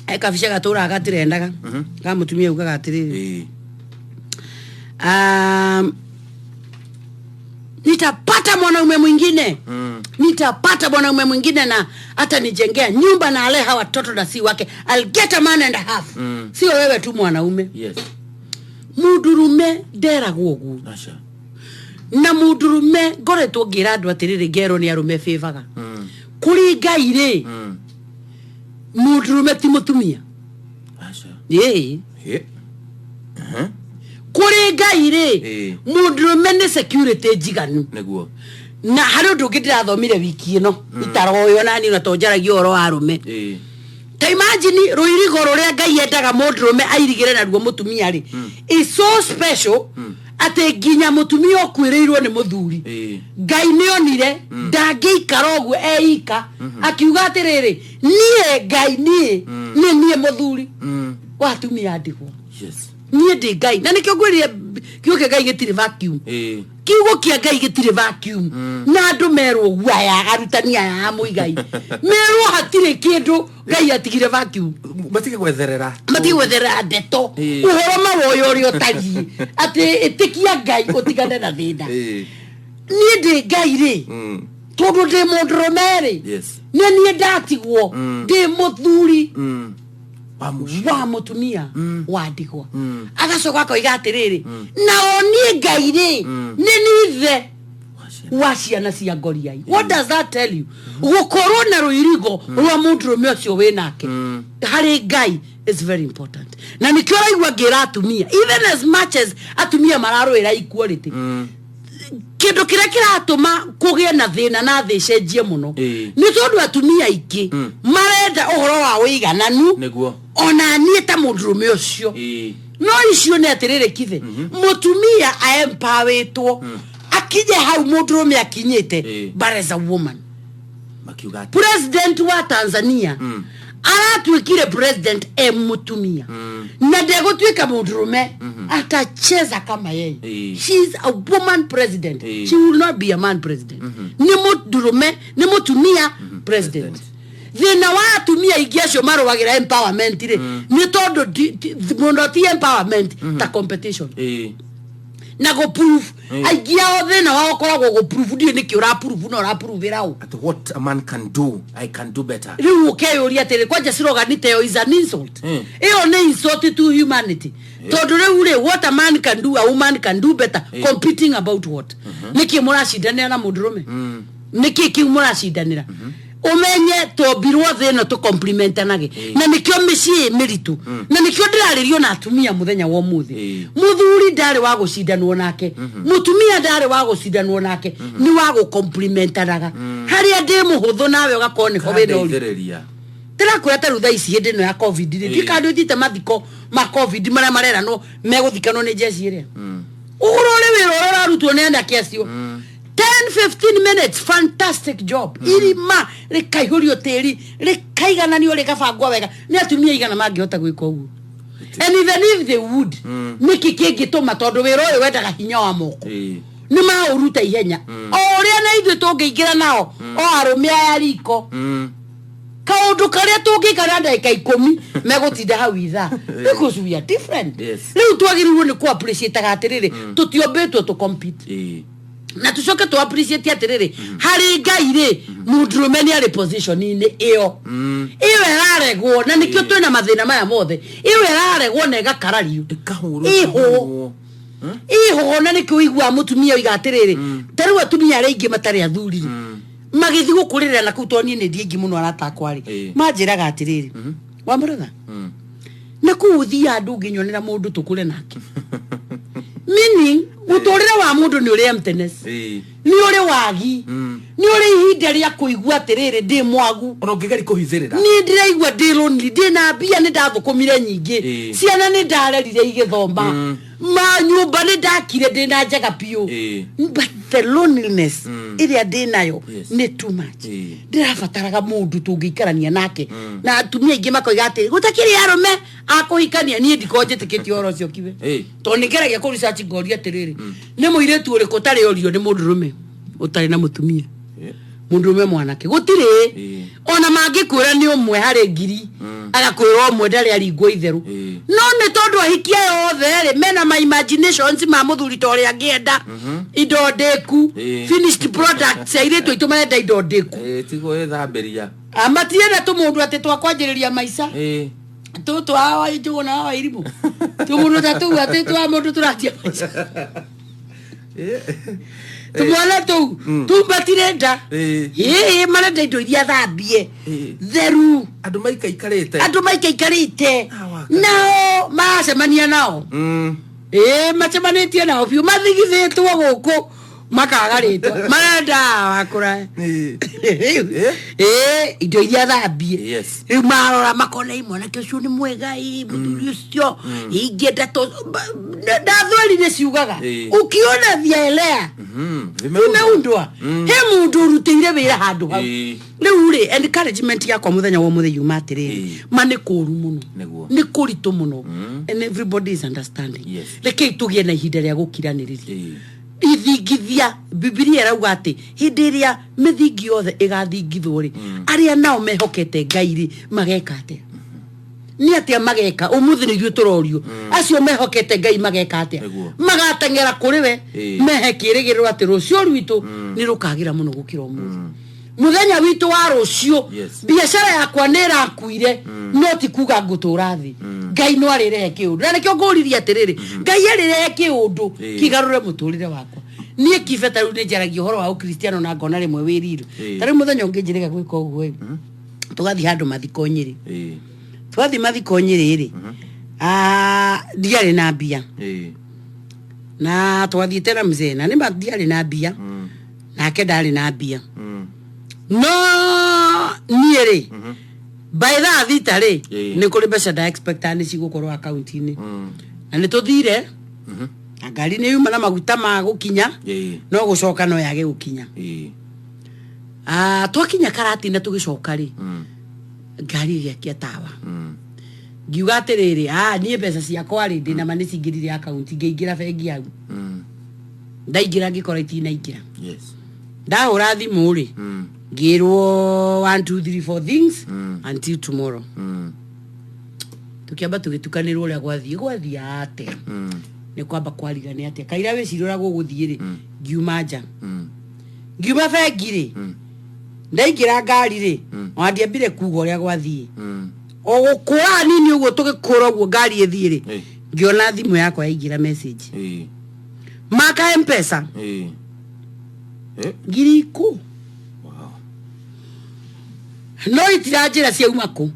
he kabica gatũraga gatirendaga ka mũtumia ugaga atĩrĩrĩ, nitapata mwanaume mwingine, nitapata mwanaume mwingine na hata nijengea nyumba na ale hawa watoto na si wake. I'll get a man and a half. Sio wewe tu mwanaume. Mundurume nderagwo ũguo. Aca. Na mundurume ngoretwo ngĩra andũ atĩrĩrĩ, ngerwo nĩ arũme bĩbaga kũrĩ Ngai rĩ, mundurume ti mũtumia. Aca. Ĩĩ. Kũrĩ Ngai rĩ, mundurume nĩ security njiganu. Na harĩ ũndũ ũngĩ ndĩrathomire wiki ĩno itaroyo nani, na to njaragia ũhoro wa arũme. Ta imagine rũirigo rũrĩa Ngai endaga mũndũrũme airigĩre naruo mũtumia rĩ, is so special atĩ nginya mũtumia ũkuĩrĩirwo nĩ mũthuri, Ngai nĩ onire ndangĩikara ũguo eika, akiuga atĩrĩrĩ, niĩ Ngai niĩ nĩ niĩ mũthuri wa atumia ndigwa. Niĩ ndĩ Ngai, na nĩkĩo ngwĩrire kiugo kĩa Ngai gĩtirĩ vacuum. Kiugo kĩa Ngai gĩtirĩ vacuum. Na andũ merwo ũguo, aya arutani aya a Mũigai merwo hatirĩ kĩndũ Ngai atigire vacuum. Matige gwetherera. Matige gwetherera ndeto. Ũhoro mawoyo ũrĩa ũtariĩ, atĩ ĩtĩkia Ngai ũtigane na thĩna. Niĩ ndĩ Ngai rĩ, tondũ ndĩ mũndũrũme rĩ, nĩ niĩ ndatigwo ndĩ mũthuri Wa mũciĩ. Wa mũtumia wa ndigwa. Agacoka akoiga atĩrĩrĩ, nao niĩ Ngai rĩ, nĩ nithe. Wa ciana cia ngoriai. What does that tell you? Gukorwo na rũirigo rwa mũndũrũme ũcio wĩ nake harĩ Ngai is very important, na nĩkĩo ũraigua ngĩra atumia, even as much as atumia mararũĩra equality, kĩndũ kĩrĩa kĩratũma kũgĩe na thĩna na thĩ ĩcenjie mũno nĩ tondũ atumia aingĩ marenda ũhoro wa ũigananu ona niĩ ta mũndũrũme ũcio. No icio nĩ atĩrĩrĩ, kithe mũtumia aempawĩtwo akinye hau mũndũrũme akinyĩte, but as a woman. Makiuga atĩ President wa Tanzania aratuĩkire president e mũtumia na ndegũtuĩka mũndũrũme atacheza kama yeye. She is a woman president. She will not be a man president. Nĩ mũndũrũme, nĩ mũtumia president. Thĩna wa atumia aingĩ acio marũagĩra empowerment rĩ, nĩ tondũ mũno ti empowerment ta competition na gå prove. Aingĩ ao thĩna wao ũkoragwo gå prove. Ndiũĩ nĩkĩ ũra prove na ũra prove ĩra ũ. At what a man can do, I can do better. Rĩu ũkeyũria atĩrĩ, kwanja slogan ta ĩyo is an insult. Ĩyo nĩ insult to humanity, tondũ rĩu rĩ, what a man can do, a woman can do better. Competing about what? Nĩkĩ mũracindanĩra na mũndũrũme? Nĩkĩ kĩu mũracindanĩra? Ũmenye twombirwo thĩ ĩno tũcomplimentanage, na nĩkĩo mĩciĩ ĩ mĩritũ, na nĩkĩo ndĩrarĩrio na atumia mũthenya wa ũmũthĩ. Mũthuri ndarĩ wa gũcindanwo nake, mũtumia ndarĩ wa gũcindanwo nake, nĩ wa gũcomplimentanaga. Harĩa ndĩ mũhũthũ, nawe ũgakorwo nĩho wĩna ũritũ. Kandeithĩrĩria. Ndĩrakwĩra, ta rĩu thaa ici hĩndĩ ĩno ya COVID rĩ, ndiũĩ kana ndũthiĩte mathiko ma COVID marĩa mareranwo megũthikanwo nĩ jeshi ĩrĩa ũrore wĩra ũrĩa ũrarutwo nĩ anake acio, 10 15 minutes, fantastic job. Irima rĩkaihũrio tĩri, rĩkaigananio, rĩgabangwo wega. Nĩ atumia igana mangĩhota gwĩka ũguo? And even if they would, nĩkĩ kĩngĩtũma? Tondũ wĩra ũyũ wendaga hinya wa moko. Nĩ maũruta ihenya o ũrĩa na ithuĩ tũngĩingĩra nao o arũme aya riko. Kaũndũ karĩa tũngĩka na ndagĩka 10, megũtinda hau ithaa, because we are different. Rĩu twagĩrĩirwo nĩ kũ appreciate atĩrĩrĩ, tũtiombĩtwo tũ compete, na tũcoke tũ appreciate atĩrĩrĩ, harĩ Ngai rĩ, mũndũrũme nĩ arĩ position-inĩ ĩyo ĩyo ĩraregwo, na nĩkĩo twĩna mathĩna maya mothe. Ĩyo ĩraregwo na ĩgakarario. Ĩkahũrwo. Ĩhũ ĩho, na nĩkĩo ũiguaga mũtumia oiga atĩrĩrĩ, ta rĩu atumia arĩa aingĩ matarĩ athuri rĩ, magĩthiĩ gũkũrĩrĩra na kũu, tondũ niĩ nĩ ndiĩ aingĩ mũno arata akwa rĩ, manjĩraga atĩrĩrĩ, wamũratha na kũu ũthiaga ndũngĩnyonera mũndũ tũkũre nake, meaning mũtũrĩre wa mũndũ nĩ ũrĩ emptiness, nĩ ũrĩ wagi, nĩ ũrĩ ihinda rĩa kũigua atĩrĩrĩ, ndĩ mwagu. Ona ũngĩgeria kũhithĩrĩra. Niĩ ndĩraigua ndĩ lonely, ndĩ na mbia, nĩ ndathũkũmire nyingĩ, ciana nĩ ndarerire igĩthoma, ma nyũmba nĩ ndakire, ndĩ na njega biũ, but the loneliness ĩrĩa ndĩ nayo nĩ too much. Ndĩrabataraga mũndũ tũngĩikarania nake. Na atumia aingĩ makoiga atĩ gũtakĩrĩ arũme akũhikania. Niĩ ndikorwo njĩtĩkĩtie ũhoro ũcio kiwe, tondũ nĩ ngeragia kũ research, ngoria atĩrĩrĩ, nĩ mũirĩtu ũrĩkũ ũtarĩ orio nĩ mũndũrũme ũtarĩ na mũtumia, mũndũrũme mwanake? Gũtirĩ. Ona mangĩkwĩra nĩ ũmwe harĩ ngiri, agakwĩra ũmwe ndarĩ aringwo itherũ. No nĩ tondũ ahikia aya othe rĩ, mena ma imaginations ma mũthuri ta ũrĩa angĩenda indo ndĩku, finished products. Airĩtu aitũ marenda indo ndĩku. Tiguo ĩthambĩria. Matienda tũmũndũ atĩ twakwanjĩrĩria maica, tũtũ awa njũgũna wa irimũ, tũmũndũ ta tũu atĩ twa mũndũ tũratia maica, tũmwana tũu tũu matirenda. Ĩĩ, marenda indo iria thambie, theru. Andũ maikaikarĩte. Andũ maikaikarĩte. Awa, nao maracemania nao. Ĩĩ, macemanĩtie nao biũ, mathigithĩtwo gũkũ makaga rĩtwa, marenda wakũra. Ĩĩ, indo iria thambie. Rĩu marora makona, "Ĩ, mwanake ũcio nĩ mwega, ĩ mũthuri ũcio ingĩenda ndathweri nĩ ciugaga, ukiona vyaelea vimeundwa." He mũndũ ũrutĩire wĩra handũ hau. Rĩu rĩ, encouragement yakwa mũthenya wa ũmũthĩ yuma atĩrĩrĩ, ma nĩ kũũru mũno, nĩ kũritũ mũno, and everybody is understanding. Rekei tũgĩe na ihinda rĩa gũkiranĩrĩria. Ithingithia, Bibilia ĩrauga atĩ hĩndĩ ĩrĩa mĩthingi yothe ĩgathingithwo rĩ, arĩa nao mehokete Ngai rĩ, mageka atĩa? Nĩ atĩa mageka? Ũmũthĩ nĩ ithuĩ tũrorio, acio mehokete Ngai mageka atĩa? Magateng'era kũrĩ we, mehe kĩrĩgĩrĩro atĩ rũciũ rwitũ nĩ rũkagĩra mũno gũkĩra ũmũthĩ, mũthenya witũ wa rũciũ. Biacara yakwa nĩ ĩrakuire, no ti kuga ngũtũra thĩ. Ngai no arĩrehe kĩũndũ, na nĩkĩo ngũririe atĩrĩrĩ, Ngai arĩrehe kĩũndũ kĩgarũre mũtũrĩre wakwa. Niĩ kibe ta rĩu nĩ njaragia ũhoro wa ũkristiano na ngona rĩmwe wĩ riru. Ta rĩu mũthenya ũngĩ njĩrĩga gwĩka ũguo ĩ, tũgathiĩ handũ mathiko Nyĩrĩ. Twathiĩ mathiko Nyĩrĩ rĩ, ndiarĩ na mbia. Na twathiĩte na mzee na nĩma ndiarĩ na mbia, nake ndarĩ na mbia. No niĩ rĩ, by thaa 6 rĩ, nĩ kũrĩ mbeca nda expectaga nĩ cigũkorwo akaunti-inĩ. Na nĩ tũthire na ngari nĩ yuma na maguta ma gũkinya, no gũcoka no yage gũkinya. Twakinya Karatina tũgĩcoka rĩ, ngari ĩgĩakia tawa. Ngiuga atĩrĩrĩ, niĩ mbeca ciakwa rĩ, ndĩna ma nĩ cingĩrire akaunti. Ngĩingĩra bengi hau. Ndaingĩra ngĩkora itinaingĩra. Ndahũra thimũ rĩ, ngĩrwo 1 2 3 4 things until tomorrow. Tũkĩamba tũgĩtukanĩrwo ũrĩa gwathiĩ gwathiĩ atĩa. Nĩ kwamba kwarigania atĩa kaira wĩciria ũrĩa gũgũthiĩ rĩ. Ngiuma nja, ngiuma bengi rĩ, ndaingĩra ngari rĩ, ona ndiambire kuga ũrĩa gwathiĩ. O gũkũra hanini ũguo, tũgĩkũra ũguo ngari ĩthiĩ rĩ, ngĩona thimũ yakwa yaingĩra message maka Mpesa 10,000. No itiranjĩra ciauma kũ,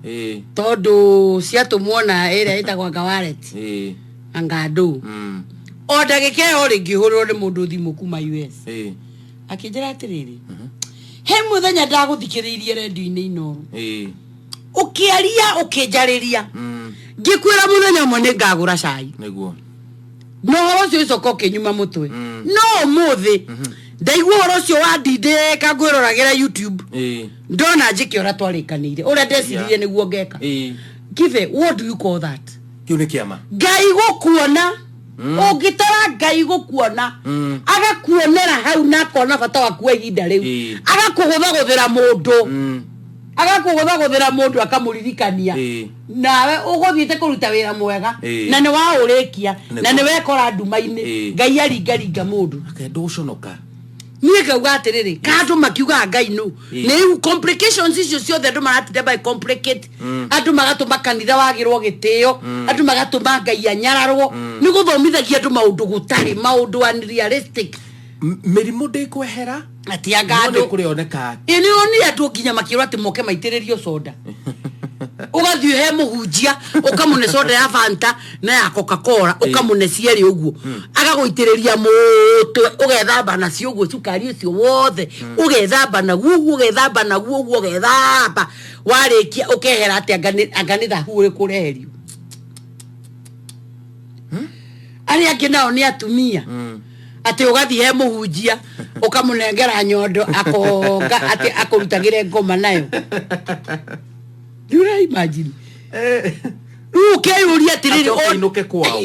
tondũ ciatũmwo na ĩrĩa ĩtagwo anga wallet, anga ndũ. O ndagĩka ĩyo rĩ, ngĩhũrĩrwo nĩ mũndũ thimũ kuma US, akĩnjĩra atĩrĩrĩ, he mũthenya ndagũthikĩrĩirie redio-inĩ Inooro, ũkĩaria ũkĩnjarĩria, ngĩkwĩra mũthenya ũmwe nĩ ngagũra cai. No ũhoro ũcio ũcoka ũkĩnyuma mũtwe. No ũmũthĩ ndaigua ũhoro ũcio wandindĩka ngwĩroragĩra YouTube, ndona njĩke ũrĩa twarĩkanĩire, ũrĩa ndeciririe nĩguo ngeka. Kibe, what do you call that? Kĩu nĩ kĩama. Ngai gũkuona, ũngĩtara Ngai gũkuona, agakuonera hau na akona bata waku wa ihinda rĩu, agakũgũthagũthĩra mũndũ, agakũgũthagũthĩra mũndũ akamũririkania, nawe ũgũthiĩte kũruta wĩra mwega na nĩ waũrĩkia na nĩ wekora nduma-inĩ. Ngai aringaringa mũndũ. Ndũgũconoka. Niĩ ngauga atĩrĩrĩ, ka andũ makiugaga Ngai nũ? Nĩ rĩu complications icio ciothe andũ maratinda magĩ complicate, andũ magatũma kanitha wagĩrwo gĩtĩo, andũ magatũma Ngai anyararwo nĩ gũthomithagia andũ maũndũ gũtarĩ maũndũ unrealistic. Mĩrimũ ndĩkwehera. Atĩ anga No andũ nĩ kũrĩoneka. Ĩ nĩ onire andũ nginya makĩrwo atĩ moke maitĩrĩrio soda. Ũgathiĩ he mũhunjia ũkamũne soda ya Fanta na ya Coca-Cola, ũkamũne cierĩ ũguo, agagũitĩrĩria mũtwe, ũgethamba nacio ũguo, cukari ũcio wothe ũgethamba naguo ũguo, ũgethamba naguo ũguo, ũgethamba, warĩkia ũkehera. Atĩ anga nĩ thahu ũrĩkũ ũreherio? Arĩa angĩ nao nĩ atumia, atĩ ũgathiĩ he mũhunjia ũkamũnengera nyondo akonga atĩ akũrutagĩre ngoma nayo. Rĩu ũra imagine, rĩu ũkeyũria atĩrĩrĩ, Acoke ainũke kwao.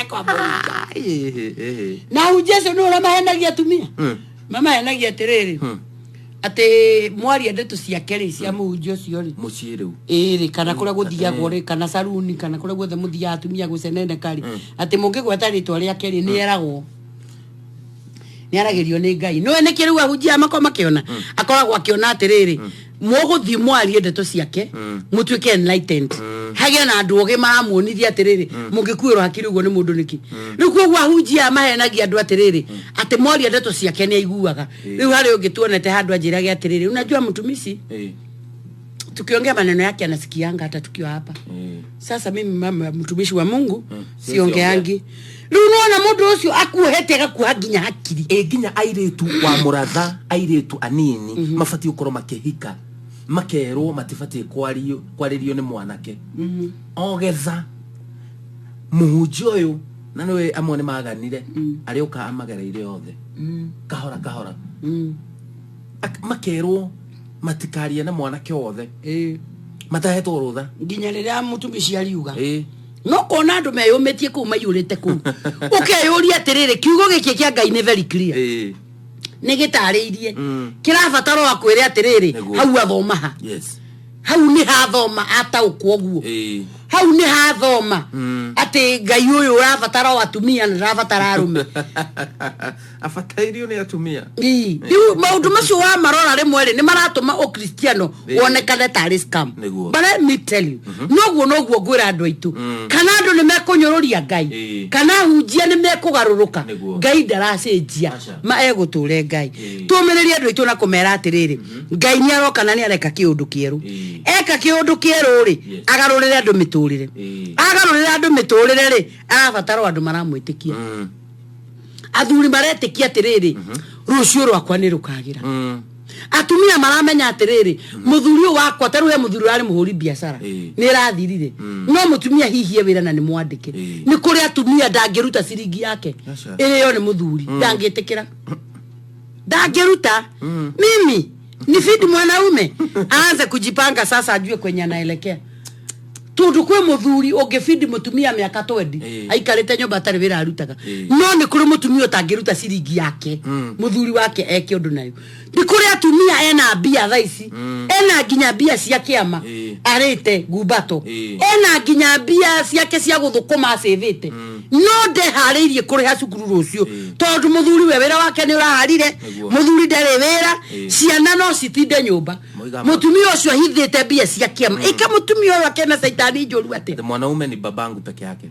Kwa mũhunjia. Na hunjia acio nĩ ũrĩa mahenagia atumia, mamahenagia atĩrĩrĩ, atĩ mwaria ndeto ciake rĩ, cia mũhunjia ũcio rĩ, Mũciĩ rĩu. Ĩrĩ kana kũrĩa gũthiagwo rĩ, kana saruni, kana kũrĩa guothe mũthiaga atumia gũceneneka rĩ, atĩ mũngĩgweta rĩtwa rĩake rĩ, nĩ eragwo, nĩ aragĩrio nĩ Ngai. Nĩwe nĩkĩ rĩu ahunjia makwa makĩona akoragwo akĩona atĩrĩrĩ, mũgũthiĩ mwarie ndeto ciake, mũtuĩke enlightened, hagĩe na andũ ogĩ maramuonithia atĩrĩrĩ, mũngĩkuĩrwo hakiri ũguo nĩ mũndũ nĩkĩ. Rĩu koguo ahunjia aya mahenagia andũ atĩrĩrĩ, atĩ mwaria ndeto ciake nĩ aiguaga. Rĩu harĩ ũngĩ tuonete handũ anjĩrage atĩrĩrĩ, unajua mtumishi, tukiongea maneno yake anasikianga hata tukiwa hapa. Sasa mimi mama mtumishi wa Mungu siongeangi. Rĩu nona mũndũ ũcio akuohete agakuoha nginya hakiri. Ĩ nginya airĩtu wa mũratha, airĩtu anini mabatiĩ gũkorwo makĩhika makerwo matibatiĩ kwarĩrio nĩ mwanake ogetha mũhunjia ũyũ, na nĩwe amwe nĩ maganire arĩũka amagereire othe kahora kahora. Makerwo matikarie na mwanake wothe matahetwo rũtha. Nginya rĩrĩa mũtumishi ariuga. No kona andũ meyũmĩtie kũu, maiyũrĩte kũu, ũkeyũria atĩrĩrĩ, kiugo gĩkĩ kĩa Ngai nĩ very clear, nĩ gĩtarĩirie kĩrabatara akwĩre atĩrĩrĩ, hau athoma ha, hau nĩ hathoma ataũkwo ũguo. Hau. Hau nĩ hathoma atĩ Ngai ũyũ ũrabatara o atumia na ndarabatara arũme. Abatairio nĩ atumia. Ii, rĩu maũndũ macio wamarora rĩmwe rĩ nĩ maratũma ũkristiano wonekane tarĩ scam. Nĩguo. But let me tell you, noguo noguo ngwĩra andũ aitũ, kana andũ nĩ mekũnyũrũria Ngai, kana hunjia nĩ mekũgarũrũka, Ngai ndaracenjia. Aca. Ma egũtũre Ngai. Tũmĩrĩrie andũ aitũ na kũmera atĩrĩrĩ, Ngai nĩ aroka na nĩ areka kĩũndũ kĩerũ. Eka kĩũndũ kĩerũ rĩ, agarũrĩre andũ mĩtũrĩre. Agarũrĩre andũ mĩtũrĩre rĩ, arabatara o andũ maramwĩtĩkia. Athuri maretĩkia atĩrĩrĩ, rũciũ rwakwa nĩ rũkagĩra. Atumia maramenya atĩrĩrĩ, mũthuri ũyũ wakwa, ta rĩu he mũthuri ũrarĩ mũhũri biacara, nĩ ĩrathirire, no mũtumia hihi e wĩra na nĩ mwandĩke. Nĩ kũrĩ atumia ndangĩruta ciringi yake Aca. ĩrĩo nĩ mũthuri, ndangĩtĩkĩra, ndangĩruta. Mimi ni feed mwanaume aanze kujipanga sasa, ajue kwenye anaelekea, tondu kwĩ mũthuri ũngĩbindi mũtumia mĩaka 20 aikarĩte nyũmba atarĩ wĩra arutaga. No nĩ kũrĩ mũtumia ũtangĩruta ciringi yake mũthuri wake eke ũndũ nayo. Nĩ kũrĩ atumia ena mbia thaa ici, ena nginya mbia cia kĩama, arĩte ngumbato, ena nginya mbia ciake cia gũthũkũma acĩvĩte, no ndeharĩirie kũrĩha cukuru rũciũ, tondũ mũthuri we wĩra wake nĩ ũraharire. Nĩguo. Mũthuri ndarĩ wĩra, ciana no citinde nyũmba. Moiga Mũtumia ũcio ahithĩte mbia cia kĩama, ĩka mũtumia ũyũ akena caitani njũru atĩa? Atĩ mwanaume ni babangu peke yake.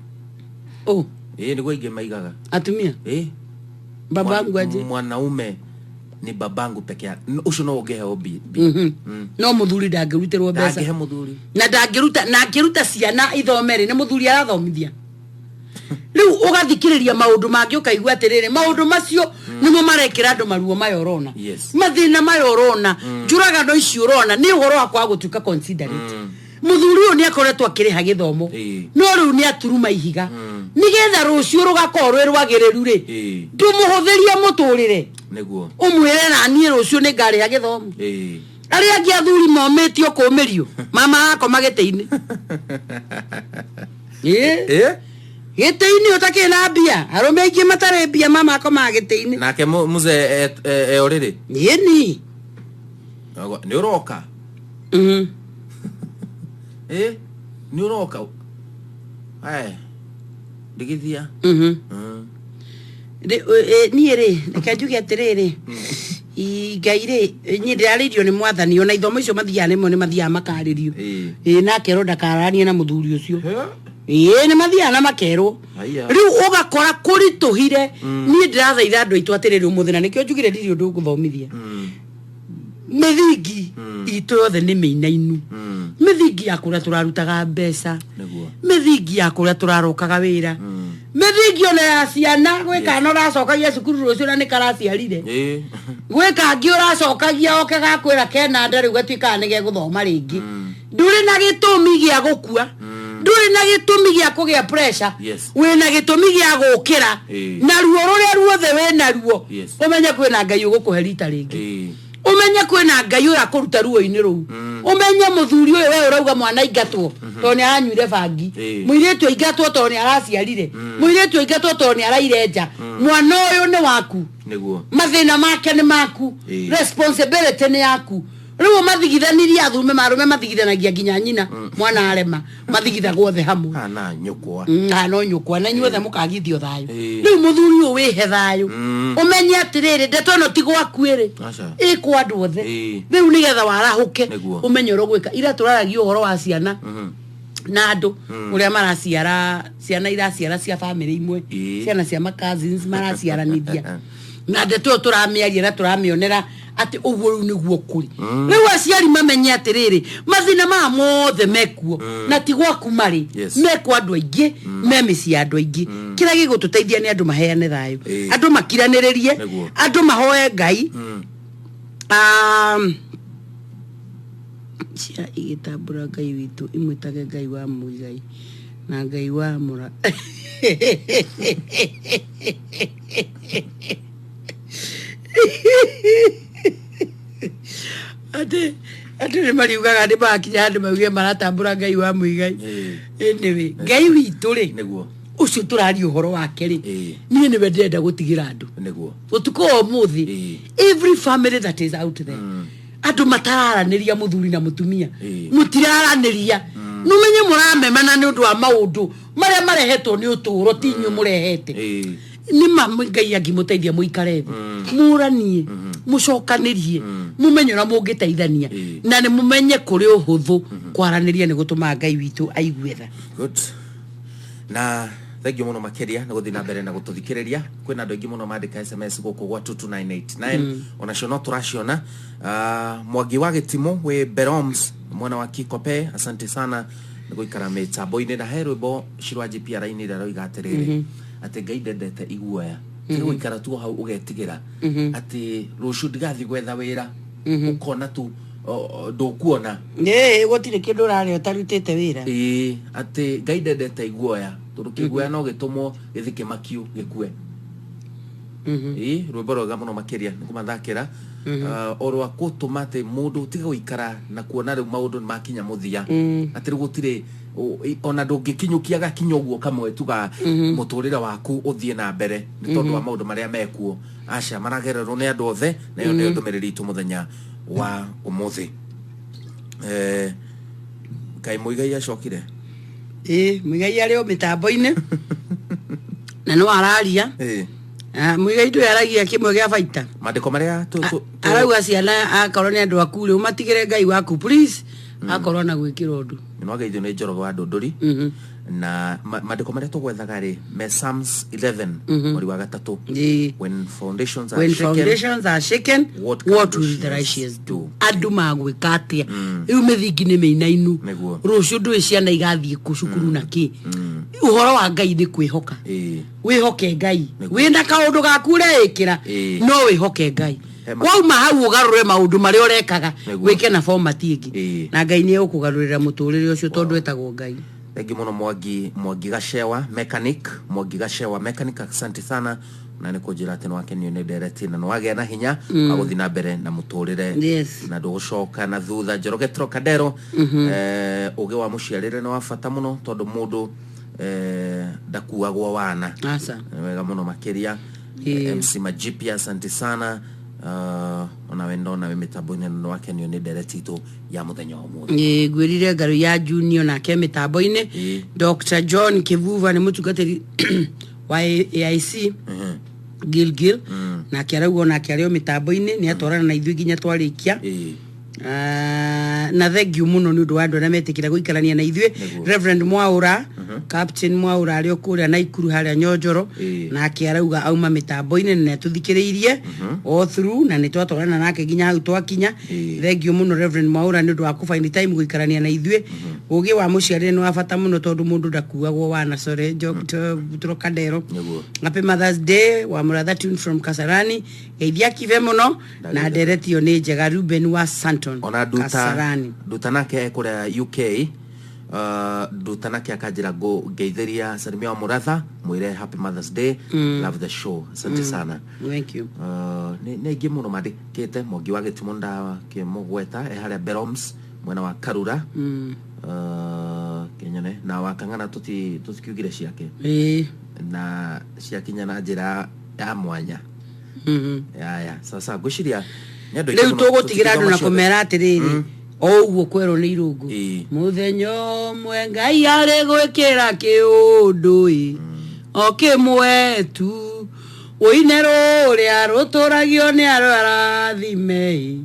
Oh. Ĩĩ, nĩguo aingĩ maigaga. Atumia. Ĩĩ. Babangu aje? Mwanaume ni babangu peke yake. Ũcio no ũngĩheo No mũthuri ndangĩrutĩrwo mbeca. Ndangĩhe mũthuri. Na ndangĩruta, na angĩruta ciana ithome rĩ, nĩ mũthuri arathomithia. Rĩu ũgathikĩrĩria maũndũ mangĩ ũkaigua atĩrĩrĩ, maũndũ macio nĩmo marekĩra andũ maruo maya ũrona, mathĩna maya ũrona, njũragano ici ũrona, nĩ ũhoro wa kwaga gũtuĩka considerate. Mũthuri ũyũ nĩ akoretwo akĩrĩha gĩthomo, no rĩu nĩ aturuma ihiga nĩgetha rũciũ rũgakorwo rwĩ rwagĩrĩru rĩ, ndũmũhũthĩrie mũtũrĩre. Nĩguo. Ũmwĩre na niĩ rũciũ nĩ ngarĩha gĩthomo. Arĩa angĩ athuri momĩtio kũmĩrio, mama akoma gĩtĩ-inĩ. Ĩĩ. Gĩtĩ-inĩ ũtakĩrĩ na mbia, arũme aingĩ matarĩ mbia, mama akomaga gĩtĩ-inĩ. Nake mzee e ũrĩrĩ. Ĩni. Nĩ ũroka. Ĩ, nĩ ũroka. Aya. Ndigithia. Niĩ rĩ, reke njuge atĩrĩrĩ, Ngai rĩ, niĩ ndĩrarĩirio nĩ mwathani, ona ithomo icio mathiaga nĩmo nĩ mathiaga makarĩrio. Ĩĩ, na akerwo ndakaranie na mũthuri ũcio. Ĩĩ, nĩ mathiaga na makerwo. Haiya. Rĩu ũgakora kũritũhire. Niĩ ndĩrathaitha andũ aitũ atĩrĩrĩ ũmũthĩ, na nĩkĩo njugire ndirĩ ũndũ ngũthomithia. Mĩthingi itũ yothe nĩ mĩinainu. Mĩthingi ya kũrĩa tũrarutaga mbeca, mĩthingi ya kũrĩa tũrarokaga wĩra, mĩthingi ona ya ciana, gwĩ kana ũracokagia cukuru rũciũ na nĩ karaciarire, gwĩ kangĩ ũracokagia oke gakwĩra kena nda, rĩu gatuĩkaga nĩ gegũthoma rĩngĩ. Ndũrĩ na gĩtũmi gĩa gũkua, ndũrĩ na gĩtũmi gĩa kũgĩa pressure, wĩna gĩtũmi gĩa gũkĩra na ruo rũrĩa ruothe wĩna ruo. Ũmenye kwĩna Ngai ũgũkũhe rita rĩngĩ, ũmenye kwĩna Ngai ũrakũruta ruo-inĩ rũu, ũmenye mũthuri ũyũ we ũrauga mwana aingatwo tondũ nĩ aranyuire bangi, mũirĩtu aingatwo tondũ nĩ araciarire, mũirĩtu aingatwo tondũ nĩ araire nja, mwana ũyũ nĩ waku. Nĩguo. Mathĩna make nĩ maku. Responsibility nĩ yaku. Rĩu ũmathigithanirie athume marũme mathigithanagia nginya nyina, mwana arema mathigithagwo othe hamwe. Kana nyũkwa. No nyũkwa na inyuothe mũkagithio thayũ. Rĩu mũthuri ũyũ wĩhe thayũ, ũmenye atĩrĩrĩ, ndeto ĩno ti gwaku ĩrĩ, ĩ kwa andũ othe. Rĩu nĩgetha warahũke, ũmenye ũrĩa ũgwĩka. Ira tũraragia ũhoro wa ciana na andũ ũrĩa maraciara, ciana iraciara cia bamĩrĩ imwe, ciana cia ma cousins maraciaranithia, na ndeto ĩyo tũramĩaria na tũramĩonera atĩ ũguo rĩu nĩguo kũrĩ. Rĩu aciari mamenye atĩrĩrĩ, mathĩna maya mothe mekuo na ti gwaku marĩ, mekwo andũ aingĩ, me mĩciĩ ya andũ aingĩ. Kĩrĩa gĩgũtũteithia nĩ andũ maheane thayũ, andũ makiranĩrĩrie, andũ mahoe Ngai. Cia igĩtambũra Ngai witũ imwĩtage Ngai wa Mũigai na Ngai wa Mũra. Atĩ andũ nĩ mariugaga nĩ makinya handũ mauge maratambũra Ngai wa Mũigai. Anyway, Ngai witũ rĩ, Nĩguo. ũcio tũraria ũhoro wake rĩ, niĩ nĩwe ndĩrenda gũtigĩra andũ Nĩguo. ũtukũ wa ũmũthĩ. Every family that is out there, andũ matararanĩria, mũthuri na mũtumia mũtiraranĩria. Numenye mũramemana nĩ ũndũ wa maũndũ marĩa marehetwo nĩ ũtũũro, ti inyuĩ mũrehete. Nĩ ma Ngai angĩmũteithia mũikare thĩ, mũranie, mũcokanĩrie, mũmenye ũrĩa mũngĩteithania, na nĩ mũmenye kũrĩ ũhũthũ kwaranĩria nĩ gũtũmaga Ngai witũ aigue tha. Good. Na thengiå må no makä na gå thiä na mbere na gå tå thikä rä ria. Kwä na andå aingä må no mandä SMS gå kå gwa 22989, onacio no tå raciona. Mwangi wa gä timå wä Beroms mwena wa Kikope, asante sana nä gå ikara mä tambo-inä. Na he rwä mbo Shirwa GPR-inä rä aroiga atä rä rä atä Ngai ndendete iguoya. Tiga gå ikara tu o hau å getigä ra atä rå cio ndigathiĩ gwetha wä ra, å kona tu ndå kuona. Ĩĩ, gũtirĩ kĩndũ ũrarĩa ũtarutĩte wĩra. Ĩĩ, atĩ Ngai ndendete iguoya, tondũ kĩguoya no gĩtũmwo gĩthiĩ kĩmakio gĩkue. Ĩĩ, rwĩmbo rwega mũno makĩria nĩ kũmathakĩra o rwa gũtũma atĩ mũndũ tiga gũikara na kuona rĩu maũndũ nĩ makinya mũthia, atĩ rĩu gũtirĩ ona ndũngĩkinyũkia gakinya ũguo kamwe tuga mũtũrĩre waku ũthiĩ na mbere nĩ tondũ wa maũndũ marĩa mekuo. Aca, maragererwo nĩ andũ othe, na ĩyo nĩyo ndũmĩrĩri itũ mũthenya wa ũmũthĩ. Kaĩ Mũigai acokire? Ĩĩ, Mũigai arĩ o mĩtambo-inĩ na no araria. Ah, Mũigai ndũĩ aragia kĩmwe gĩa baita. Mandĩko marĩa Arauga ciana akorwo nĩ andũ aku rĩ, ũmatigĩre Ngai waku, please, akorwo na gwĩkĩra ũndũ. Nĩwageithio nĩ Njoroge wa Ndũndũri. Na mandĩko marĩa tũgwethaga rĩ me Psalms 11 mweri wa gatatũ. When foundations are When shaken, foundations are shaken, what can what will the righteous do? Andũ magwĩka atĩa rĩu mĩthingi nĩ mĩinainu? Rũciũ ndũĩ ciana igathiĩ kũ cukuru na kĩ. Ũhoro wa Ngai nĩ kwĩhoka. Wĩhoke Ngai. Wĩna kaũndũ gaku ũreĩkĩra, no wĩhoke Ngai. Wauma hau ũgarũre maũndũ marĩa ũrekaga, wĩke na format ĩngĩ, na Ngai nĩ egũkũgarũrĩra mũtũrĩre ũcio tondũ etagwo Ngai. Thengi mũno Mwangi, Mwangi Gacewa mechanic, Mwangi Gacewa mechanic, asante sana na nĩ kũnjĩra atĩ nĩwakenio nĩ ndereti na nĩwagĩa na hinya wa gũthiĩ na mbere na mũtũrĩre na ndũgũcoka na thutha. Njoroge Trocadero, ũgĩ wa mũciarĩre nĩ wa bata mũno tondũ mũndũ ndakuagwo wana. Aca. Nĩ wega mũno makĩria. MC Majipia, asante sana. Onawe ndona wĩ mĩtambo-inĩ na nĩwakenio nĩ ndereti itũ ya mũthenya wa ũmũthĩ. Ĩ, ngwĩrire ngarũ ya Junior nake mĩtambo-inĩ. Dr John Kivuva nĩ mũtungatĩri wa AIC Gilgil, nake arauga onake arĩ o mĩtambo-inĩ, nĩ atwarana na ithuĩ nginya twarĩkia. Ah, na thengiũ mũno nĩ ũndũ wa andũ arĩa metĩkĩra gũikarania na ithuĩ. Reverend Mwaũra, Captain Mwaũra arĩ o kũrĩa Naikuru harĩa Nyonjoro, nake arauga auma mĩtambo-inĩ na nĩatũthikĩrĩirie all through na nĩ twatwarana nake nginya hau twakinya. Thengiũ mũno Reverend Mwaũra nĩ ũndũ wa kũfind time gũikarania na ithuĩ. Ũgĩ wa mũciarĩre nĩ wa bata mũno tondũ mũndũ ndakuagwo wana. Sorry, Trocadero. Happy Mother's Day wa Mũratha, tune from Kasarani. Geithia kibe mũno na ndereti ĩyo nĩ njega. Ruben wa Santon, Ona Nduta. Kasarani. Nduta nake kũrĩa UK, Nduta nake akanjĩra ngeithĩria salimia wa Mũratha, mwĩre happy Mother's Day, love the show, asante sana. Thank you. Nĩ aingĩ mũno mandĩkĩte. Mwangi wa Gĩtimũ ndakĩmũgweta, e harĩa Beroms mwena wa Karura. Kĩnyone na Wakang'ana tũtikiugire ciake na ciakinya na njĩra ya mwanya. Yaya, sasa ngwĩciria nĩ andũ aingĩ Rĩu mũno, tũgũtigĩra andũ na tũtingĩthoma ciothe. Kũmera atĩrĩrĩ, o ũguo kwerwo nĩ irũngũ, mũthenya ũmwe Ngai arĩ gwĩkĩra kĩũndũ ĩ o kĩmwe tu, ũine rũrĩa rũtũragio nĩ arĩa arathime ĩ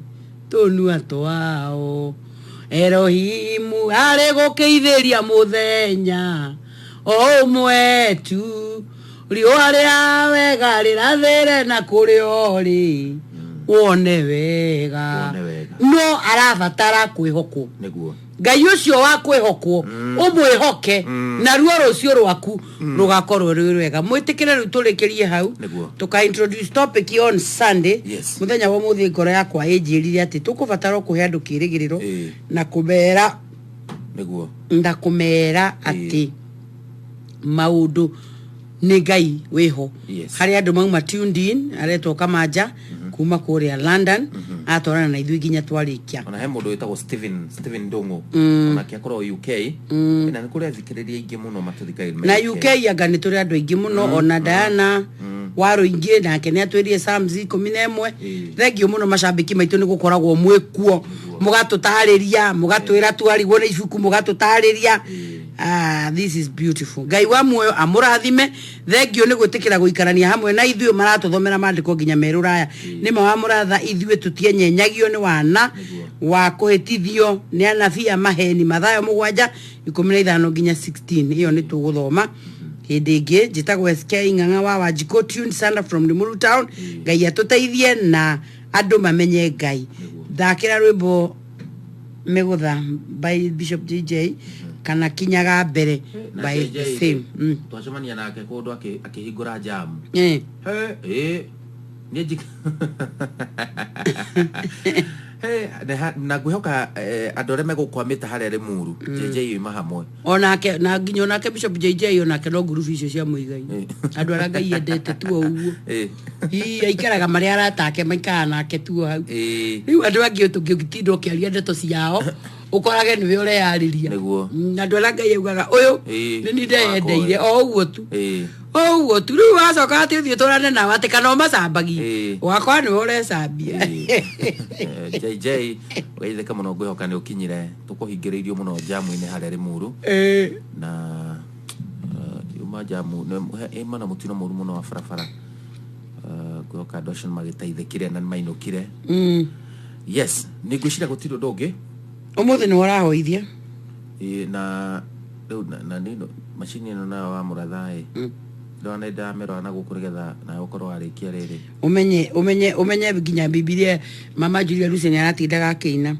tũnua twao. Erohimu arĩ gũkĩithĩria mũthenya o ũmwe tu, riũa rĩa wega rĩrathĩre na kũrĩ orĩ wone wega. Wone wega. No arabatara kwĩhokwo. Ngai ũcio wa kwĩhokwo, ũmwĩhoke naruo rũciũ rwaku rũgakorwo rwĩ rwega. Mwĩtĩkĩre rĩu tũrĩkĩrie hau. Tũka introduce topic on Sunday. Mũthenya wa ũmũthĩ ngoro yakwa ĩnjĩrire atĩ tũkũbatara kũhe andũ kĩrĩgĩrĩro na kũmera na kũmera atĩ maũndũ nĩ Ngai wĩho. Harĩ andũ mauma tuned in, aretwo Kamanja kuma kũrĩa London, atwarana na ithuĩ nginya twarĩkia. Ona he mũndũ wĩtagwo Steven, Steven Ndung'u, onake akorwo UK, na nĩ kũrĩ athikĩrĩria aingĩ mũno matũthikagĩrĩria Na UK anga nĩ tũrĩ andũ aingĩ mũno. Ona Diana wa Rũingĩ nake nĩ atwĩrire Psalms 11. Thengiũ mũno macambĩki maitũ nĩ gũkoragwo mwĩkuo. Mũgatũtarĩria, mũgatwĩra twarigwo nĩ ibuku, mũgatũtarĩria. Ah, this is beautiful. Ngai wa muoyo amũrathime. Thengio nĩ gwĩtĩkĩra gũikarania hamwe na ithuĩ. Maratũthomera maandĩko nginya me rũraya. Nĩma wa mũratha, ithuĩ tũtienyenyagio nĩ wana wa kũhĩtithio nĩ anabii a maheni. Mathayo 7:15 nginya 16. Ĩyo nĩ tũgũthoma hĩndĩ ĩngĩ. Njĩtagwo SK Ng'ang'a wa Wanjikũ, tuned sana from Limuru town. Ngai atũteithie na andũ mamenye Ngai. Thakĩra rwĩmbo Mĩgũtha by Bishop JJ kana Kinyaga Mbere Na by JJ the same. Twacemania nake kũndũ akĩhingũra jamu. He, niĩ He, na ngwĩhoka andũ arĩa megũkwamĩte harĩa Limuru, JJ yuima hamwe. Onake na nginya onake Bishop JJ, onake no ngurubu icio cia Mũigai. Andũ arĩa Ngai endete tu o ũguo. Ii, aikaraga marĩa arata ake maikaraga nake tu o hau. Rĩu andũ angĩ tũngĩtinda ũkĩaria ndeto ciao, ũkorage nĩwe ũreyarĩria. Andũ arĩa Ngai augaga ũyũ nĩ niĩ ndeyendeire o ũguo tu. O ũguo tu. Rĩu wacoka atĩ ũthiĩ ũtũrane nao atĩ kana ũmacambagie, ũgakora nĩwe ũrecambia. JJ ũgeithĩka mũno, ngwĩhoka nĩ ũkinyire. Tũkũhingĩrĩirio mũno jamu-inĩ harĩa Limuru. Na yuma jamu ĩma na mũtino mũru mũno wa barabara. Ngwĩhoka andũ acio nĩ magĩteithĩkire na nĩ mainũkire. Yes, nĩ ngwĩciria gũtirĩ ũndũ ũngĩ. Ũmũthĩ nĩ ũrahoithia. Na rĩu na nĩ macini ĩno nayo wa mũratha ĩ, ndona nĩ ndamĩrora na gũkũ nĩgetha nawe ũkorwo warĩkia rĩrĩ. Ũmenye ũmenye ũmenye nginya Bibilia mama Julia Lucy nĩ aratindaga akĩina.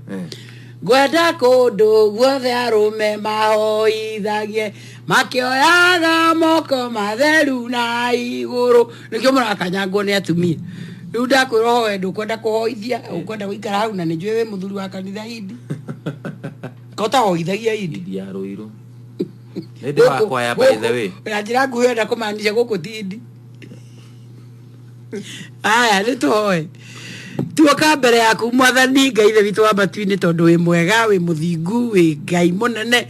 Ngwenda kũndũ guothe arũme mahoithagie makĩoyaga moko matheru na igũrũ. Nĩkĩo mũrakanyangwo nĩ atumia. Rĩu ndakwĩra ũhoe, ndũkwenda kũhoithia, ũkwenda gũikara hau, na nĩ njũĩ wĩ mũthuri wa kanitha hindi kotahoithagia hindi. Hindi ya Rũirũ nĩ ndĩ wakwaya, by the way. Na njĩra nguhĩ enda kũmaanisha gũkũ ti hindi. Aya, nĩ tũhoe. Tuoka mbere yaku, Mwathani Ngai Ithe witũ wa matu-inĩ, tondũ wĩ mwega, wĩ mũthingu, wĩ Ngai mũnene.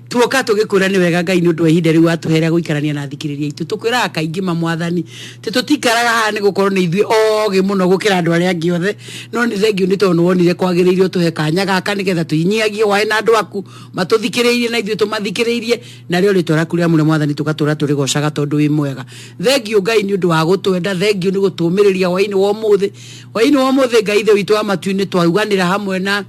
Tuoka tũgĩkwĩra nĩ wega, Ngai, nĩ ũndũ wa ihinda rĩu watũhera gũikarania na athikĩrĩria aitũ. Tũkwĩraga kaingĩ ma, Mwathani, tĩ tũtikaraga haha nĩ gũkorwo nĩ ithuĩ ogĩ mũno gũkĩra andũ arĩa angĩ othe, no nĩ thengio nĩ tondũ nĩ wonire kwagĩrĩire ũtũhe kanya gaka nĩgetha twĩnyihagie waĩ na andũ aku matũthikĩrĩirie na ithuĩ tũmathikĩrĩirie, narĩo rĩtwa rĩaku rĩamũre, Mwathani, tũgatũra tũrĩgocaga tondũ wĩ mwega. Thengio, Ngai, nĩ ũndũ wa gũtwenda. Thengio nĩ gũtũmĩrĩria hwainĩ wa ũmũthĩ. Hwainĩ wa ũmũthĩ, Ngai Ithe witũ wa matu-inĩ, twauganĩra hamwe na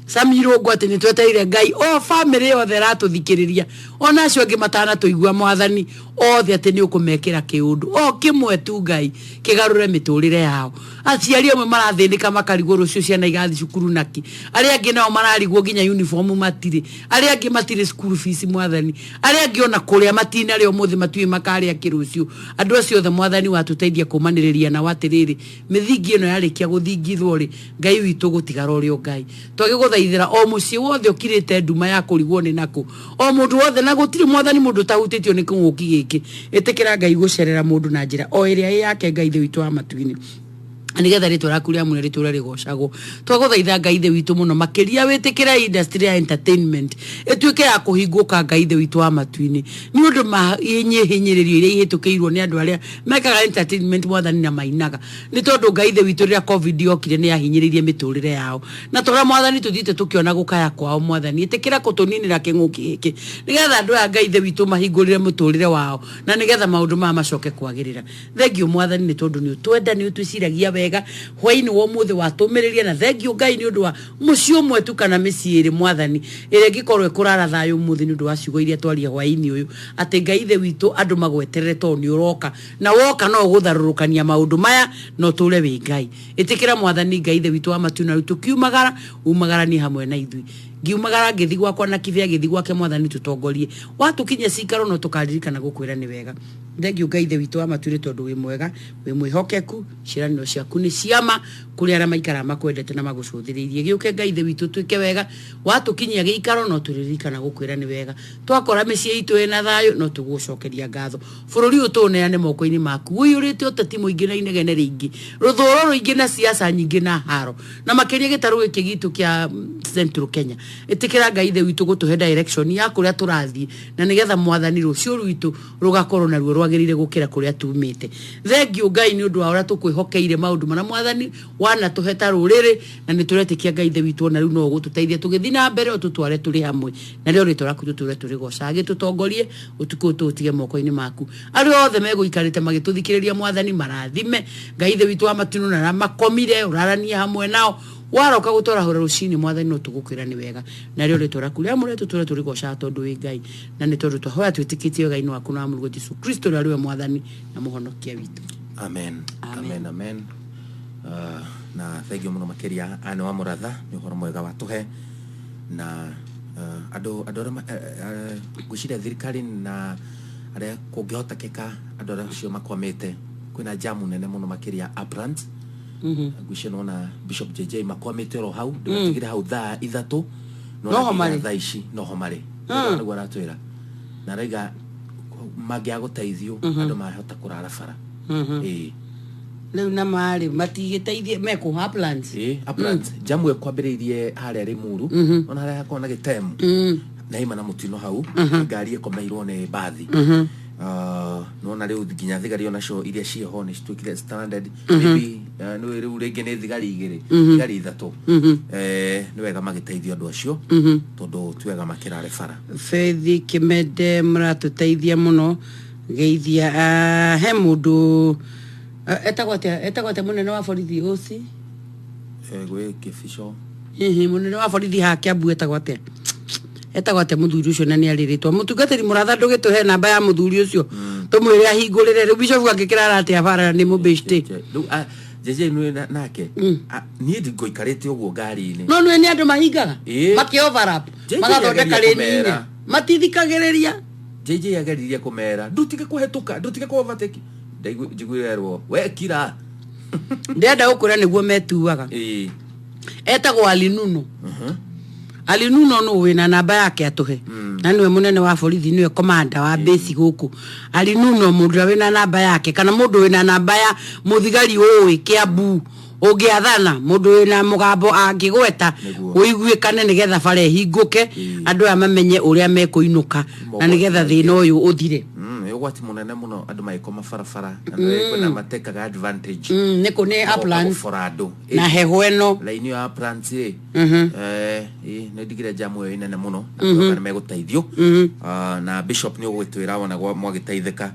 Sami Irũngũ atĩ nĩ twetereire Ngai, o bamĩrĩ yothe ĩratũthikĩrĩria, ona acio angĩ matanatũigua, Mwathani, othe atĩ nĩ ũkũmekĩra kĩũndũ o kĩmwe tu, Ngai, kĩgarũre mĩtũrĩre yao. Aciari amwe marathĩnĩka makarigwo rũciũ ciana igathiĩ cukuru naki, arĩa angĩ nao mararigwo nginya uniform matirĩ, arĩa angĩ matirĩ school fees, Mwathani, arĩa angĩ ona kũrĩa matinarĩa ũmũthĩ, matiũĩ makarĩa kĩ rũciũ. Andũ acio othe, Mwathani, watũteithia kũmanĩrĩria nao atĩrĩrĩ, mĩthingi ĩno yarĩkia gũthingithwo rĩ, Ngai witũ, gũtigara ũrĩ o Ngai. Twagĩgũthaithĩra o mũciĩ wothe ũkirĩte nduma ya kũrigwo nĩ nakũ, o mũndũ wothe, na gũtirĩ, Mwathani, mũndũ ũtahutĩtio nĩ kĩng'ũki gĩkĩ. Ĩtĩkĩra, Ngai, gũcerera mũndũ na njĩra o ĩrĩa ĩ yake, Ngai Ithe witũ wa matu-inĩ, nĩgetha rĩtwa rĩaku rĩamũre rĩtũre rĩgocagwo. Twagũthaitha, Ngai Ithe witũ, mũno makĩria wĩtĩkĩre industry ya entertainment ĩtuĩke ya kũhingũka, Ngai Ithe witũ wa matu-inĩ, nĩ ũndũ mahinyĩrĩrio iria ihĩtũkĩirwo nĩ andũ arĩa mekaga entertainment, Mwathani, na mainaga, nĩ tondũ, Ngai Ithe witũ, rĩrĩa COVID yokire nĩ yahinyĩrĩirie mĩtũrĩre yao, na torĩa, Mwathani, tũthiĩte tũkĩona gũkaya kwao. Mwathani, ĩtĩkĩra kũtũninĩra kĩng'ũki gĩkĩ nĩgetha andũ aya, Ngai Ithe witũ, mahingũrĩre mũtũrĩre wao na nĩgetha maũndũ maya macoke kwagĩrĩra. Thengio, Mwathani, nĩ tondũ nĩ ũtwenda, nĩ ũtwĩciragia wega. Hwainĩ wa ũmũthĩ watũmĩrĩria, na thengio, Ngai, nĩ ũndũ wa mũciĩ ũmwe tu kana mĩciĩ ĩrĩ, Mwathani, ĩrĩa ĩngĩkorwo ĩkũrara thayũ ũmũthĩ nĩ ũndũ wa ciugo iria twaria hwainĩ ũyũ, atĩ, Ngai Ithe witũ, andũ magweterere tondũ nĩ ũroka, na woka no ũgũtharũrũkania maũndũ maya na ũtũre wĩ Ngai. Ĩtĩkĩra, Mwathani Ngai Ithe witũ wa matu, na rĩu tũkiumagara, umagaranie hamwe na ithuĩ. Ngiumagara ngĩthi gwakwa na Kibe agĩthi gwake, Mwathani, tũtongorie. Watũkinyia cikaro no tũkaririkana gũkwĩra nĩ wega. Thengio, Ngai Ithe witũ wa matu-inĩ, tondũ wĩ mwega, wĩ mwĩhokeku, ciĩranĩro ciaku nĩ ciama kũrĩ arĩa maikaraga makwendete na magũcũthĩrĩirie. Gĩũke, Ngai Ithe witũ, twĩke wega. Watũkinyia gĩikaro no tũrĩririkana gũkwĩra nĩ wega. Twakora mĩciĩ itũ ĩna thayũ no tũgũcokeria ngatho. Bũrũri ũyũ tũũneane moko-inĩ maku, ũiyũrĩte ũteti mũingĩ na inegene rĩingĩ, rũthũũro rũingĩ na siasa nyingĩ na haro, na makĩria gĩtarũ gĩkĩ gitũ kĩa Central Kenya. Ĩtĩkĩra Ngai Ithe witũ gũtũhe direction ya kũrĩa tũrathiĩ, na nĩgetha Mwathani rũciũ rwitũ rũgakorwo naruo rwagĩrĩire gũkĩra kũrĩa tumĩte. Thengiũ Ngai nĩ ũndũ wa ũrĩa tũkwĩhokeire maũndũ marĩa Mwathani wanatũhe ta rũrĩrĩ, na nĩ tũretĩkia Ngai Ithe witũ ona rĩu no ũgũtũteithia tũgĩthiĩ na mbere ũtũtware tũrĩ hamwe, narĩo rĩtwa rĩaku tũtũre tũrĩgocaga. Gĩtũtongorie ũtukũ ũyũ tũũtige moko-inĩ maku. Arĩa othe megũikarĩte magĩtũthikĩrĩria Mwathani marathime. Ngai Ithe witũ wa matu-inĩ na arĩa makomire ũraranie hamwe nao. Waroka gũtwarahũra rũcinĩ Mwathani no tũgũkwĩra nĩ wega, narĩo rĩtwa rĩaku rĩamũre tũtũre tũrĩgocaga tondũ wĩ Ngai, na nĩ tondũ twahoya twĩtĩkĩtie wega-inĩ waku na wa Mũrũguo Jesu Kristo ũrĩa arĩ we Mwathani na Mũhonokia witũ. Amen. Amen. Amen, amen. Na thengio mũno makĩria Anne wa Mũratha nĩ ũhoro mwega watũhe, na andũ andũ arĩa ngwĩciria thirikari na arĩa kũngĩhotekeka andũ arĩa acio makwamĩte kwĩna jamu nene mũno makĩria Uplands. Ngwĩciria nĩwona Bishop JJ makwamĩte oro hau, ndĩmatigire hau thaa 3, Noho marĩ. Thaa ici noho marĩ. Nĩguo aratwĩra na araiga mangĩaga gũteithio andũ mahota kũrara bara. Ĩĩ. Rĩu na marĩ matigĩteithie mekũ Uplands. Ĩĩ, Uplands. Jamu ĩkwambĩrĩirie harĩa Limuru, ona harĩa hakoragwo na gĩtemu, na ima na mũtino hau, ngari ĩkomeirwo nĩ mbathi. Nĩwona rĩu nginya thigari onacio iria ciĩho nĩ cituĩkire stranded. Maybe nĩ rĩu rĩngĩ nĩ thigari 2, thigari 3. Nĩ wega magĩteithio andũ acio, tondũ ti wega makĩrare bara. Faith Kimende mũratũteithia mũno geithia. He mũndũ etagwo atĩa, etagwo atĩa mũnene wa borithi ũci? Gwĩ Kĩbico. Hihi mũnene wa borithi haha Kiambu etagwo atĩa? Etagwo atĩa mũthuri ũcio na nĩ arĩrĩtwo? Mũtungatĩri Mũratha ndũgĩtũhe namba ya mũthuri ũcio tũmwĩre ahingũrĩre. Rĩu Bishop angĩkĩrara atĩa bara nĩ mũbĩctĩ? Rĩu JJ nĩ nake. Niĩ ndingũikarĩte ũguo ngari-inĩ. No nĩ andũ mahingaga Ĩĩ. makĩ overlap, JJ magathondeka ageria lane inya. kũmera. Matithikagĩrĩria. JJ ageririe kũmera ndutige kũhetũka, ndutige kũ overtake. Njiguire ruo. We kira. Ndĩrenda gũkwĩra nĩguo metuaga. Ĩĩ. Etagwo Alinuno. Alinuno nũ wĩna namba yake atũhe. Na nĩwe mũnene wa borithi, nĩwe commander wa base gũkũ. Alinuno mũndũ ũrĩa wĩna namba yake kana mũndũ wĩna namba ya mũthigari ũĩ Kiambu ũngĩathana, mũndũ wĩna mũgambo angĩgweta ũiguĩkane nĩgetha bara ĩhingũke, andũ aya mamenye ũrĩa mekũinũka na nĩgetha thĩna ũyũ ũthire. Nĩ ũgwati mũnene mũno andũ magĩkoma barabara na nĩ kwĩna matekaga advantage. Nĩ kũ nĩ Magoka Uplands gũbora andũ. Na heho ĩno. Laini ya Uplands rĩ. Nĩ ndigire jamu ĩyo ĩnene mũno na nĩ megũteithio. Na Bishop nĩ ũgũgĩtwĩra wona mwagĩteithĩka.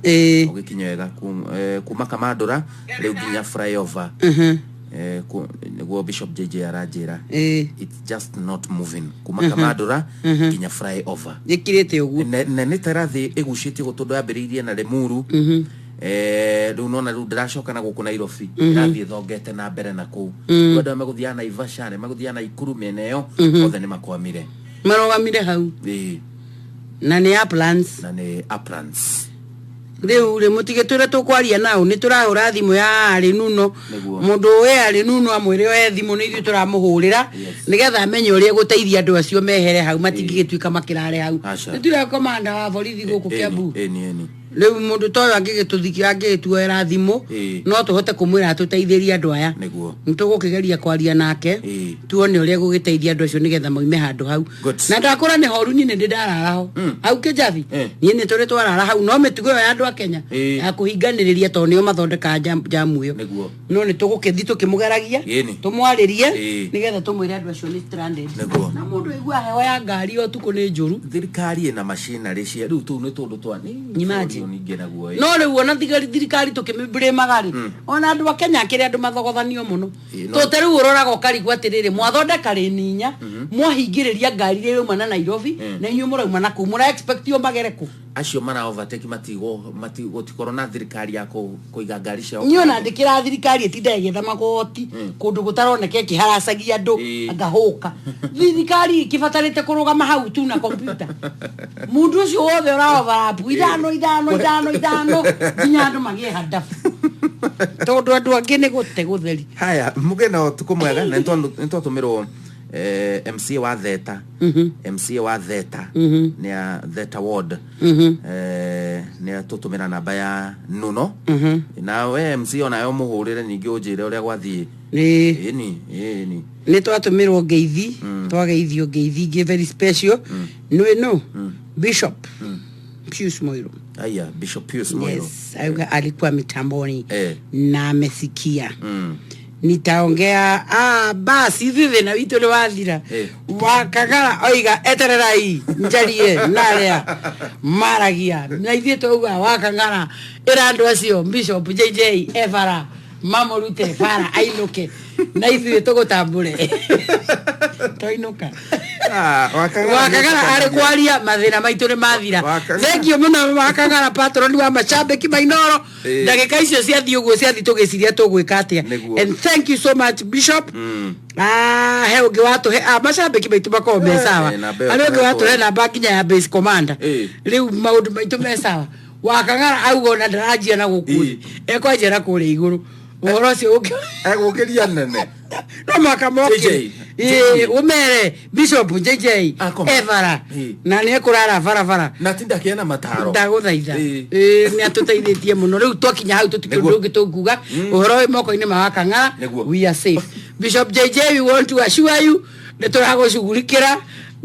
Ũgĩkinya wega kuma Kamandũra rĩu nginya flyover. Nĩguo Bishop JJ aranjĩra. It's just not moving. Kuma Kamandũra nginya flyover. Ĩkirĩte ũguo. Na nĩ ta ĩrathiĩ ĩgucĩtie ũguo tondũ yambĩrĩirie na Limuru. Rĩu nona rĩu ndĩracoka na gũkũ Nairobi. Ĩrathiĩ ĩthongete na mbere na kũu. Rĩu andũ arĩa megũthiaga Naivasha, arĩa megũthiaga Naikuru mĩena ĩyo, othe nĩ makwamire. Marũgamire hau. Ĩĩ. Na nĩ Uplands. Na nĩ Uplands. Rĩu rĩ mũtigĩtwĩre tũkwaria nao, nĩ tũrahũra thimũ ya Alinuno. Nĩguo. Mũndũ ũyũ Alinuno amwĩre oe thimũ nĩ ithuĩ tũramũhũrĩra, nĩgetha amenye ũrĩa egũteithia andũ acio mehere hau, matingĩgĩtuĩka makĩrare hau. Aca. Nĩ tuge komanda wa borithi gũkũ Kiambu. Ĩni, ĩni. Rĩu mũndũ ta ũyũ angĩgĩtũthikia, angĩgĩtuoera thimũ, no tũhote kũmwĩra atũteithĩrie andũ aya. Nĩguo. Nĩ tũgũkĩgeria kwaria nake, tuone ũrĩa egũgĩteithia andũ acio nĩgetha moime handũ hau. Good. Na ndakũra nĩ horu niĩ nĩ ndĩ ndarara ho. Hau Kĩjabi, niĩ nĩ tũrĩ twarara hau, no mĩtugo ĩyo ya andũ a Kenya ya kũhinganĩrĩria tondũ nĩo mathondekaga jamu ĩyo. Nĩguo. No nĩ tũgũkĩthiĩ tũkĩmũgeragia, Ĩni. tũmwarĩrie, Ĩĩ. nĩgetha tũmwĩre andũ acio nĩ stranded. Nĩguo. Na mũndũ aigua heho ya ngari ũtukũ nĩ njũru. Thirikari ĩna machinery cia rĩu tũu nĩ tũndũ twa nĩ Imagine. bũrũri ũyũ ningĩ naguo, ĩ. No rĩu ona thirikari tũkĩmĩblĩmaga rĩ, ona andũ a Kenya akĩrĩ andũ mathogothanio mũno. Ĩ, no. Tũte rĩu ũroraga ũkarigwo atĩrĩrĩ, mwathondeka rĩni inya, mwahingĩrĩria ngari iria irauma na Nairobi, na inyuĩ mũrauma na kũu, mũra expect o magere kũ? Acio mara overtake matigwo, gũtikorwo na thirikari ya kũiga ngari ciao. Niĩ ona ndĩkĩra thirikari ĩtinda ĩgĩetha magoti kũndũ gũtaroneka ĩkĩharacagia andũ ngahũka. Thirikari ĩkĩbatarĩte kũrũgama hau tu na kompyuta. Mũndũ ũcio wothe ũra overlap ithano, ithano, ithano, ithano, nginya andũ magĩe handabu. Tondũ andũ angĩ nĩ gũte gũtheri. Haya, mũgĩe na ũtukũ mwega, na nĩ twatũmĩrwo MCA wa Theta, MCA wa Theta nĩ a Theta Ward, nĩ atũtũmĩra namba ya Nuno. Nawe MCA onawe ũmũhũrĩre ningĩ ũnjĩre ũrĩa gwathiĩ. Nĩ Ĩni, ĩni. Nä twatå rwo ngeithi, twageithio ngeithi ingä very special nä no Bishop Pius Moiro. Aya, Bishop Pius Moiro. Yes, auga alikuwa mitamboni na amesikia. Nitaongea, basi ithuĩ thĩna witũ nĩ wathira. Wakagara oiga etererai njarie narĩa maragia na ithuĩ twauga Wakangara ĩra andũ acio Bishop JJ ebara mamũrute bara ainũke na ithuĩ tũgũtambũre toinũka. Ah, Wakangara. Wakagara arĩ kwaria mathĩna maitũ nĩ mathira. Wakangara. Thank you mũno Wakagara, patron wa macambĩki mainoro. Ndagĩka icio ciathiĩ ũguo ciathiĩ tũgĩciria tũgwĩka atĩa. Nĩguo. And thank you so much, Bishop. He ũngĩ watũhe, macambĩki maitũ makorwo me sawa. Namba ĩyo Harĩ ũngĩ tũhetwo. watũhe namba nginya ya base commander. Rĩu maũndũ maitũ me sawa. Wakang'ara auga ona ndaranjia na gũkũ ekwanjia na kũrĩa igũrũ ũhoro ũcio ũngĩ. Egũkĩria nene. No mwaka JJ. mokire. JJ. Ũmere Bishop JJ Akoma. ebara na nĩ ekũrara barabara. Na tinda kĩena mataro. Ndagũthaitha. Nĩ atũteithĩtie mũno. Rĩu twakinya hau tũtikĩ Nĩguo. ũndũ ũngĩ tũnguga ũhoro wĩ moko-inĩ ma Wakang'ara. Nĩguo. We are safe. Bishop JJ, we want to assure you nĩ tũragũcugurikĩra.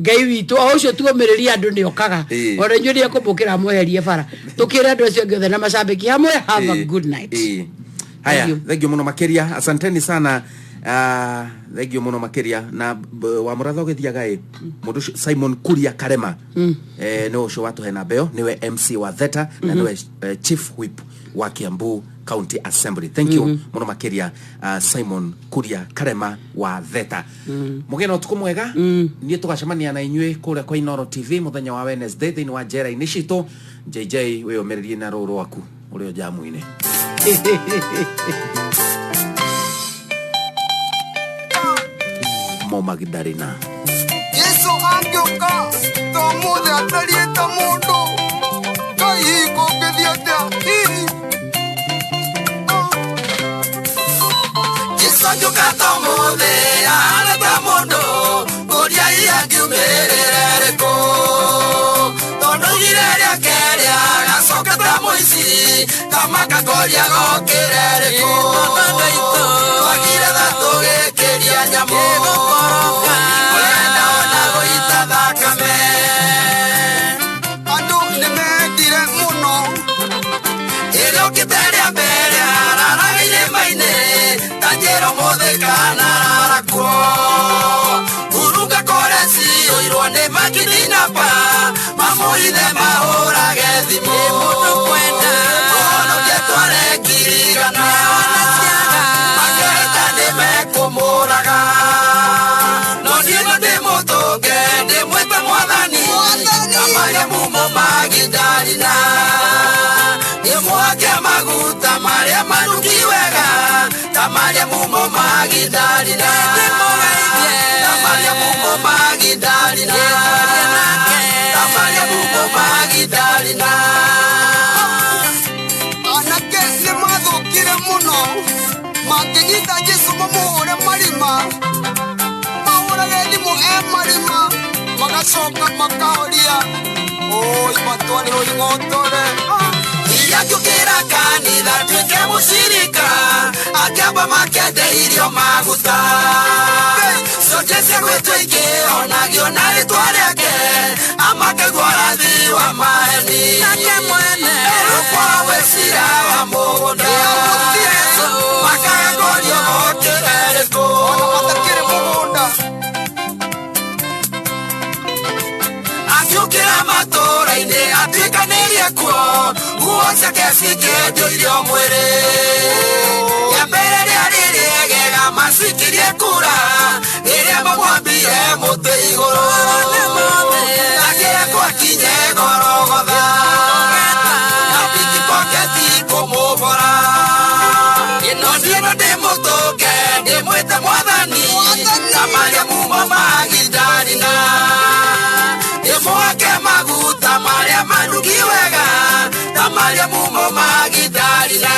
Ngai witũ o ũcio tuomĩrĩria andũ nĩ okaga. Ona inyuĩ nĩ ekũmũkĩra amweherie bara tũkĩre andũ acio angĩ othe na macambĩki hamwe. Have a good night. Haya, Thank you. Thank you muno makiria, asanteni sana. Thank you muno makiria na wa muratha ũgĩthiaga ĩ mũndũ ũcio Simon Kuria Karema, nĩ ũcio watũhe namba ĩyo, nĩwe MC wa Theta na nĩwe Chief Whip wa Kiambu County Assembly. Thank you muno makiria, Simon Kuria Karema wa Theta. Mũgĩe na ũtukũ mwega. Niĩ tũgacemania na inyuĩ kũrĩa kwa Inoro TV mũthenya wa Wednesday thĩinĩ wa njera-inĩ citũ. JJ, wĩyũmĩrĩrie na rũũ rwaku ũrĩa njamu-inĩ. Mo Magdalena. Jesu angĩũka ta ũmũthĩ atariĩ ta mũndũ Ngai hihi kũngĩthiĩ atĩa hihi. Jesu angĩũka ta ũmũthĩ ahana ta mũndũ kũria hihi angiumĩrĩre rĩkũ tondũ oigire rĩake rĩagacoka ta mũici kamaka koria gokĩre rĩkũ twagire tha tũgĩkĩria nyamũ ũrenda ona gũita thakame. Andũ nĩmendire mũno ĩrĩa ũkĩte rĩa mbere araraga irĩma-inĩ ta njĩra ũmũthĩ kana ararakwo hurunga kore ciyũirwo nĩ makininapa mamũithe mahũrage thimũ mũndũ kwenda kũhonokia tware ngiri igana makehĩta nĩmekũmũraga no niĩ no ndĩmũtũnge ndĩmwĩte mwathani ta mumo Magdalena ndĩmũhake maguta marĩa manungi wega ta marĩa mumo Magdalena ta marĩa mumo Magdalena ta marĩa mumo Magdalena. Anake nĩ mathũkire mũno mangĩnyita Jesu mamũhũre marima mahũrage thimũ e marima magacoka makahoria oi matwarĩrwo ing'otore iria ngĩũkĩra kanitha nduĩke mũcirika akĩamba makende irio maguta coke cia gwĩtwo ikĩhonagio na rĩtwa rĩake amakagwo rathi wa maheni erwo kwawe cira wa mũgũnda makaga gokĩre rĩkũ ona matakĩrĩ mũgũnda akiũkĩra matũũra-inĩ atuĩkanĩrie kuo nguo ciake cikĩendio irio mwĩrĩ rĩa mbere rĩarĩ rĩegega macikirie kura rĩrĩa mamwambire mũtĩ igũrũ akĩrekwo akinye Gorogotha na pikipoketi kũmũbora ĩno niĩ no ndĩmũtũnge ndĩmwĩte mwathani ta marĩa mumo Magdalena ndĩmũhake maguta marĩa manungi wega ta marĩa mumo Magdalena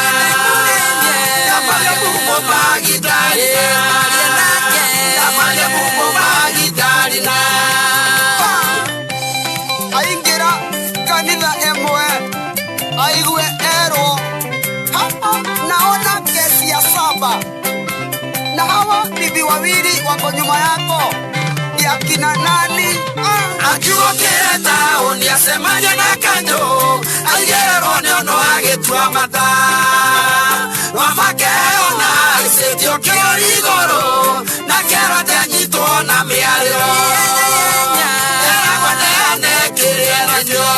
ta marĩa mumo Magdalena ta marĩa mumo Magdalena. Aingĩra kanitha ĩmwe aigue erwo hapa naona kesi ya saba na hawa bibi wawili wako nyuma yako ya kina nani? Akiokere taũni acemania na kanjũ aigĩrĩrwo nĩ ũndũ agĩtua mata wamakeona aicĩtio kĩori igũrũ na kero tenyitwo na mĩarĩro eragwo neane kĩrĩa nakĩo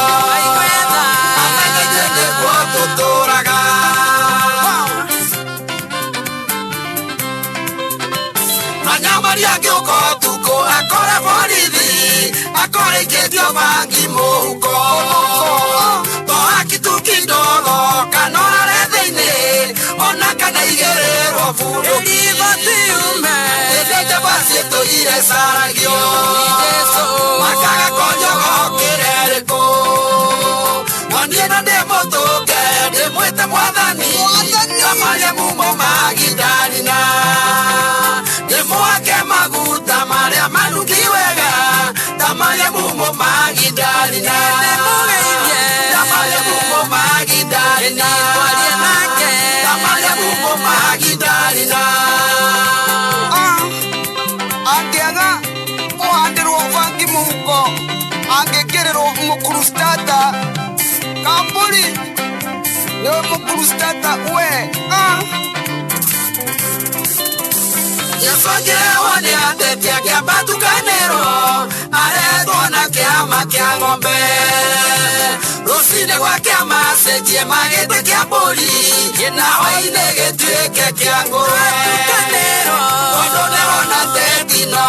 amenye ithuĩ nĩguo tũtũraga. Anyamari agĩũka ũtukũ akore borithi akore ikĩtio bangi mũhuko toa kitu kidogo kana ũrare thĩinĩ ona kana igĩrĩrwo bunduki ĩndĩ njamba ciĩtũire caragio makaga konjogo kĩrerĩkũ no niĩ na ndĩ mũtũnge ndĩmwĩte mwathani ndamaria mumo magidarina ndĩmwake maguta marĩa manungi wega ndamaria mumo magidarina ndamaria mumo magidarina ndamaria mumo magidarina. Angĩaga kũhandĩrwo bangi mũhuko angĩkĩrĩrwo mũkurustata kamburi nĩwe mũkurustata we. Yesu angĩrehwo nĩ ateti akĩamba tukanĩrwo aretwo na kĩama kĩa ng'ombe rũcinĩ gwa kĩama cenjie magĩte kĩa mbũri na hwainĩ gĩtuĩke kĩa ngũrwe tondũ nĩrona teti no